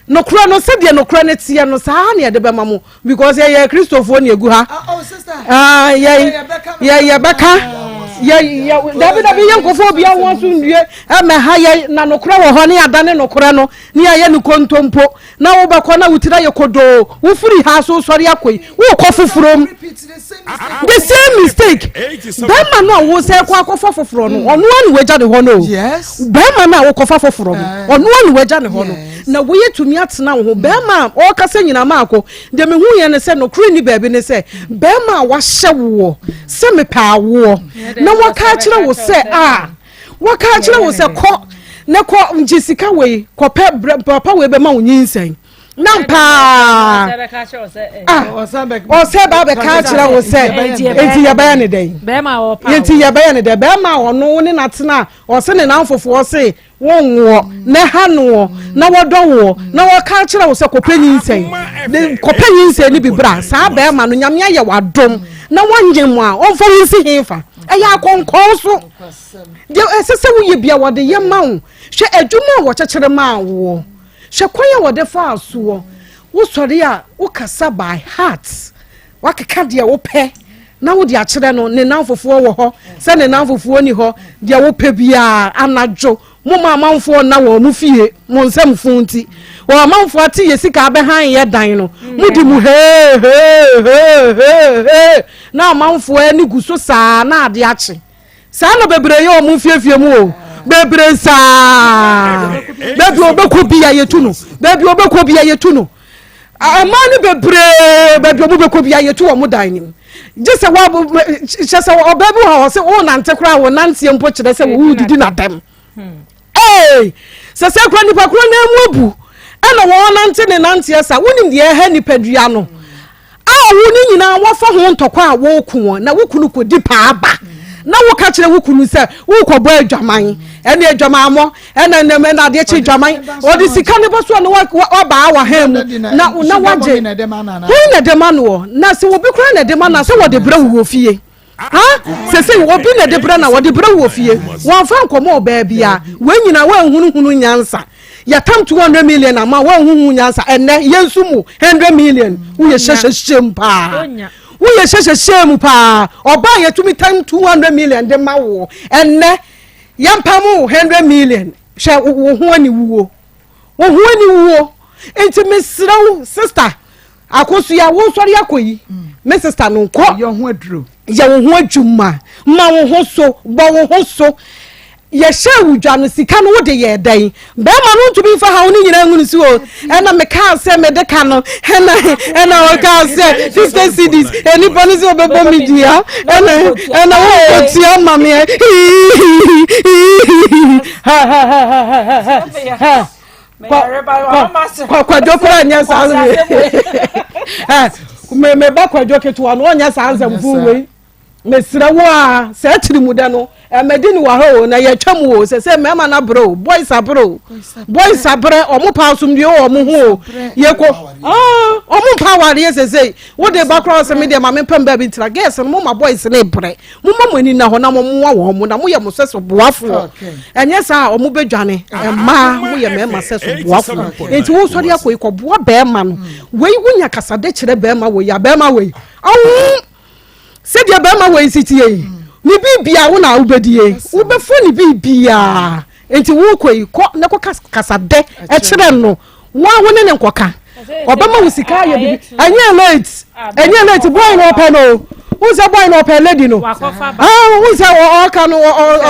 Nokorɛ no sɛdeɛ nokorɛ no teɛ no saa na yɛde bɛma mo because yɛyɛ Kristofoɔ na yɛgu ha. Ah, oh, ah, yɛ yɛ yɛbɛka yɛ yɛ dabi dabi yɛ nkɔfo obi aho asomdue ɛmɛ ha yɛ na nokorɛ wɔ hɔ ne yɛadane nokorɛ no ne yɛayɛ no kontompo Na wobɛkɔ na wo tiri ayɛ kodoo, wofiri ha so sɔre akɔ yi, wokɔ foforɔ mu. The same mistake. Bɛrima no a wo sɛ kɔ akɔfa foforɔ no, ɔno ara na wagya ne hɔ no o. Bɛrima no a wokɔfa foforɔ no, ɔno ara na wagya ne hɔ no. Na woyɛ tumi atena wo ho. Bɛrima a ɔrekasa nyinaa maako, deɛ mehu yɛ ne sɛ nokorɛ nni baabi ne sɛ, bɛrima a wahyɛ woɔ sɛ mepɛ awoɔ, na waka akyerɛ wo sɛ a, Wɔka akyerɛ wo sɛ kɔ na kɔ gye sika wei kɔpɛ brɛ papa wei bɛma wo nyinsɛn na mpaa ah ɔsɛ ba bɛka akyerɛ wo sɛ nti yɛbɛyɛ ne dɛn nti yɛbɛyɛ ne dɛn bɛrima a ɔno wo ne natena ɔse ne namfofoɔ se wonwoɔ na ɛha noɔ na wɔdɔ woɔ na wɔka akyerɛ wo sɛ kɔpɛ nyinsɛn kɔpɛ nyinsɛn ne bi bra saa bɛrima no nyame ayɛ wadom na wanyɛ mu a ɔmfa wo nsi hefa ɛyɛ akɔnkɔn so Deɛ ɛsɛ sɛ woyɛ bia wɔde yɛ ma wo. Hwɛ adwuma a wɔkyekyere maa woɔ. Hwɛ kwan a wɔde faa soɔ. Wosɔre a wokasa by heart. Wakeka deɛ wopɛ na wode akyerɛ no. Ne nnamfofoɔ wɔ hɔ sɛ ne nnamfofoɔ ni hɔ. Deɛ wopɛ biara anadwo moma amanfoɔ nna wɔn mo fie mo nsɛm fo nti. Wɔn amanfoɔ ate yɛ sika abɛhan yɛ dan no. Modi mu hee hee hee hee hee na amanfoɔ ani gu so saa na ade akye. Saa na bebree yɛ wɔn mfiefie mu o. Bebree saa. Baabi ɔbɛkɔ bia yɛtu no. Baabi ɔbɛkɔ bia yɛtu no. Mmaa no bebree baabi ɔmo bɛkɔ bia yɛtu wɔn dan no mu. Gye sɛ wa kyɛ sɛ ɔbaa bi wɔ hɔ sɛ ɔnante koraa wɔ nanteɛ mpo kyerɛ sɛ wɔredidi n'atɛm. Ee, sɛ sɛ kura nipa koro nan mu abu ɛna wɔn nante ne nanteɛ sa wonim deɛ ɛha nipadua no a wo ne nyinaa wɔfa ho ntɔkwa a wɔko wɔn na wo kunu kɔdi paa ba na woka kyerɛ wo kunu sɛ wokɔbɔ adwaman ɛne adwamammɔ ɛna ɛnam ɛna adeɛ kye dwaman ɔde sika ne bɔ so a na wabaa wɔ ha mu na na wagye hon na ɛde ma noɔ na sɛ obi koraa na ɛde ma no a sɛ wɔde brɛ wo wɔ fie Ha sese obi na ɛde brɛ na wɔde brɛ wɔ fie wɔnfa nkɔmɔ ɔbaa bia wɔn nyinaa wɔnhunuhunu nyansa yɛtam 200 million ama wɔnhuhu nyansa ɛnɛ yɛn nso mu 100 million woyɛ hyɛhyɛhyɛ mu paa woyɛ hyɛhyɛhyɛ mu paa ɔbaa yɛtumi tam 200 million de ma woɔ ɛnɛ yɛmpam wo 100 million hwɛ wo ho aniwuo wo ho aniwuo nti mesrɛ wo sister Akosua, wo nsɔre akɔ yi, me sista no nkɔ. Yɛ ho aduro. Yɛ wo ho adwuma, ma wo ho so, bɔ wo ho so. Yɛhyɛ wo dwa no, sika no wode yɛ dɛn? Bɛrima no ntumi nfa haw no nyinaa ngu ne so o. Ɛna mekaa sɛ mede ka no, ɛna ɛna ɔkaa sɛ 50 cedis, nipa no sɛ ɔbɛbɔ me dua, ɛna ɛna wokɔtua ma me. Ha ha ha ha ha ha. Kwadwo koraa nyɛ saa me me ba kwadwo ketewa no ɔnyɛ saa nsɛmfo wei mesrɛ wo a sɛ akyiri mu dɛ no ɛmɛdi ne wɔ ha o na yɛtwa mu o sɛ sɛ mmarima no abrɛ o boys abrɛ o boys abrɛ ɔmo pa asomdue wɔ ɔmo ho o yɛkɔ ɔmo mpa awareɛ sɛsɛi wode ba koraa sɛ me deɛ ma mempɛ mbaa bi ntira girls no mo ma boys no brɛ Momma mo ani nna hɔ na mommoa wɔn mo na moyɛ mo sɛso boafoɔ. Ɛnyɛ saa a wɔn bɛdwane. Mmaa moyɛ mmarima sɛso boafoɔ. Enti wosɔre akɔ yi kɔboa barima no. Wei wonya kasade kyerɛ barima wei a barima wei awo sɛdeɛ barima wei si tie yi ne biribiara wo na wobɛdie wobɛfo ne biribiara. Enti wokɔ yi kɔ na kɔ kasadɛ kyerɛ no wo a wo ne ne nkɔka ɔbɛma wo sika ayɛ bibi ɛnyɛ late ɛnyɛ late boy na ɔpɛ no wo sɛ boy na ɔpɛ lady no ah wo sɛ ɔka no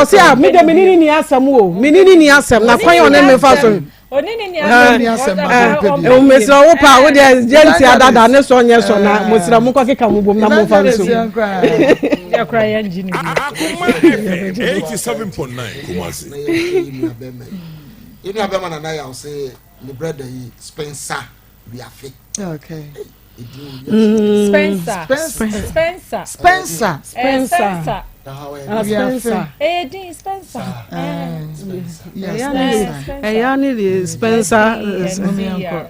ɔse a me de me ne ne ni asɛm o me ne ne ni asɛm na kwan ɔne me fa so mesrɛ wo pa wo deɛ gye nti adada ne sɔ nyɛ sɔ na mesrɛ mo nkɔkeka mo bom na momfa nso Akoma FM 87.9 Kumasi. Yɛn nua bɛma Nana Yaw sɛ ne brɛda yi Spencer Wiafe. Okay. Spencer. Spencer. Spencer. Spencer. Spencer. Eh, din Spencer. Ɛya ne de Spencer.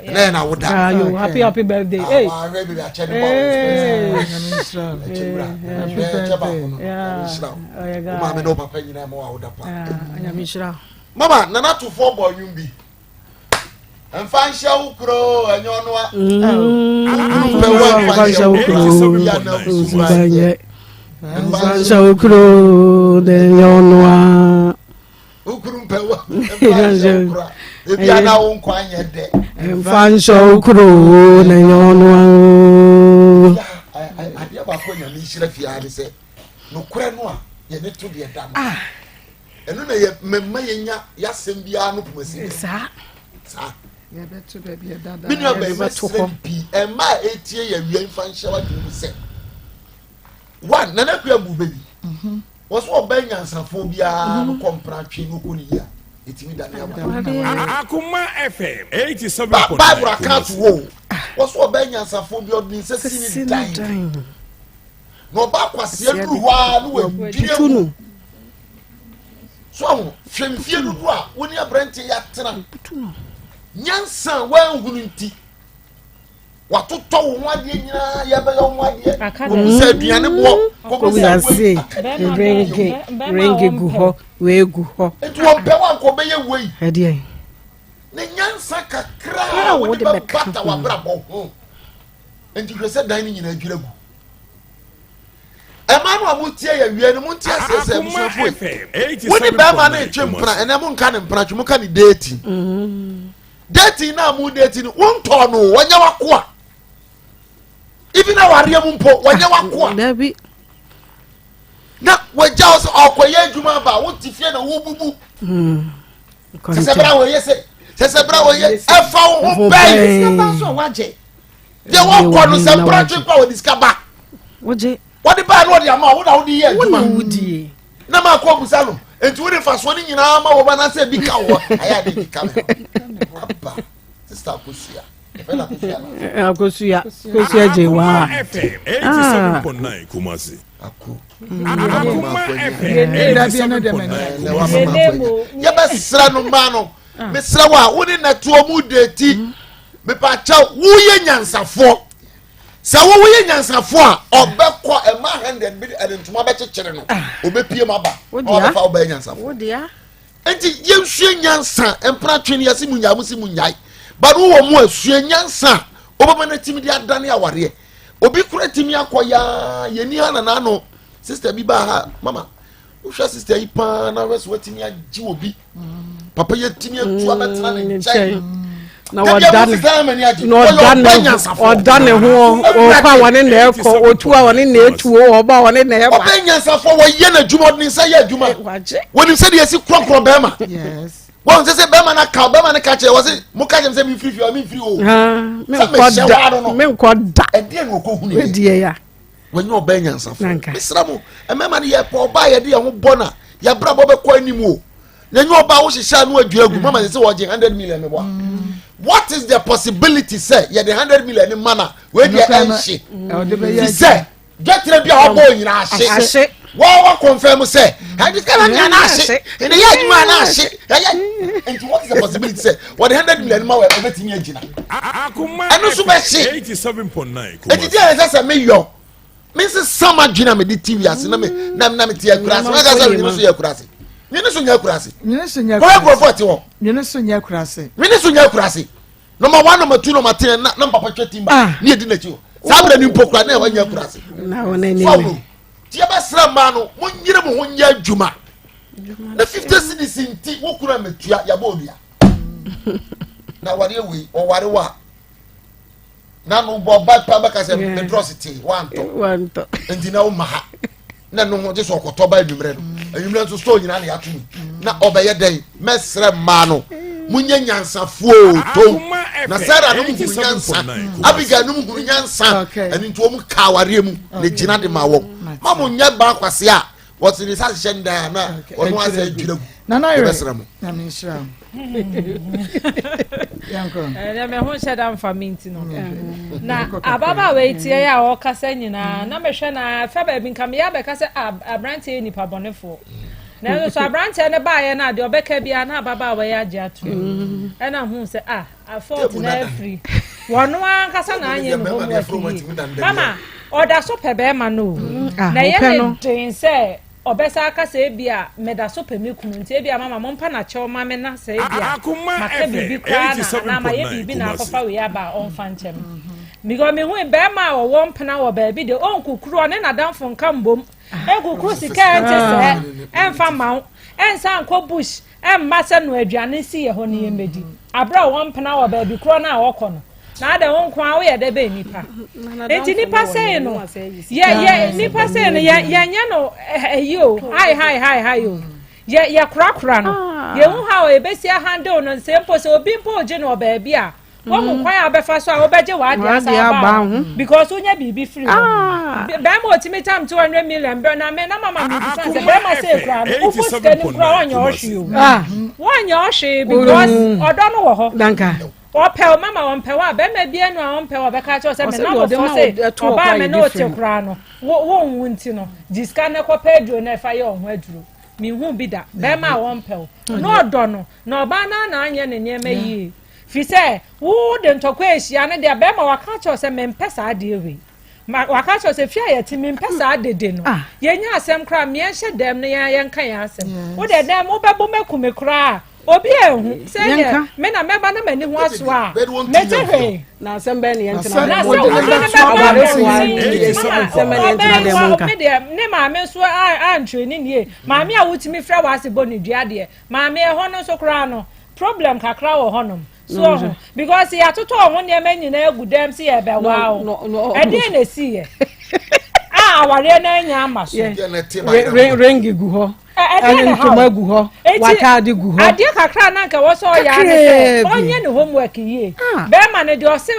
Nɛ na woda. Ayo happy happy birthday. Hey. Happy birthday. Maame ne wo papa nyinaa ma wa woda pa. Nyame nhyira. Mama Nana Tufoɔ bɔ nnwom bi. Mfa nhyɛ wo kuro ɛnyɛ ɔno a. Pɛ wo mfa nhyɛ wo kuro nyɛ. Mfa nhyɛ wo kuro ɛnyɛ ɔno a. Wokuru mpɛ wo mfa nhyɛ wo kuro ebi ana wo nkwa nyɛ dɛ. Mfa nhyɛ wo kuro ɛnyɛ ɔno a. Adeɛ baako nyame nhyira fie ha ne sɛ nokorɛ no a yɛne to deɛ da no. ɛno na yɛ mɛma yɛnya yɛasɛm biara no poma si saa saa me nua bɛn mɛsrɛ pii ɛma a ɛtie yɛ awia mfa nhyɛ w'adwene mu sɛ one nana akua bu bɛbi mhm. wɔ so ɔbɛn nyansafoɔ biara no kɔ mpena twe no kɔ ne yie a ɛtumi dane awa Akoma FM 87.9 Bible aka ato hɔ wɔ so ɔbɛn nyansafoɔ bi ɔde ne nsa si ne dan na ɔba akwaseɛ duru hɔ ara na wadwiri agu so ahu hwɛ mfie dodoɔ a wo ne aberanteɛ yi atena nyansa a woanhunu nti watotɔ wo ho adeɛ nyinaa yɛbɛyɛ wo ho adeɛ kɔbu sɛ aduane boɔ kɔbu sɛ wei renge renge gu hɔ wei gu hɔ nti wɔmpɛ wo anka ɔbɛyɛ wei ɛdeɛ ne nyansa kakra a wode bɛbata w'abrabɔ ho nti hwɛ sɛ dan no nyinaa dwira gu ɛma no a motie yɛ wie no monte aseɛ sɛ abusuafoɔ yi wo ne bɛrima no retwe mpena ɛnɛ monka ne mpena twe moka ne deeti mm. deeti no a mo deeti no wontɔɔ no wɔnyɛ wakoa even awareɛ mu mpo wɔnyɛ wakoa dabi. Na wagya wo sɛ ɔkɔyɛ adwuma aba a wote fie na wobubu. Sɛ sɛ bra wɔyɛ sɛ sɛ sɛ bra wɔyɛ ɛfa wo ho bɛn. Deɛ wɔkɔ no sɛ mpratwe kɔ a wɔde sika ba. Wɔde baa na wɔde ama wo na wode yɛ adwuma. Na ma akɔ abusa no nti wode mfasoɔ no nyinaa ma wɔba na sɛ bi ka wɔ ayɛ ade bi ka me aba sista akosua. Akosua akosua gye wa. FM 87.9 Kumasi. Akoma FM 87.9 Kumasi. Yɛbɛsrɛ no mmaa no mesrɛ wo a wo ne nɛtoɔ mu deti mepakyɛw woyɛ nyansafoɔ sɛ wo woyɛ nyansafoɔ a ɔbɛkɔ ɛma 100 bi ɛde ntoma bɛkyekyere no ɔbɛpie mu aba ɔbɛfa wobɛyɛ nyansafoɔ Enti yɛnsua nyansa, mpena twe no yɛse mu nyae, mo se mu nyae. But wowɔ mu a sua nyansa a wobɛma no atumi de adane awareɛ. Obi kora tumi akɔ yaa, yɛni ha na n'ano sister bi baa ha, mama wohwɛ sister yi paa na hwɛ sɛ watumi agye obi. Papa yɛtumi atu abɛtena ne nkyɛn. na ɔda ne na ɔda ne ho ɔkɔ a wɔne na ɛkɔ otu a wɔne na etu o ɔba a wɔne na ɛba. ɔbɛ nyansafo wɔyɛ n'adwuma ɔde ne nsa yɛ adwuma wɔnim sɛ deɛ esi korɔkorɔ bɛrima wɔn sɛ sɛ bɛrima na ka bɛrima no ka kyerɛ wɔsi mo ka kyerɛ sɛ mi nfiri fie mi nfiri o sɛ mi hyɛ waa no no mi nkɔ da ɛdeɛ na ɔkɔ hu ne yɛ wɔnyɛ ɔbɛ nyansafo mesra mo mmarima no yɛ pɔ ɔbaa yɛde yɛn ho bɔ na yɛabrabɔ bɛkɔ anim o. Na nyɛ ɔbaa wo hyehyɛ ano adua agu mama sɛ wɔgye 100 million meboa mm. what is the possibility sɛ yɛde 100 million ne ma na wei deɛ ɛnhye fi sɛ dwetire bi a wɔbɔ nyinaa ahye wɔn wɔ confirm sɛ ɛde sɛ ɛna nyinaa ahye ɛna yɛ adwuma na ahye ɛyɛ nti what is the possibility sɛ wɔde 100 million ma wɔ ɛbɛtumi agyina ɛno nso bɛhye eti deɛ ɛsɛ sɛ meyɔ me nsesa m'adwene a mede ti wiase na me na na mete akuraase mɛka sɛ nwene so yɛ akuraase nwene so nyɛ akuraase nwene so nyɛ kɔyɛ nkurɔfoɔ ɛte hɔ nwene so nyɛ akuraase nwene so nyɛ akuraase nɔma one nɔma two nɔma ten na na papa twɛ timba ah. ne yɛdi n'akyi hɔ saa berɛ ni mpo kora na ɛhɔ nyɛ akuraase fɔwuro tiɛ bɛsrɛ mmaa no mo nyere mo ho nyɛ adwuma na 50 cedis nti wo kunu ametua yɛbɔ odua na awareɛ wei ɔware wa na no bɔ ba pa bɛka sɛ me drɔs te wantɔ nti na woma ha na no ho gye sɛ ɔkɔtɔ ba anwummerɛ no anwummerɛ nso store nyinaa na yɛato mu na ɔbɛyɛ dɛn mɛsrɛ mmaa no monyɛ nyansafoɔ tom na sara nom hunu nyansa abigail nom hunu nyansa ɛno nti wɔn ka awareɛ mu na gyina de ma wɔn ma mo nyɛ ba akwase a wɔte ne nsa hyehyɛ ne dan a na ɔno asɛ adwira gu yɛbɛsrɛ mo ɛnɛ me ho nhyɛ da mfa me nti no na ababaawa yi teɛ yɛ a ɔkasa nyinaa na mehwɛ na fa baabi nka meyɛ abɛka sɛ aberanteɛ yɛ nipa bɔnefoɔ nanso so aberanteɛ no baeɛ no a deɛ ɔbɛka biara na ababaawa yi agye ato ɛna hu sɛ ah Fault na afiri wɔn ankasa na anyɛ ne homework yie. Mama ɔda so pɛ bɛrima no o. Mm, ah, na ɛyɛ ne den sɛ ɔbɛsa aka sɛ ebi a meda so pɛ me kunu nti ebi a mama mo mpa na kyɛw ma me na sɛ ebi a maka biribi koraa na anaa mayɛ biribi na akɔfa wei aba a ɔmfa nkyɛm. Mm-hmm. Because mehu bɛrima a ɔwɔ mpena wɔ baabi de ɔnkukuru ɔne n'adamfo nka mbom ɛnkukuru sika ɛnte sɛ ɛmfa ma wo ɛnsa nkɔ bush Ɛmma sɛ noa aduane nsi yɛ hɔ na yɛmmɛdi, aberɛ a wɔmpena wɔ baabi korɔ no a wɔkɔ no. Na adɛn wo nko ara woyɛ dɛ bɛn nipa? Enti nipa sei no, yɛ yɛ nipa sei no yɛ yɛnyɛ no ɛyi o, hai hai hai hai o. Yɛ yɛkorakora no. Yɛhu how a yɛbɛsi ahandle no nsɛ mpo sɛ obi mpo regye no wɔ baabi a, Wohu kwan a wobɛfa so a wobɛgye w'ade asa aba ho because wonya biribi firi hɔ. Ah. Bɛrima otumi tam 200 million bɛ na me na mama mi bisa sɛ bɛrima sɛ ekura no wofo sika no kura wɔnyɛ ɔhwee o. Ah. Wɔnyɛ ɔhwee because ɔdɔ no wɔ hɔ. Danka. Ɔpɛw mama ɔmpɛw a bɛrima bi anu a ɔmpɛw ɔbɛka kyerɛ sɛ me na wɔfɔ sɛ ɔbaa me na ɔte kura no wo wo nwu nti no gye sika no kɔpɛ aduro na ɛfa yɛ ɔho aduro. Mehu bi da bɛrima a wɔmpɛw na ɔdɔ no na ɔbaa no na anyɛ ne nneɛma yie. Firi sɛ wo de ntɔkwa rehyia no deɛ bɛrima waka akyerɛ wo sɛ mempɛ saa adeɛ wei. Ma waka akyerɛ wo sɛ fie a yɛte mempɛ saa dede no. Ah. Yɛnya asɛm koraa mmea nhyɛ dɛm no yɛn yɛnka yɛn asɛm. Wo deɛ dɛm wobɛbɔ maku me koraa obi anhu sɛdeɛ me na mɛba na m'ani ho aso a mete hwee. Na asɛm bɛn ne yɛntena Na sɛ wode ne bɛba abɔnten mama ɔbɛn wa me deɛ ne maame nso antwerɛ ne nie maame a wotumi frɛ w'ase bɔ ne dua deɛ maame ɛhɔ no nso koraa no Problem kakra wɔ hɔnom. So ɔho because yɛatotɔ ɔho nneɛma nyinaa agu dɛm sɛ yɛbɛwaa wo. Ɛdeɛn na ɛsiiɛ? awareɛ no anya ama so. Ring gu hɔ. Ɛne ntoma gu hɔ. Wataade gu hɔ. Adeɛ kakra na nka wɔ sɛ ɔyɛ ano sɛ ɔnyɛ ne homework yie. Ah. Bɛrima no deɛ ɔse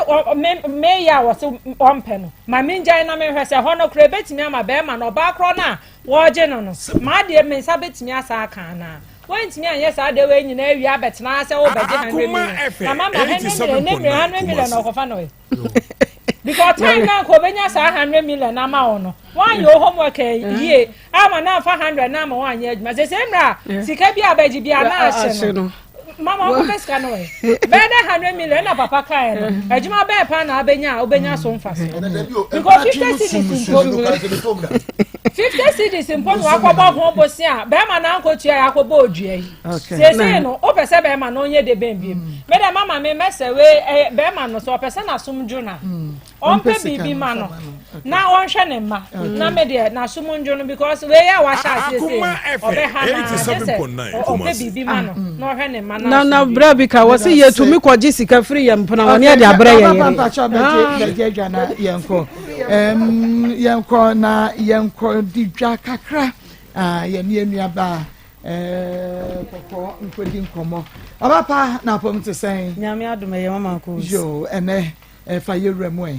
meyɛ a wɔse ɔmpɛ no. Ma mengyae na menhwɛ sɛ hɔ no koraa ɛbɛtumi ama bɛrima no ɔbaa korɔ no a wɔregye no no. M'adeɛ me nsa bɛtumi asan aka anaa. Woantumi anyɛ saa adeɛ wei nyinaa awie abɛtena ha sɛ wobɛgye 100 million. Na mama 100 million ne mmerɛ 100 million na ɔkɔfa no ɛ. Because time na nka obɛnya saa 100 million ama wo no woanyɛ wo homework yie ama na amfa 100 na ama woanyɛ adwuma. Sɛ sɛ mmerɛ a sika bi a bɛgye bi a na ahye no. Mama ɔkɔpɛ sika no ɛ. Bɛyɛ dɛ 100 million na papa kaeɛ no adwuma bɛɛ paa na abɛnya a wobɛnya so mfa so. Because 50 cedis mpo 50 cedis mpo na wakɔbɔ ho bosea a bɛrima no ankɔtua yɛ akɔbɔ odua yi. Seesei no wopɛ sɛ bɛrima no ɔnyɛ de bɛn biem. Mm. Me dɛ mama me mɛsɛ wei ɛyɛ bɛrima no sɛ ɔpɛ sɛ n'asom dwo no a mm. ɔmpɛ biribi ma no na ɔnhwɛ ne mma na me deɛ n'asom ndwo no because wei a wahyɛ aseɛ sei ɔbɛha na gye sɛ ɔpɛ biribi ma no mm. na ɔhwɛ ne mma na na berɛ bi ka wɔ sɛ yɛtumi kɔgye sika firi yɛ mpena wɔne ɛde abrɛ yɛ yere yɛnkɔ yɛnkɔ na yɛnkɔ di dwa kakra ah, yɛne yɛn nuabaa eh, kɔkɔɔ nkɔdi nkɔmmɔ ɔba pa na apɔm te sɛn nyame adom ɛyɛ mama kos yo ɛnɛ ɛfa eh, yɛwura mu ɛ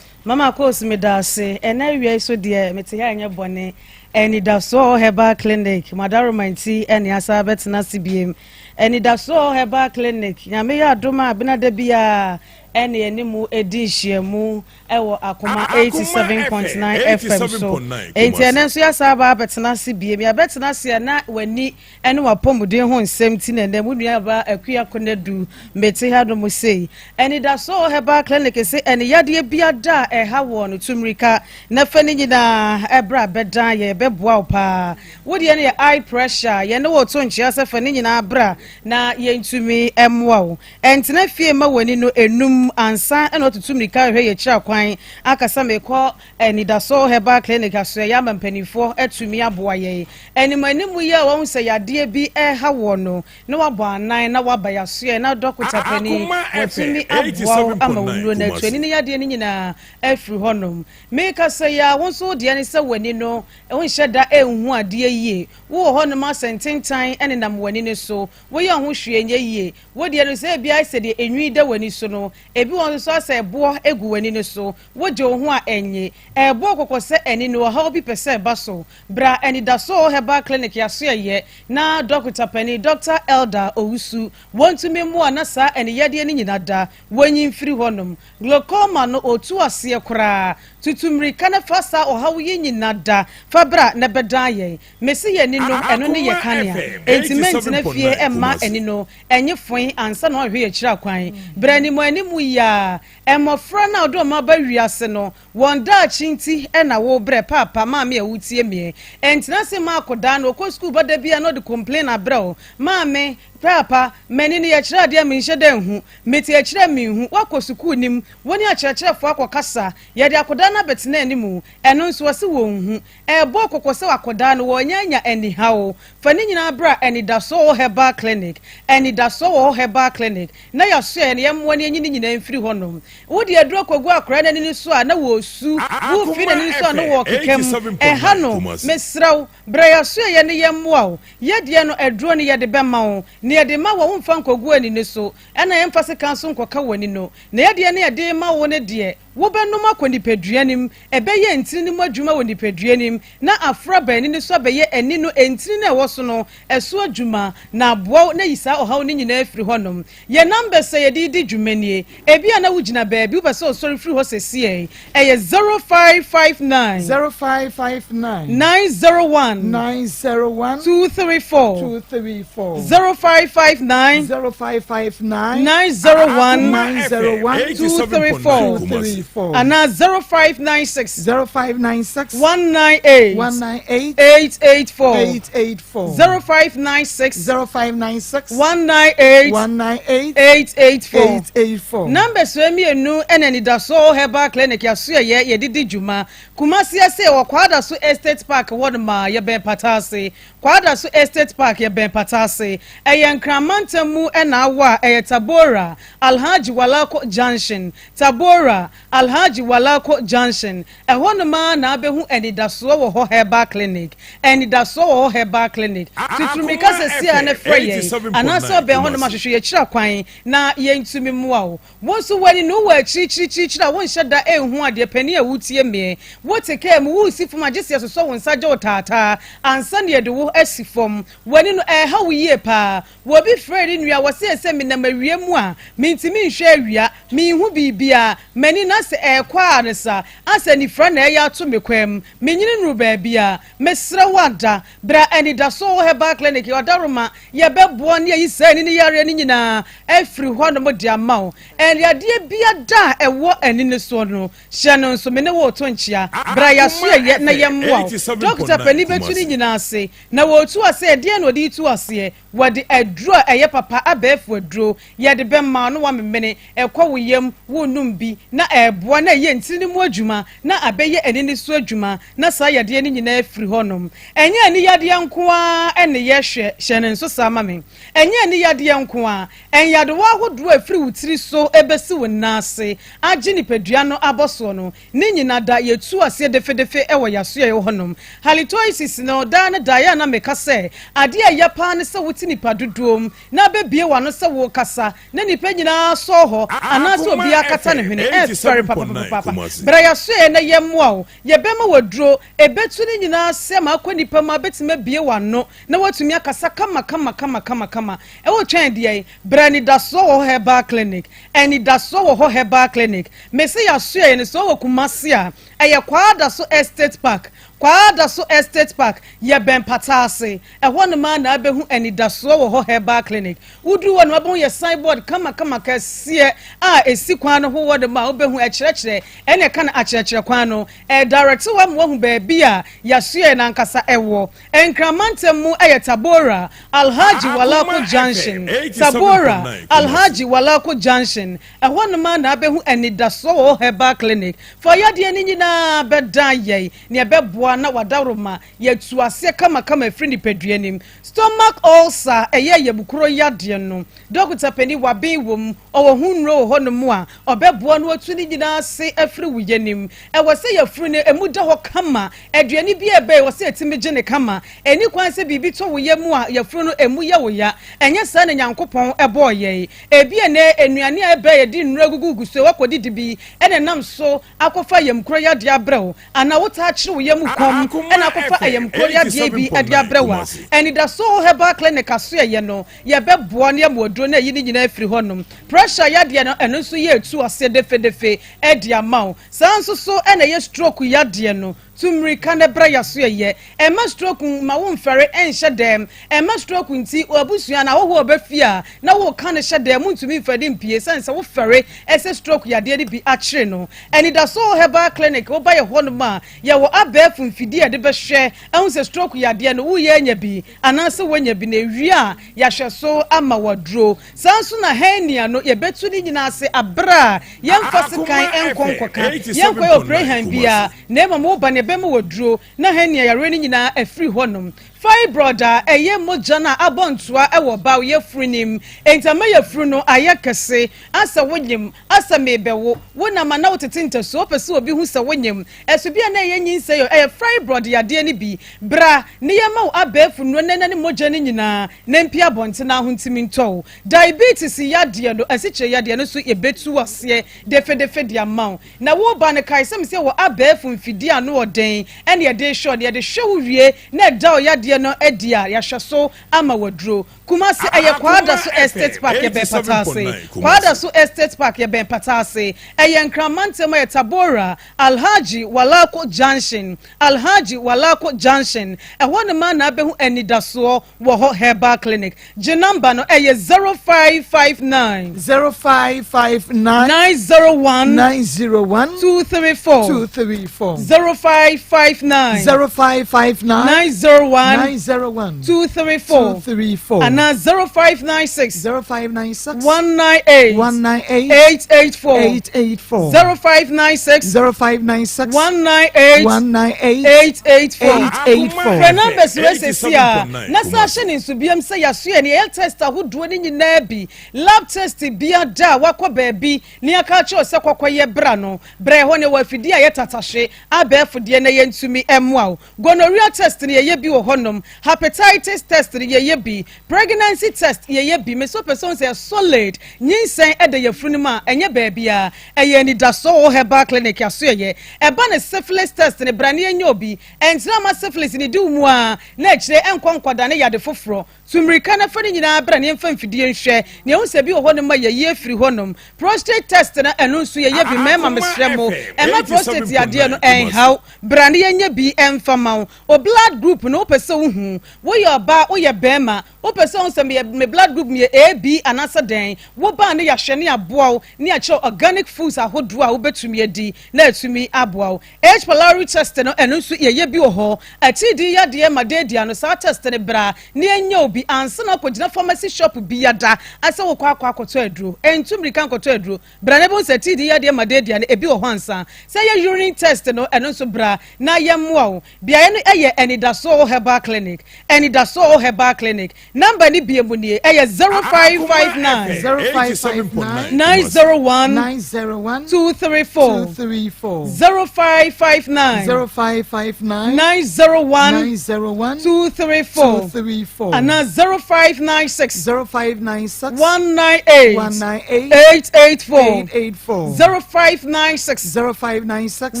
mama kos meda ase ɛnɛ awia yi so deɛ mete ha ɛnyɛ bɔne anidasoɔ herbal clinic madaroma nti ɛne asa bɛtena ase biem anidasoɔ herbal clinic nyame yɛ adom a benada biara ɛne ɛne mu ɛdi nhyiamu ɛwɔ Akoma 87.9 FM so. Enti ɛnɛ nso yɛasan aba abɛtena ase biem. Yɛabɛtena ase a na w'ani ne w'apɔmuden ho nsɛm ti na ɛnɛ mo nuaba Akua Konadu mete ha nom sei. Anidaso Herbal Clinic se ɛne yadeɛ biada a ɛha woɔ no tu mmirika na fa ne nyinaa ɛbrɛ a bɛdan yɛ yɛbɛboa wo paa. Wo deɛ no yɛ eye pressure yɛne wo to nkyea sɛ fa ne nyinaa bra na yɛntumi mmoa wo. Ɛntena fie mma w'ani no nnum ansa na watutu mmirika rehwɛ yɛn akyiri akwan aka sɛ merekɔ Anidaso Herbal Clinic asoɛeɛ ama mpanimfoɔ atumi aboa yɛn. Animanimu yi a wahu sɛ yadeɛ bi reha woɔ no, na wabɔ anan na waba yɛn asoɛeɛ na dɔkota panin watumi aboa wo ama wo nnuro no atu ani no yadeɛ no nyinaa afiri hɔnom. Merekasa yi ara, wo nso wo deɛ ne sɛ w'ani no wonhyɛ da nhu adeɛ yie. Wowɔ hɔnom a sɛ ntentan nenam w'ani no so, woyɛ wo ho hwee nyɛ yie. Wo deɛ no sɛ ebia ayɛ sɛ deɛ enwi da w'ani so no, ebi wɔ hɔ nso asɛ ɛboɔ gu w'ani no so. Wogye wo ho a ɛnnye. Ɛrebɔ wo kɔkɔ sɛ ani no ɔhaw bi pɛ sɛ ɛba so. Bra Anidaso Herbal Clinic yɛasoɛeɛ na dɔkota panin Dɔkta Elder Owusu wɔntumi mmoa na saa aniyadeɛ no nyina da wɔnyi mfiri hɔnom. Glaucoma no ɔtu aseɛ koraa. Tutu mmirika na fa saa ɔhaw yi nyina da fa bra na bɛdan yɛn. Mese yɛ ani no, ɛno ne yɛ kanea. Enti mɛntena fie mma ani no nye foe ansa na wɔahwehwɛ yɛn akyiri akwan. Berɛ animuanimu yi ara, mmɔfra no a wode wɔn aba wiase no, wɔn daakye nti na worebrɛ. Paapa, maame a woretie meɛ, ntena ase mma akɔdaa no, ɔkɔ sukuu ba da biara na ɔde complain abrɛ wo. Maame, paapa, m'ani no yɛkyerɛ adeɛ a menhyɛ da nhu, mete akyire a menhu. Woakɔ sukuu no mu, wo ne akyerɛkyerɛfoɔ akɔkasa, yɛde akɔdaa no abɛtena anim, ɛno nso wɔse wɔnhu. Ɛrebɔ kɔkɔ sɛ akwadaa no wɔanya anya anihaw. Fa ne nyinaa bra Anidasoɔ wɔ Herbal Clinic. Anidasoɔ wɔ hɔ Herbal Clinic. Na yɛasoɛ na yɛmmoa no yɛnyi ne nyinaa mfiri hɔnom. Wode aduro kɔgu akwadaa no anini so a na wɔresu, worefi n'anini so a na wɔrekeka mu. Ɛha no, mesrɛ wo, bra yɛasoɛeɛ na yɛmmoa wo. Yɛdeɛ no, aduro no yɛde bɛma wo. Na yɛde ma wo a womfa nkɔgu anini so, ɛna yɛmfa sekan nso nkɔka w'ani no. Na yɛdeɛ no yɛde rema wo no deɛ, Wobɛnom akɔ nipadua no mu, ɛbɛyɛ ntini no mu adwuma wɔ nipadua no mu, na aforo aba ani no so abɛyɛ ani no ntini no a ɛwɔ so no so adwuma, na aboa wo na ayi saa ɔhaw no nyinaa afiri hɔnom. Yɛn numbers a yɛde redi dwuma nie. Ebia na wogyina baabi, wopɛ sɛ wosɔre firi hɔ sɛsiei. Ɛyɛ 0559. 0559. 901. 901. 234. 234. 0559. 0559. 901. 901. 234. 234. Anaa 0596. 0596. 198. 198. 884. 884. 4. 0596. 0596. 198. 198. 884. 884. Numbers wei mmienu na Anidasoɔ Herbal Clinic yɛasoɛyɛ yɛde di dwuma. Kumasi ase wɔ Kwadaso Estate Park hɔ nom a yɛbɛn Pata ase. Kwadaso Estate Park yɛbɛn Pata ase. Ɛyɛ Nkran mantam mu na awɔ a ɛyɛ Tabora, Alhaji Walako Junction. Tabora, Alhaji Walako Junction. Ɛhɔnom ara na abɛhu Anidasoɔ wɔ hɔ Herbal Clinic. Anidasoɔ wɔ hɔ Herbal Clinic. Tutu mmirika seesei ara na frɛ yɛn anaasɛ ɔbɛn hɔnom ahwehwɛ yɛn akyiri akwan na yɛntumi mmoa wo. Wo nso w'ani no wɔ akyirikyirikyirikyiri a wonhyɛ da nhu adeɛ, panin a wotie meɛ. Wote kaa mu, woresi fam a gye sɛ yɛsosɔ wo nsa gye wo taataa ansa na yɛde wo asi fam. W'ani no, ɛreha wo yie paa. Obi frɛɛ ne nua, ɔsee sɛ, Menam awia mu a, mentumi nhwɛ awia, menhu biribiara, m'ani no asɛ ɛrekɔ a ne sa, asɛ anifira na ɛreyɛ ato me kwan mu, menyini nnuru baabiara. Mesrɛ wo ada, bra Anidaso Herbal Clinic, Ɔdaroma, yɛbɛboa ne ayi saa ani no yareɛ no nyinaa afiri hɔnom de ama wo. Yadeɛ biada a ɛwɔ ani no soɔ no, hyɛ no nso, me ne wo reto nkyea. Bra yɛasoɛeɛ na yɛmmoa wo. Dɔkota panin bɛtu ne nyinaa ase. Na wɔretu aseɛ, ɛdeɛn na wɔde retu aseɛ? Wɔde aduro a ɛyɛ papa, abɛɛfo aduro, yɛde bɛma wo na woamemene, ɛkɔ wo yam, worenom bi, na ɛreboa na ɛyɛ ntini no mu adwuma, na abɛyɛ ani no so adwuma, na saa yadeɛ no nyinaa afiri hɔnom. Ɛnyɛ ani yadeɛ nko ara na yɛhwɛ, hyɛ no nso saa ma me. Ɛnyɛ ani yadeɛ nko ara, nyadewa ahodoɔ a ɛfiri wo tiri so bɛsi wo nan ase agye nipadua no abɔsoɔ no, Ne nyina da yɛtu aseɛ defedefe wɔ y'asoɛeɛ hɔ nom. Halitosis no, daa ne daa yɛ a na meka sɛ, adeɛ a ɛyɛ paa ne sɛ wote nipa dodoɔ mu na abɛbue w'ano sɛ worekasa na nipa nyinaa sɔɔ hɔ anaasɛ obiara kata ne hwene. Ɛfɛre papapapaapa. Bra y'asoɛeɛ na yɛmmoa wo. Yɛbɛma wo aduro. Ɛbɛtu ne nyinaa ase ama akɔ nipa mu abɛtumi abue w'ano na woatumi akasa kama kama kama kama kama. Wotwɛn deɛn? Bra Anidasoɔ wɔ hɔ Herbal Clinic. Anidasoɔ wɔ hɔ Herbal Clinic. Mese yɛasoɛeɛ no sɛ wowɔ Kumasi a, ɛyɛ Kwaadaso Estate Park. Kwaadaso Estate Park, yɛbɛn Pata ase. Ɛhɔ nom ara na abɛhu Anidasoɔ wɔ hɔ Herbal Clinic. Woduru hɔ nom a, wobɛhu yɛ sign board kamakama kɛseɛ a ɛsi kwan no ho hɔ nom a wobɛhu ɛkyerɛkyerɛ, ɛna ɛka no akyerɛkyerɛ kwan no. Ɛredirect wo ama woahu baabi a yɛasoɛeɛ no ankasa ɛwɔ. Nkran mantam mu yɛ Tabora, Alhaji Walako Junction, Tabora, Alhaji Walako Junction. Ɛhɔ nom ara na abɛhu anidasoɔ wɔ hɔ Herbal Clinic. Fa yadeɛ no nyinaa bɛdan yɛn na ɛbɛboa na wadaworoma yɛatu aseɛ kamakama afiri nipadua no mu. Stomach ulcer, ɛyɛ yamukuro yadeɛ no, dɔkota panin waben wɔ mu, ɔwɔ ho nnuro wɔ hɔ nom a ɔbɛboa na watu ne nyinaa ase afiri wo yanim. Ɛwɔ sɛ yafunu no ɛmu da hɔ kama Aduane bi a ɛbɛn wɔ sɛ yɛtumi gye no kama. Ɛnni kwan sɛ biribi tɔ wo yam a yafunu no emu yɛ wo ya. Ɛnyɛ saa na Nyankopɔn bɔɔ yɛn. Ebia nnɛ nnuane a ɛbɛn a yɛde nnuru agugugu so a woakɔdidi bi na ɛnam so akɔfa ayamkuro yadeɛ abrɛ wo, anaa wotaa kyere wo yam kɔm na akɔfa ayamkuro yadeɛ bi de abrɛ wo a, Anidaso Herbal Clinic asoɛeɛ no, yɛbɛboa na yɛama aduro no ayi ne nyinaa afiri hɔnom. Pressure yadeɛ no, ɛno nso yɛretu aseɛ defedefe de ama wo. Saa nso so na ɛyɛ stroke yadeɛ no, tu mmirika na bra yasoɛyɛ. Ɛmma stroke mma wo mfɛre nhyɛ dɛm. Ɛmma stroke nti w'abusua anaa ahɔhoɔ a wɔba fie a na woreka no hyɛ dɛm ntumi mfa de mpue ɛsiane sɛ wofɛre sɛ stroke yadeɛ no bi akyere no. Anidaso Herbal Clinic, woba yɛ hɔnom a, yɛwɔ abɛɛfo mfidie a yɛde bɛhwɛ ahu sɛ stroke yadeɛ no woreyɛ anya bi anaasɛ woanya bi na ɛwie a yɛahwɛ so ama wo aduro. Saa nso na hernia no, yɛbɛtu ne nyinaa ase bere a yɛmfa sekan nkɔ nkɔka, yɛnkɔyɛ oprehan biara, na mmom woba no yɛbɛma wo aduro na hernia yareɛ no nyinaa afiri hɔnom. Fibroid a ɛyɛ mogya no a abɔ ntoa wɔ ɔbaa wo yafunu no mu, enti ama yafunu no ayɛ kɛse, asɛ wonyem, asɛ merebɛwo, wonam a na wotete ntasuo, wopɛ sɛ obi hu sɛ wonyem, ɛso bi a na ɛyɛ nyinsɛn o, ɛyɛ fibroid yadeɛ no bi. Bra na yɛmma wo abɛɛfo nnuro na ɛnane mogya no nyinaa na ɛmpue abɔnten na ho ntumi ntɔ wo. Diabetes yadeɛ no, asikyire yadeɛ no nso yɛbɛtu aseɛ defedefe de ama wo. Na woreba no kae sɛ mese wɔ abɛɛfo mfidie ano ɔden ɛna yɛde rehwɛ wo, na yɛde hwɛ wo wie na ɛda wo yadeɛ no adi a yɛahwɛ so ama wo aduro. Kumasi, ɛyɛ Kwadaso Estate Park yɛbɛn Pataase. Kwadaso Estate Park yɛbɛn Pataase. Ɛyɛ Nkran mantam ɛyɛ Tabora, Alhaji Walako Junction, Alhaji Walako Junction, ɛhɔ nom ara na abɛhu anidasoɔ wɔ hɔ Herbal Clinic. Gye number no, ɛyɛ 0559. 0559. 901. 901. 234. 234. 0559. 0559. 901. 901 234 234 anaa 0596 0596 198 198 884 884 0596 0596 198 198 884 884. Frɛ numbers wei sɛsi a na san hyɛ ne nso biam sɛ yɛaso yɛn yɛyɛ test ahodoɔ no nyinaa bi lab test bia da a wakɔ baabi ne aka akyerɛ wo sɛ kɔkɔyɛ bra no brɛ hɔ ne wɔ afidie a yɛ tatahwe abɛɛfo deɛ na yɛntumi mmoa wo. Gonorrhea test no yɛyɛ bi wɔ hɔnom, hepatitis test no yɛyɛ bi, pregnancy test yɛyɛ bi. Mese wopɛ sɛ wohu sɛ ɛyɛ solid, nyinsɛn ɛda yafunu no mu a, ɛnyɛ baabiara. Ɛyɛ anidasoɔ wɔ herbal clinic asoɛyɛ. Ɛba ne syphilis test no, bra na yɛnyɛ obi. Ɛntena mma syphilis no di wo mu ara na akyire ɛnkɔ nkɔdane yade foforɔ. Tu mmirika na fa ne nyinaa bra na yɛmfa mfidie nhwɛ na yɛhu sɛ bi wɔ hɔnom a yɛyi afiri hɔnom. Prostate test no, ɛno nso yɛyɛ bi. Mmarima mesrɛ mo, mma prostate yadeɛ no ɛnhaw. Bra na yɛnyɛ bi mfa ma wo. Wo blood group no wopɛ sɛ wohu. Woyɛ ɔbaa, woyɛ barima, wopɛ sɛ wohu sɛ meyɛ, me blood group meyɛ AB anaasɛ dɛn. Woba a na yɛahwɛ na yɛaboa wo na yɛakyerɛ wo organic foods ahodoɔ a wobɛtumi adi na atumi aboa wo. H. Pylori test no, ɛno nso yɛyɛ bi wɔ hɔ. Atiridii yadeɛ ma deedia no, saa test no bra na yɛnyɛ wo bi ansa na woakɔgyina pharmacy shop biada sɛ wokɔ akɔ akɔtɔ aduro. Ntu mmirika nkɔtɔ aduro. Bra na bɛhu sɛ atiridii yadeɛ ma deedia no, ebi wɔ hɔ ansa. Sɛ ɛyɛ urine test no, ɛno nso bra na yɛmmoa wo. Beaeɛ no yɛ Anidasoɔ Herbal Clinic. Anidasoɔ Herbal Clinic. Number no bie mu nie, ɛyɛ 0559 0559 901 901 234 234 0559 0559 901 901 234 234 anaa 0596 0596 198 198 884 884 0596 0596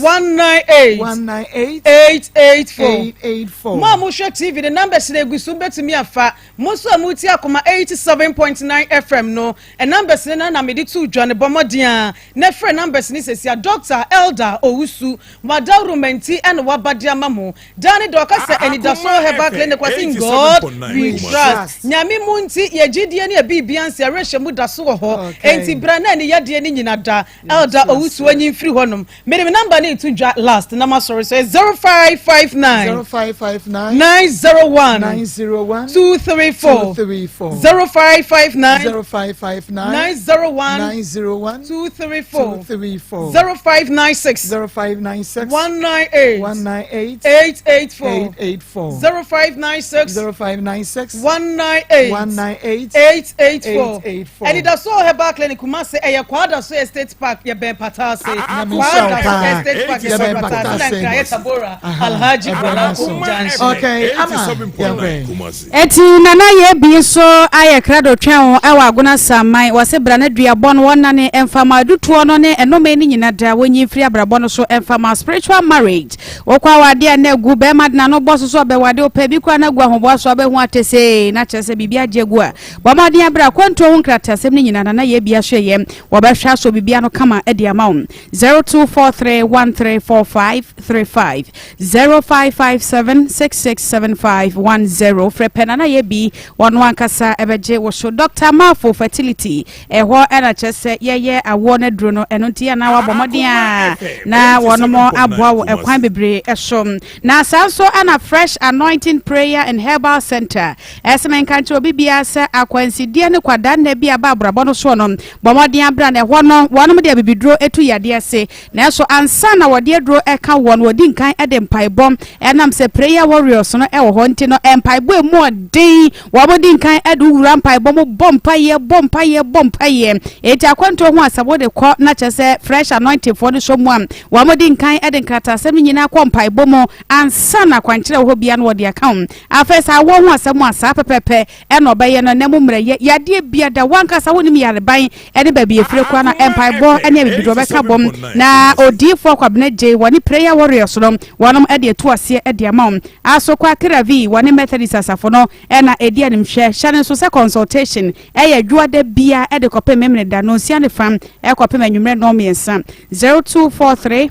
198 198 884 884. Mo a mohwɛ TV no, numbers no egu so, mobɛtumi afa. Mo nso a motie Akoma 87.9 FM no, numbers no na mede too dwa no, bɔ mmɔden ara na frɛ numbers no seesei a. Doctor Elder Owusu, mo adawuroma nti na waba de ama mo. Daa ne da ɔka sɛ Anidaso Herbal Clinic, ɔse In God we trust. Nyame mu nti, yɛ gyidie ne yɛ biribiara nsi, awerɛhyɛmu da so wɔ hɔ. Enti bra na ani yadeɛ no nyina da. Elder Owusu anyi mfiri hɔnom. Mede me number no reto dwa last na masɔre so. Ɛyɛ 0559 0559 901 901 234 234 0559 0559 901 901 234 234 0596 0596 198 198 884 884 0596 0596 198 198 884 884. Anidaso Herbal Clinic Kumasi ɛyɛ Kwadaso Estate Park yɛbɛn Pataase Nyame nhyira wo Kwadaso paa. Estate Park yɛbɛn Yɛbɛn Pataase na Pataase. Nkran yɛ Tabora Aha, Alhaji ɛbɛn Bala aso. Junction. Okay, ama yɛnkɔ. Eti Nana Yebi nso ayɛ krado twɛn wo wɔ Agona Saman. Wɔse bra na dua bɔ no wɔnnane mfa ma adutoɔ no ne nnome no nyina da wɔnyi mfiri abrabɔ no so mfa ma spiritual marriage. Wokɔ awadeɛ a na agu, bɛrima de n'ano bɔ so sɛ ɔbɛwade wo pɛ bi koraa na agu ahoboa so a wobɛhu atesee na kyerɛ sɛ biribi agye agu a bɔ mmɔden abrɛ akwantuo ho nkrataasɛm no nyina Nana Yebi ahwɛ yɛ wɔbɛhwɛ asɔ biribi ano kama de ama wo. 0243134535 0557667510 frɛ pɛ Nana Yebi wɔno ankasa ɛbɛgye wo so. Dr. Mafo Fertility ɛhɔ ɛna kyerɛ sɛ yɛyɛ awoɔ no aduro no ɛno nti yɛ na wabɔ mmɔden a na wɔnom aboa wo ɛkwan bebree ɛso. Na saa nso ɛna Fresh Anointing Prayer and Herbal Center ɛsɛ menka nkyerɛ obi biara sɛ akwansideɛ ne kwadaa nna bi aba abrabɔ no soɔ no bɔ mmɔden abra na ɛhɔ no wɔnom de abibiduro etu yadeɛ ase. Nanso ansa na wɔde aduro ɛka wɔn wɔdi nkan de mpaebɔ ɛnam sɛ prayer warriors no ɛwɔ hɔ nti no mpaebɔ emu ɔden wɔn di nkan de wura mpaebɔ mu bɔ mpaeɛ bɔ mpaeɛ bɔ mpaeɛ. Eti akwantuo ho asɛm wode kɔ na kyerɛ sɛ Fresh Anointing foɔ no so mu a wɔn di nkan de nkrataasɛm no nyinaa kɔ mpaebɔ mu ansa na akwankyerɛ wɔ hɔ bia no wɔde aka ho. Afei sɛ awoɔ ho asɛm a saa pɛpɛpɛ ɛna ɔbɛyɛ no na mu mmerɛ yɛ yadeɛ bia da wankasa wonim yareban ɛne baabi efire koraa na mpaebɔ ne abibiduro bɛka bom na odiifoɔ Kwabena Gyei wɔne prayer warriors no wɔnom ɛde etu aseɛ ɛde ama wɔn. Asokwa Kiravi wɔne Methodist asafo no ɛna edi animhwɛ. Hyɛ no nso sɛ consultation ɛyɛ dwoada bia ɛde kɔpem Memeneda nonsia ne fa ɛkɔpem anwummerɛ nnɔn mmiɛnsa. 0243.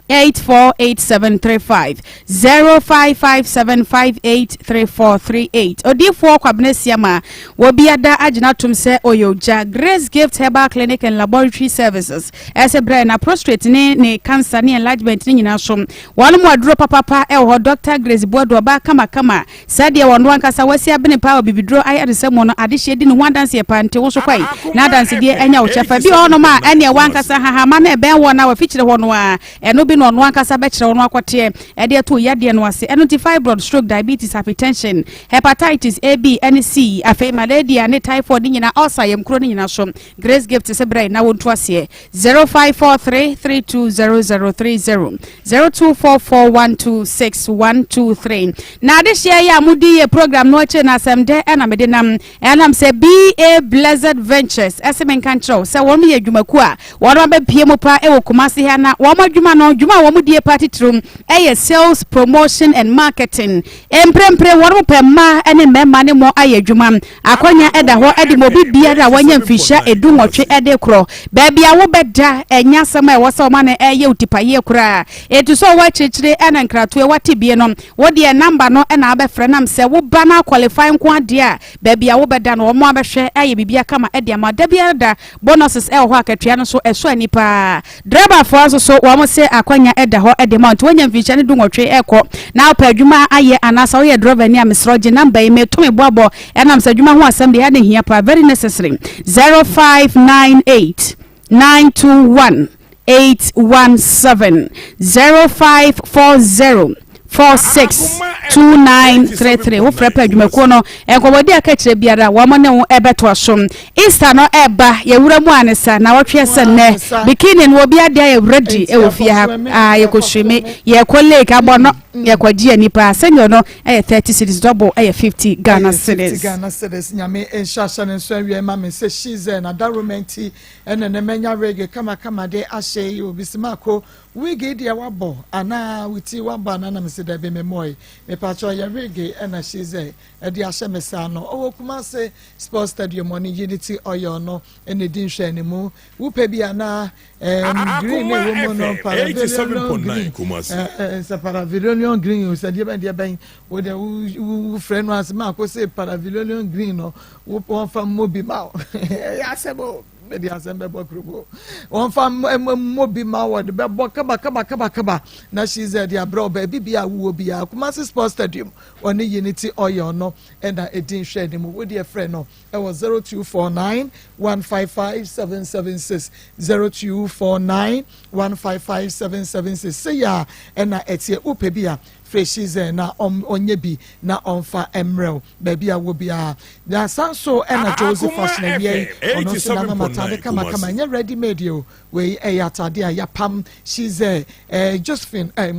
848735 0557583438 Odiyifoɔ Kwabena Asiamah wɔ bi ada agyina tom sɛ ɔyɛ ogya Grace Gift Herbal Clinic and Laboratory Services ɛsɛ brɛ na prostrate ne ne cancer ne enlargement ne nyinaa so wɔn mu aduro papapa ɛwɔ hɔ Dr. Grace Boadu ɔbaa kamakama Sɛdeɛ ɔno ankasa wasi abene paa wɔ bibiduro ayaresa mu no, adehyeɛ di ne ho adanseɛ paa, nti wo nso kɔe na adansedie anya wo kyɛfa. Bi wɔ hɔnom a, ɛneɛ w'ankasa hahama no ɛbɛn woɔ no a wafikyire hɔ no ara, ɛno bi na ɔno ankasa bɛkyerɛ wo no akɔteɛ ɛde ato wo yadeɛ no ase. Ɛno nti fibroid, stroke, diabetes, hypertension, hepatitis A, B ne C, afei malaria ne typhoid ne nyinaa, ulcer, yamkuro ne nyinaa so, Grace Gift se brɛ na wontu aseɛ. 0543 320030 0244126123 Na adehyeɛ yi a modi yɛ program no akyire no asɛm dɛ ɛna mede nam ɛnam sɛ BA Blessed Ventures ɛse menka nkyerɛ wo sɛ wɔn yɛ adwumakuo a wɔn abɛpie mu paa ɛwɔ Kumasi ha na wɔn adwuma no dwuma a wɔn die paa titiriw ɛyɛ sales promotion and marketing mprempre wɔn pɛ mmaa ne mmarima ne mo ayɛ adwuma Akwannya da hɔ de ma obi biara a wanya mfirihyia edunwɔtwe de rekorɔ. Baabi a wobɛda nyɛ asɛm a ɛwɔ sɛ wɔma no yɛ wo tipayeɛ koraa. Enti sɛ ɔwɔ akyirikyiri na nkratoɔ wate bie no, wo deɛ number no na wobɛfrɛ nam sɛ wo ba no aqualify nko ara deɛ a, baabi a wobɛda no wɔn abɛhwɛ ayɛ biribiara kama de ama wo. Da biara da, bonuses wɔ hɔ a akatua no nso ɛsɔ ani pa ara. Driverfoɔ nso so wɔn se akwanya da hɔ de ma wo nti woanya mfirihyia no dunwɔtwe rekɔ na wopɛ adwuma ayɛ anaasɛ woyɛ driver ni a mesrɛ wo gye number yi meto me boabɔ ɛnam sɛ adwuma ho asɛm deɛ ɛna hia paa very necessary 0598 921 817 0540 462933 wofrɛ pɛ adwumakuo no nkɔmmɔdi a ka kyerɛ biara wɔn ne wo ɛbɛtoa so Easter no ɛba yɛwura mu a ne sa na wɔtwe sɛ nnɛ bikini no obi adeɛ ayɛ ready ɛwɔ fie ha a yɛkɔ swimi yɛkɔ lake abɔ no yɛkɔ gye ani paa senior no ɛyɛ 30 cedis double ɛyɛ 50 Ghana cedis. Ghana cedis nyame nhyɛ ahyɛ ne nso awie ma me sɛ shize na daromenti ɛna ne manya reggae kamakama de ahyɛ yi obi si mako Wig yi deɛ wabɔ anaa wo ti wabɔ anaa na mese dabi me mɔe mepakyɛw yɛ wig ɛna shizɛ ɛde ahyɛ me saa no ɔwɔ Kumasi sports stadium ɔne unity oil no ɛna edi nhwɛanimu wopɛ bi anaa ɛɛm green na ɛwɔ mu no paravillion green ɛɛ sɛ paravillion green o sɛ deɛ bɛn deɛ bɛn wo deɛ wo wo frɛ no ase maa ko se paravillion green no wo wɔnfa mmɔ bi ma o ɛyɛ asɛm o. Mede asɛm bɛbɔ kurobo. Wɔmfa mmɔ bi ma wɔde bɛbɔ kaba kaba kaba kaba na Shiza de abrɛ wo baabi bia a wowɔ biara. Kumasi Sports Stadium ɔne Unity Oil no na ɛdi nhwɛanimu. Wo deɛ frɛ no ɛwɔ 0249 155 776 0249 155 776. Sei a ɛna ɛteɛ wopɛ bi a frɛ Shiza na ɔnyɛ bi na ɔmfa mmerɛ wo. Baabi a wɔ biara. Na san so ɛna Josie Fashion awia yi ɔno nso na ama m'ataade kamakama ɛnyɛ ready made o wei ɛyɛ ataade a yapam she's a eh, Josephine eh,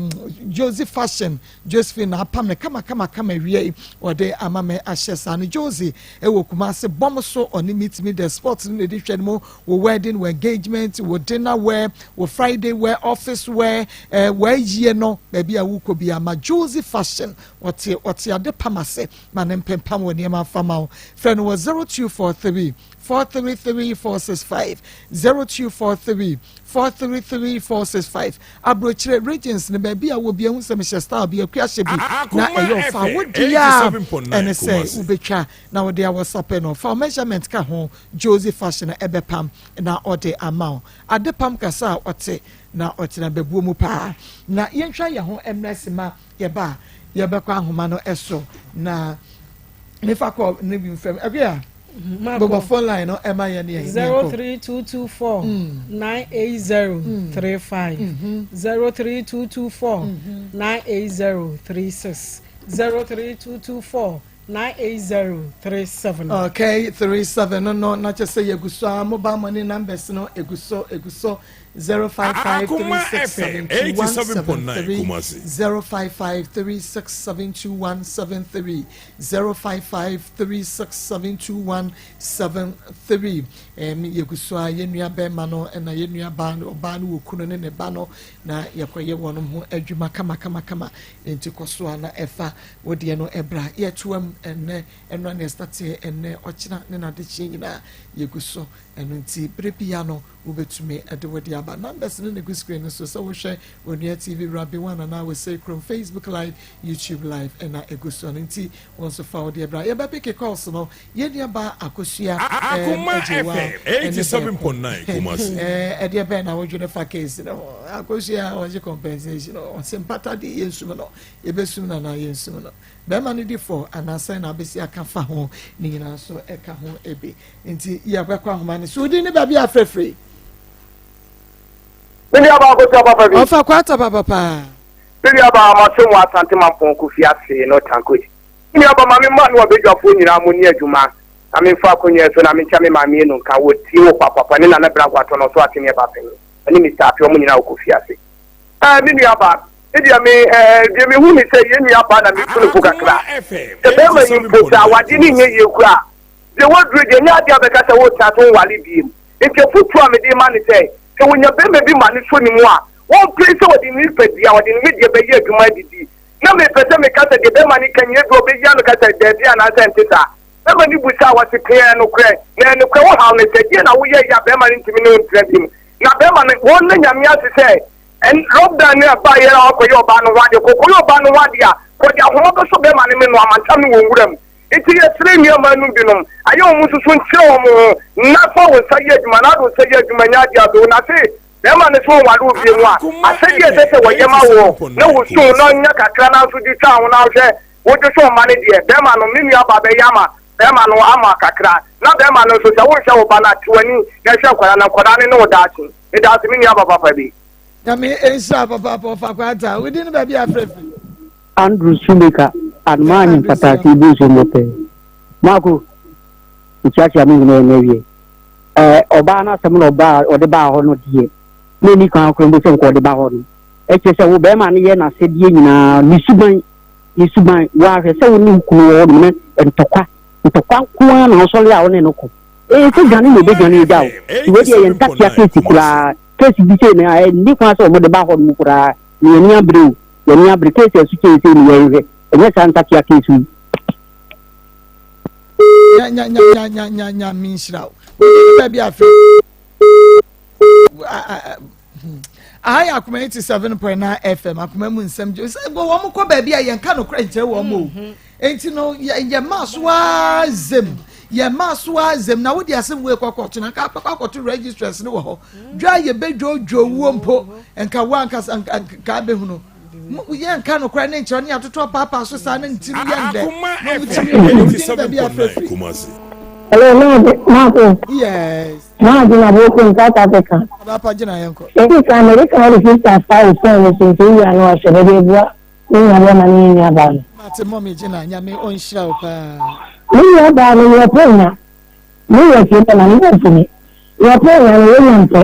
Josie Fashion Josephine na apam ne kamakama kama awia yi ɔde ama me ahyɛ saa no Josie ɛwɔ Kumasi bɔm so ɔne meet me the sport no na ɛdi hwɛ no mu wɔ wedding wɔ engagement wɔ dinner wear wɔ Friday wear office wear eh, wɔayie no baabi a wokɔ bi ama Josie Fashion Ɔte ɔte ade pam ase ma ne mpempam wɔ nneɛma mfa ma wo. Frɛ no wɔ 0243 433 465, 0243 433 465. Aburokyire regions no baabi a wɔ bi ehu sɛ mehyɛ style bi akua hyɛ bi na ɛyɛ ɔfa wo deɛ a ɛne sɛ wobɛtwa na wode awɔsapɛ no fa measurement ka ho Josie Fashion ɛbɛpam na ɔde ama wo. Ade pam kasa a ɔte na ɔtena bɛbuo mu paa na yɛntwa yɛn ho mmerɛ sima Yɛba a, yɛbɛkɔ ahoma no so na mefa kɔ ne bi mfam. Ɛbi a bɔbɔ phone line no ɛma yɛn yɛn. 03224 980 35 03224 980 36 03224 98037. Okay, 37 no no na kyɛ sɛ yɛgu so a mobile money numbers no egu so egu so 0553672173 0553672173 0553672173 ɛm yɛgu so a yɛn nua bɛrima no ɛna yɛn nua baa no ɔbaa no wɔ kunu ne ne ba no na yɛkɔyɛ wɔn ho adwuma kama kama kama nti kɔ so a na ɛfa Wo deɛ no ɛbra yɛtoam. Ɛnnɛ, ɛnora na yɛstateɛ, ɛnnɛ, ɔkyena ne n'adekyeɛ nyinaa yɛgu so. Ɛno nti, berɛ biara no, wobɛtumi de wode aba. Numbers no na ɛgu screen no so, sɛ wohwɛ Onua TV, Rabbi One anaa Wosei Krom, Facebook Live, YouTube Live ɛna ɛgu so. Ɛno nti, wo nso fa wodeɛ bra. Yɛbɛpeke calls no, yɛn nua baa Akosua ɛɛm Akoma Agyewa FM ɛne Bɛɛko. 87.9 Kumasi. Ɛɛ ɛdeɛ bɛn na wodwene fa case no ho? Akosua ɔgye compensation, ɔse mpata de yɛnsum no, yɛbɛsum no anaa yɛnsum no? Bɛrima no di fɔ anaa sɛn na abɛsi aka fa ho? Ne nyinaa nso ɛka ho bi. Nti yɛbɛkɔ ahoma no so. Wodin ne baabi a frɛfrɛ yi? Me nua baa Akosua papa bi. Ɔfa kwata papa paa. Me nua baa maso mu Asante Mampɔn Kofi ase no Tankoji. Me nua ba ma me mma ne wabadwafoɔ nyinaa mo ni adwuma na me nfa akonwa yi so na me nkyɛ me maame enu nka wɔ tie wo papapa ne Nana Bra Guatɔ no ɔso ateneɛ ba panyin ɔne Mister Ape ɔmo nyinaa wɔ Kofi ase. Ɛɛ me nua ba me deɛ me ɛɛ deɛ me hu ne sɛ yɛn nua ba na me tu ne fo kakra sɛ bɛrima yi mpo sɛ awadeɛ ne nyɛ yie koraa deɛ waduru deɛ nyɛ adeɛ a bɛka sɛ wotra so nwale biem nti afotuo a mede ma ne sɛ sɛ wɔnya bɛrima bi ma ne so ne mu a wɔmpere sɛ wɔde ne nipadua wɔde ne wedeɛ bɛyɛ adwuma adidi na mepɛ sɛ meka sɛ deɛ bɛrima no ka nyina bi ɔbɛyia no ka sɛ daabi anaasɛ ɛnte saa bɛrima no bu sɛ a wɔse pee ɛyɛ nokorɛ na ɛyɛ nokorɛ wo haw ne sɛ deɛ na woyɛ yɛ a bɛrima no ntumi ne wo ntena bi mu na bɛrima no wɔn na nyame ase sɛ ɛn lockdown no ɛba yɛ a ɔkɔyɛ ɔbaa no ho adeɛ kɔkɔyɛ ɔbaa no ho adeɛ a kɔde ahoma bɛsɔ bɛrima no me no amantam no wɔ nwura mu Enti yɛsrɛ nnuammaa nom binom, ayɛ wɔn nso so nkyerɛ wɔn ho, na fa wo nsa yɛ adwuma, na ade wo nsa yɛ adwuma nyɛ adeɛ a wo na se bɛrima no so ɔnware wo bio mu a, asɛdeɛ ɛsɛ sɛ wɔyɛ ma woɔ, na wo su na nya kakra na nso de twa ho na wohwɛ wode so ɔma no deɛ, bɛrima no, me nua ba bɛyɛ ama bɛrima no ama kakra, na bɛrima no nso sɛ wonhwɛ wo ba no a, te w'ani na hwɛ nkwadaa na nkwadaa no ne wo daakye. Meda ase me nua ba papa bi. Nyame nhyira papaapa ɔfa kwata. Wodi no baabi a frɛfrɛ. Andrew Shoemaker anomaa nye mfataase yi bu nsuo mmɔ pɛɛ. Marco, mekyeakyea mo nyinaa ɛnnɛ awie. Ɛɛ, ɔbaa no asɛm na ɔbaa ɔde baa hɔ no deɛ, na ɛni kwan koraa mpo sɛ nka ɔde ba hɔ no. Ɛkyerɛ sɛ wo bɛrima no yɛ n'asɛdeɛ nyinaa, ne suban, ne suban, woahwɛ sɛ wo ne wo kunu wɔ hɔ nom na ntɔkwa, ntɔkwa nko ara na wosɔre a wo ne no ko. Ee, sɛ dwane na ɔbɛdwane agya wo. Nti wei deɛ yɛ ntatea kesi koraa, kesi bi sei no, ɛnni kwan sɛ wɔde ba hɔ nom koraa. Na yɛn ani abere o, yɛn ani abere, case a ɛso kyɛn sei no yɛnhwɛ, ɛnyɛ saa ntatea case yi. Nya nya nya nya nya nya nya mi nhyira wo. Wodi baabi afɛ. Aha yɛ akoma 87.9 FM akoma mu nsɛm gye sɛ wɔn kɔ baabi a yɛn ka no korɛ nkyerɛ wɔn o. Mm-hmm. Enti no yɛ maa so ara zem yɛ maa so ara zem na wode asɛm wei kɔ kɔto na nka akɔkɔ akɔto registrars no wɔ hɔ dwa yɛ bɛdwodwo wuo mpo nka wo ankasa nka abɛhunu yɛ nka nokorɛ ne nkyerɛ ne atoto apaapaa so saa na ne tirim yɛ ndɛ na ɔmo tirim yɛ ndɛ wodin baabi afrɛfiri. Hello, Maade, Maade. Yes. Maade na boko in South Africa. Abapa gyina yɛn kɔ. Eti kan mede kan de sister fa wo phone no so nti wowie a na wahyɛ bɛde abua Me nua bɛɛma ne ne nua baa no. Mate mummy Gina nyame ɔnhyira wo paa. Me nua baa no nea ɔpɛ nya. Me wura fie bɛ na me wura fie. Nea ɔpɛ nya no yɛnya mpɛ.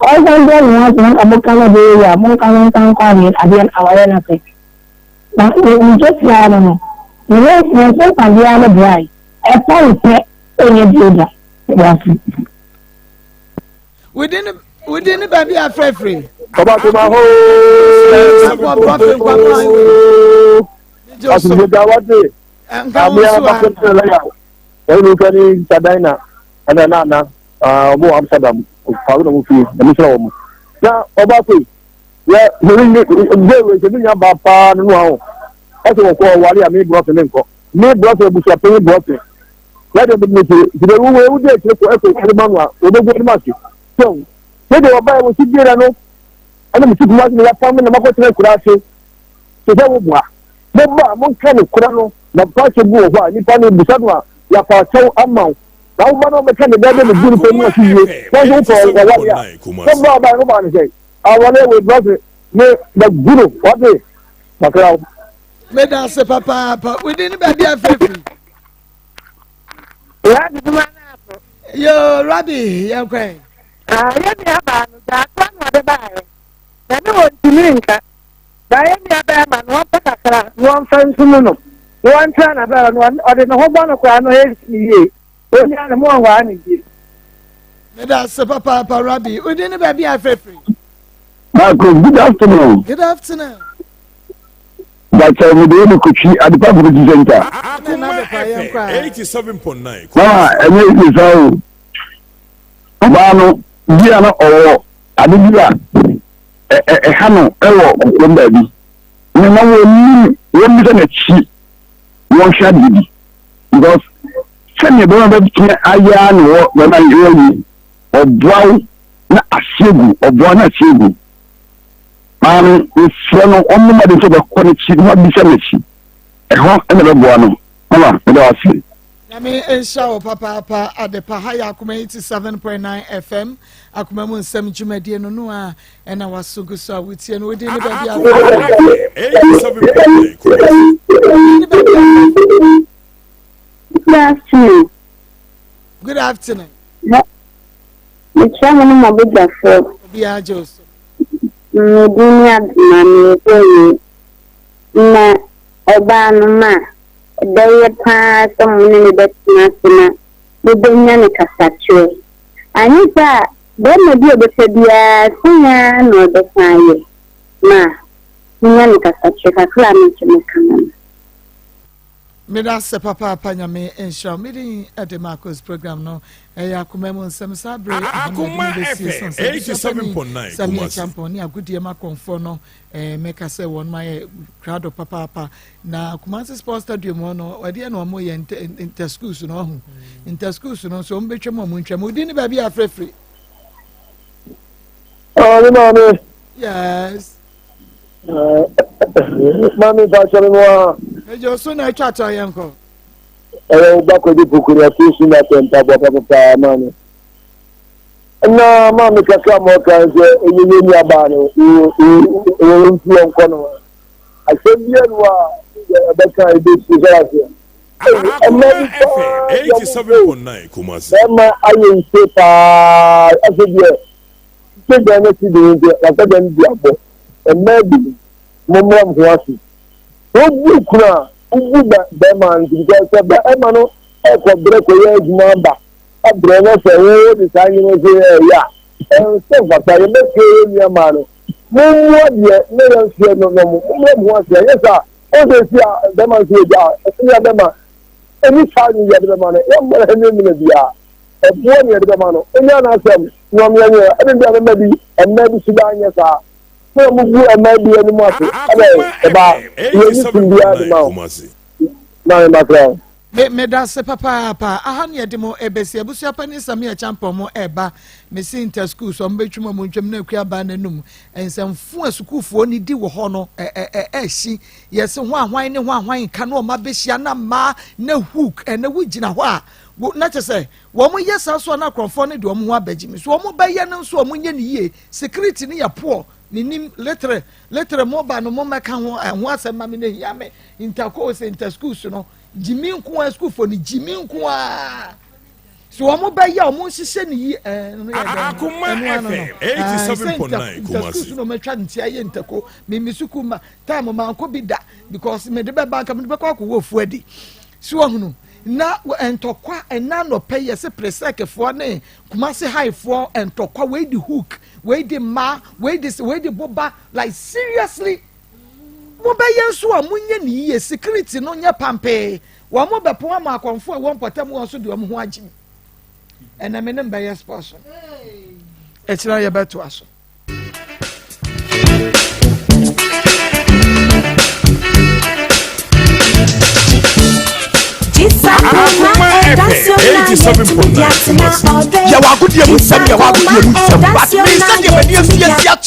Ɔnsan brɛ ne ho ase na nka moka na ɛbɛyɛ yie a monka no nsan nkɔ adeɛ adeɛ awareɛ no ase. Na ne ne dwatia no no ne ne ne nsensadeɛ no brae ɛfa wo pɛ ɔnyɛ bio da. Meda ase. Within within ne baabi afrɛfrɛ. Ɔba to ma hoo. Ɛbɔ brɔfe nkwama highway. Asomdwe da wate. Nka wo nso a. Ɛyɛ mi nka ni Sadaina ɛna nana ɔmo wɔ Amsterdam faako na ɔmo fie na mi srɛ wɔn. Na ɔba ko yi yɛ mi mi gbe wei sɛ mi nya ba paa no no ahɔ ɛsɛ wɔkɔ ɔware a mi brɔfe mi nkɔ mi brɔfe abusua panyin brɔfe. Na deɛ mede mete nti deɛ wo wo de akyire kɔ ɛkɔ wale ma no a wɔbɛgu anim ase so sɛ deɛ wɔbaeɛ wɔ si biara no ɛna mete kuma ase na yɛapam me na makɔtena akura ase te sɛ woboa moba a monka ne kora no na pakyɛ bi wɔ hɔ a nipa no bisa no a yɛafa akyɛw ama wo na woba no wobɛka ne bɛɛ bɛ ne gu nipa mu ase yie na nso wopɛ wɔwale a sɛ ba ɔbaeɛ no wobaa ne sɛ awale wɔ brase me bɛgu no wate kakra wo meda ase papaapa wodi ne baabi afɛfiri Rabi duma na apo. Yo Rabi yɛn kwan. Ah, yɛ nua baa no gyaatoa na ɔde baeɛ. Na ne wɔntumi nka. Ba yɛ nua bɛrima no wɔmpɛ kakra na wɔmfa nsom no. Na wɔntra n'abrabɔ no ɔde ne ho bɔ no koraa no ɛnsi ne yie. Onyaa no mo ɔnwaa no yie. Meda ase papaapa Rabi. Wodi ne baabi a afɛfiri. Marco, good afternoon. Good afternoon. Bakyɛ mede wo de kotwi Adepa Community Center. Akoma FM 87.9 Mama ɛnyɛ easy saa o. Ɔbaa no bi a na ɔwɔ ade bi a ɛha no ɛwɔ kokoam baabi. Na na wɔnim wɔn bisa n'akyi wɔnhwɛ ade bi because sɛnea bɛrima bɛtumi ayɛ ara na wɔ bɛrima yɛ yi ɔboa wo na aseɛ gu ɔboa na aseɛ gu. Maame, mesrɛ no ɔmmɔ mmɔden sɛ ɔbɛkɔ n'akyi na wabisa n'akyi. Ɛhɔ na ɛbɛboa no. Mama, meda wo ase. Nyame nhyira wo papaapa Adepa ha yɛ Akoma 87.9 FM Akoma mu nsɛm dwumadie no no a ɛna waso gu so a wotie no wodin ne baabi a Good afternoon. Good afternoon. Mekyia mo ne mo abadwafoɔ. Obiara gye wo so. Me din ne Adoma, meyɛ Bɔnyi. Na ɔbaa no ma ɛbɛyɛ paa sɛ mo ne no bɛtena ase na mobɛnya no kasakyerɛ. Anyɛ saa a, barima bi a ɔbɛfa biara, sei ara na ɔbɛsan ayɛ. Ma monya no kasakyerɛ kakra a me nso mɛka no no. Medase papaapa nyame nhyira wo. Medin de Marcos program no ɛyɛ akoma mu nsɛm saa bere Akoma FM 87.9 Sami Acheampong ne agodie ma kɔnfoɔ no eh, mɛka sɛ wɔn ayɛ krado papaapa na Kumasi Sports Stadium hɔ no ɛdeɛ na wɔn yɛ nta nta schools no ɔho nta schools no nso wɔn bɛtwam wɔn ntwam odi ne baabi afrɛfrɛ. Ɔɔ maame. Yes. Mami fa kyɛrɛ no a. Ɛjọ so na atwa atɔ yɛn kɔ. Ɛyɛ wo ba kɔdi puku na fi si na sɛ mpaboa papapaa maame. Na maame kakra ma ɔka sɛ ɛyɛ yɛ nua baa no wɔ nti wɔn kɔ no. Asɛm bi ɛnu a ɛbɛka ɛbɛsi sɛ aseɛ. Akoma FM 87.9 Kumasi. Bɛrima ayɛ nse paa ɛsɛ deɛ. Sɛ dan no si den nti, na sɛ dan di abɔ. Mmaa bi, mommrɛ mo ho ase. Sɛ wobu kunu a, wobu bɛrima nti, because sɛ bɛrima no ɛkɔ brɛ kɔyɛ adwuma aba abrɛ na sɛ wo de saa nneɛma sɛ ɛyɛ a, ɛnsɛ mfata. Yɛbɛfrɛ yɛn nua maa no, mommoa deɛ na yɛmfrɛ no no mo, mommrɛ mo ho ase. Ɛnyɛ saa, wɔn sɛ si a bɛrima nso yɛ gya a, nua bɛrima, ɛni saa ne yɛde bɛma no, yɛmmɔ no ɛne mena biara. Ɛboɔ ne yɛde bɛma no. Onya n'asɛm na ɔmeɛ nyɛ. Ɛne deɛ mɛma bi, mmaa bi suban nyɛ saa. Sɛ wɔn bu mmaa bi anim ase, ɛna ɛba yɛn ni tum biara de ma wo. Na ne makra wo. Me medase papaapa aha ne yɛde mo ɛbɛsi abusua panin Samia Champon mo ɛba mesi inter school so ɔmo bɛtwam ɔmo ntwam na akua baa n'anum nsɛmfo a sukuufoɔ ne di wɔ hɔ no ɛ ɛ ɛ ɛhyi yɛse ho ahwan ne ho ahwan nka na ɔmo abɛhyia na mmaa na hook ɛna wogyina hɔ a Wo, na kyerɛ sɛ, wɔn yɛ saa nso a na akorɔmfoɔ no de wɔn ho abɛgye me. So wɔn bɛyɛ no nso wɔn nyɛ no yie. Security no yɛ poor. Me nim, litre, litre mo ba no mo mɛka ho, ɛho asɛm ma me na ehia me. Interco sɛ inter schools no, gyimi nko ara, sukuufoɔ no gyimi nko ara. So wɔn bɛyɛ a wɔn nhyehyɛ no yie, ɛɛ, no yɛ dɛn, Akoma ɛno ano no. FM Ɛɛ, sɛ inter, 87.9 inter schools Kumasi. no wɔn atwa ntia yɛ interco. Me me sukuu ma, time mankɔ bi da because me de bɛba nka me de bɛkɔ akɔwɔ ofu adi. So wɔhunu. Na ntɔkwa ɛna anɔpɛ yi yɛse presec foɔ ne Kumasi high foɔ ntɔkwa wei di hook wei di mmaa wei di wei di boba like seriously mo bɛyɛ nso a mo nyɛ ne yie security no nyɛ pampee wɔn mo bɛpo ama akɔnfo a ɛwɔ mpɔtam wɔn nso de wɔn ho agye mu ɛnna me ne mbɛyɛ sports no ɛkyerɛ yɛbɛtoa so. Akoma FM 87.9 Kumasi. Yɛwɔ agodie mu nsɛm, yɛwɔ agodie mu nsɛm, but me sɛdeɛ m'ani afi asi akyɛ.